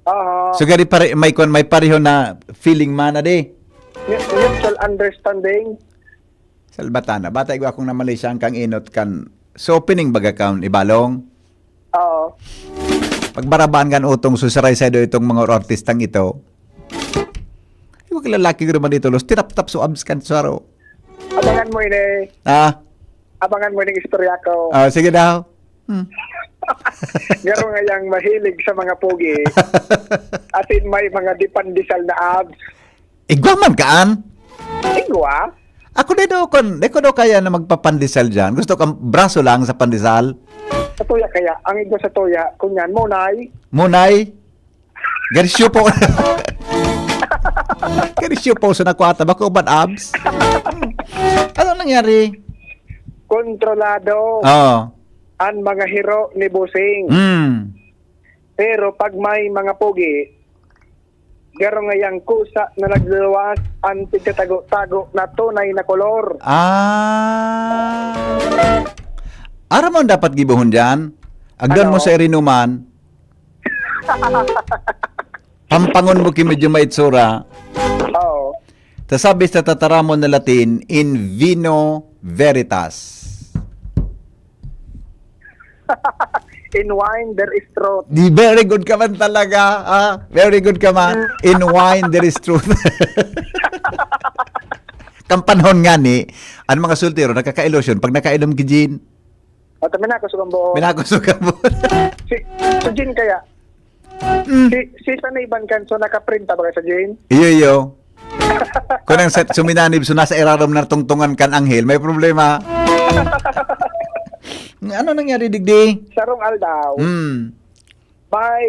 Aha. So, gari pare-, may kwan, may pareho na feeling man, adi? Mu-, mutual understanding? Salbatana. Bata igwa akong namalisyahan kang inot kan, so, opening baga kan Ibalong? Oo. Pagbarabaan kan utong, so, saraysay daw itong mga artistang ito. Yung lalaki ko naman dito, los, tinaptap so abs kan saro. Abangan mo ini. Ah. Abangan mo ining istorya ko. Ah, sige daw. Hmm. Garo ngayang mahilig sa mga pogi. As in, may mga dipandesal na abs. Igwa man kaan? Igwa? Ako di daw kon, di ko daw kaya na magpapandesal diyan. Gusto ko braso lang sa pandesal. Sa tuya kaya, ang igwa sa tuya, kunyan, munay. Munay? Garisyo po. Garisyo po sa nakuha ta. Bako bad abs? Ano nangyari? Kontrolado Oo. ang mga hiro ni Busing. Mm. Pero pag may mga pogi, garo ngayang kusa na nagluluwas ang pigtatago-tago na tunay na kolor. Ah. Aram mo ang dapat gibohon diyan? Agdan mo Ano? sa irinuman. Pampangon mo ki medyo maitsura. Oo. Ta sabi sa tataramon na Latin, "In vino veritas." In wine, there is truth. Di, very good ka man talaga, ah. Very good ka man. In wine, there is truth. Kan panahon ngani, ang mga soltero, nakakailusyon pag nakainom ki gin. O, tabi na ako sa kambo. Minakos mo ka mo. Si, sa gin kaya? Mm. Si, si Sanay Bankan, so nakaprinta ba ka sa gin? Iyo, iyo. Kung ang sa, suminanib, so nasa irarom na tungtungan kan anghel, may problema. Ano nangyari, digdi? Sarong aldaw, Mm. may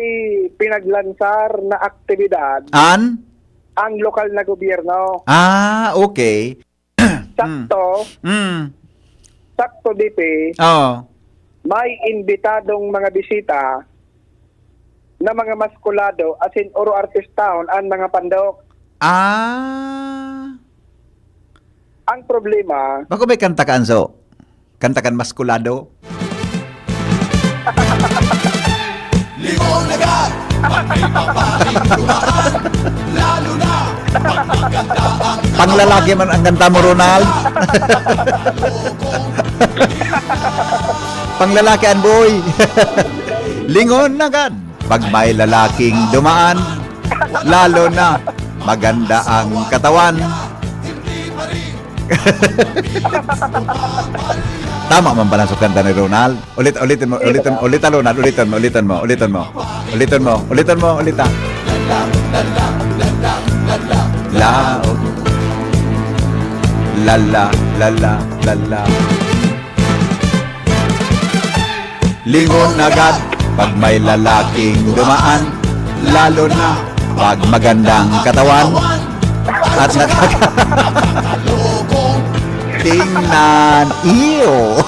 pinaglansar na aktibidad An? ang lokal na gobyerno. Ah, okay. Sakto, Mm. sakto, D P, Oo. may imbitadong mga bisita na mga maskulado, as in, oro artistahon an mga pandok. Ah. Ang problema, Bako may kanta ka, Anso? Kanta kan maskulado? Lingon agad, pag may paparing dumaan, lalo na pag maganda ang Panglalaki man ang kanta mo, Ronald. Panglalaki an boy. Lingon agad pag may lalaking dumaan, lalo na maganda ang katawan. Tama man pala sa kanta ni Ronald. Ulit, ulitin mo, ulitin, ulitan, Ronald, ulitan mo, ulitan mo, ulitan mo. Ulitan mo, ulitan mo, ulitan. Lao. Lala, lala, lala. Lingon agad pag may lalaking dumaan, lalo na pag magandang katawan at nakaka-, tingnan. Iyo.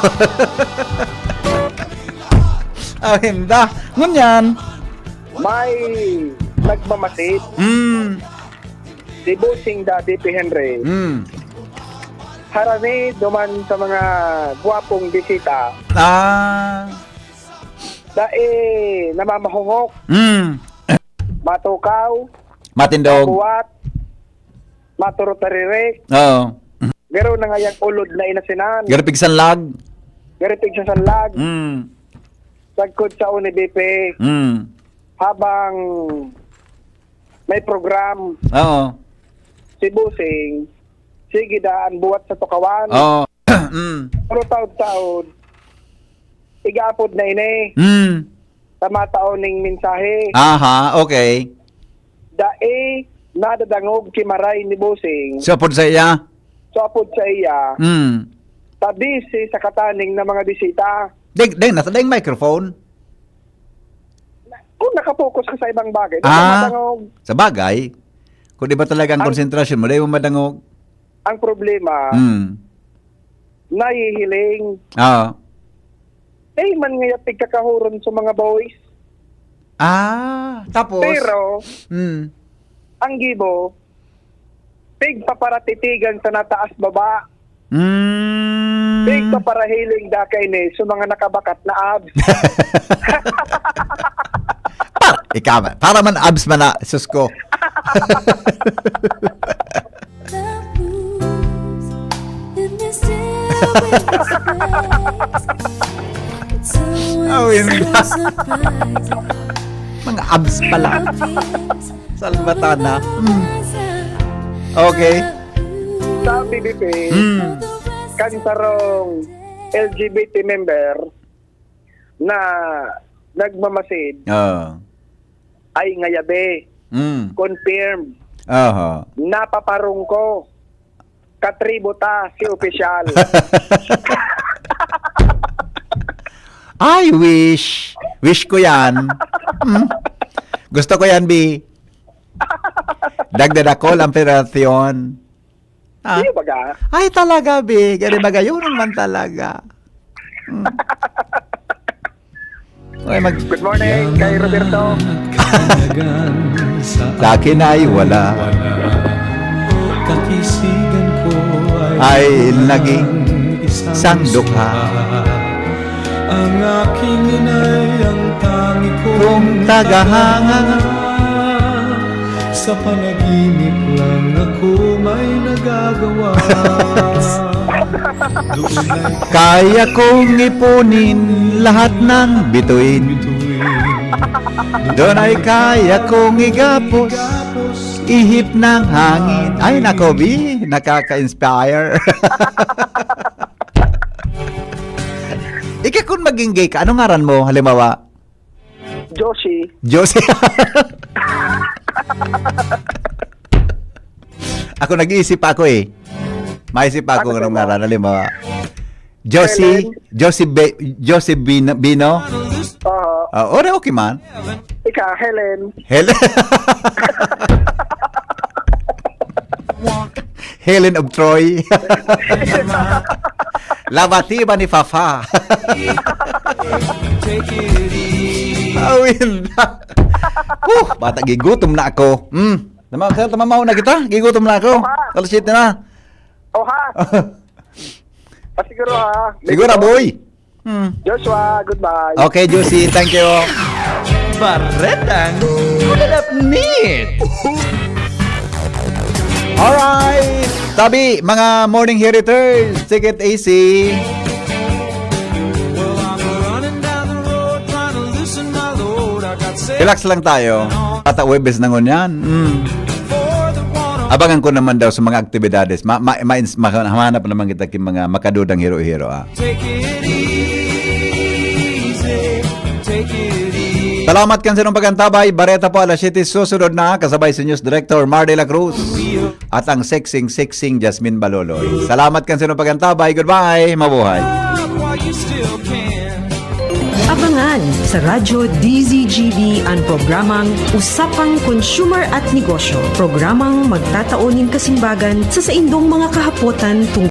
Ahinda. Ngunyan. May nagmamasid. Mm. Si Bossing Daddy P. Henry. Mm. Harani duman sa mga gwapong bisita. Ah. Dai namamahungok. Mm. Matukaw. Matindog. Mabuwat. Maturutaririk. Oo. Garo na ngayang ulod na inasinan. Garipig sanlag. Garipig sa sanlag. Mm. Sagkod sa Unibipe. Mm. Habang may program. Oo. Si Bossing, sige da, an buwat sa tukawan. Oo. Mm. Pero taod-taod, igaapod na ini. Mm. Sa matao ning mensahe. Aha, okay. Dai nadadangog ki Maray ni Bossing. So, apod sa iya? So, apod sa iya. Mm. Tabisi sa kataning na mga bisita. Deng, deng, nasa deng microphone? Kung nakapokus ka sa ibang bagay, di ka Ah, madangog. Sa bagay. Kung di ba talaga ang Ang konsentrasyon mo, di mo madangog. Ang problema, Hmm. nahihiling. Oo. Eh, man ngaya pigkakahuron sa mga boys. Ah, tapos? Pero, Hmm. ang gibo, pigpaparatitigan sa nataas baba. Mm. Pigpaparahiling da kaini sa mga nakabakat na abs. Para, ikaw, para man abs man na, sus ko. Awin. Mga abs pala. Salvatana. Mm. Okay. Sa B B P, Mm. kan sarong L G B T member na nagmamasid, Oo. ay ngayabi. Mm. Confirmed. Aha. Napaparong ko. Katribo ta, si opisyal. I wish. Wish ko yan. Mm. Gusto ko yan, Bi. Dagdadakol ang perasyon. Ah. Iyo baga? Ay, talaga, Bi. Gari baga, yun naman talaga. Hmm. Okay, mag- Good morning kay Roberto. Sa akin ay wala. Ay naging sandukha. Ang aking inay ang tangi kong tagahanga. Sa panaginip lang ako may nagagawa. Kaya kong ipunin lahat ng bituin. Doon ay kaya kong igapos, ihip ng hangin. Ay, nako, Bi, nakaka-inspire. Ika, kung maging gay ka, anong ngaran mo, halimbawa? Josie. Josie. Ako, nag-iisip pa ako eh. Maisip pa ako Ano ng pa ba? ngaran, halimbawa. Josie, Helen. Josie Be-, Josie Bino, Bino? Oo. Ah, ora, okay man. Ika, Helen. Helen. Helen of Troy. Labatiba ni Fafa. Awin. Huh, bata, gigutom na ako. Hmm. Tama, tama, mauna kita. Gigutom na ako. Oha. Alas siyete na. Oha. Ah, siguro, ha. Siguro, boy. Hmm. Joshua, goodbye. Okay, Josie, thank you. Baretang Kulalapnit. Alright. Tabi, mga morning heriters, take it easy. Relax lang tayo. Tata Webes na ngunyan. Mm. Abangan ko naman daw sa mga aktibidades. Ma, ma, ma, mahanap naman kita king mga makadudang hiro-hiro, ah. Take it easy, take it easy. Salamat kan sinong pagantabay. Bareta po alas siyete susunod na, kasabay si News Director Mar de la Cruz at ang sexing-sexing Jasmine Baloloy. Salamat kan sinong pagantabay. Goodbye. Mabuhay. While you still can. Abangan sa Radyo D Z G B ang programang Usapang Consumer at Negosyo. Programang magtatao nin kasimbagan sa saindong mga kahapotan tungkol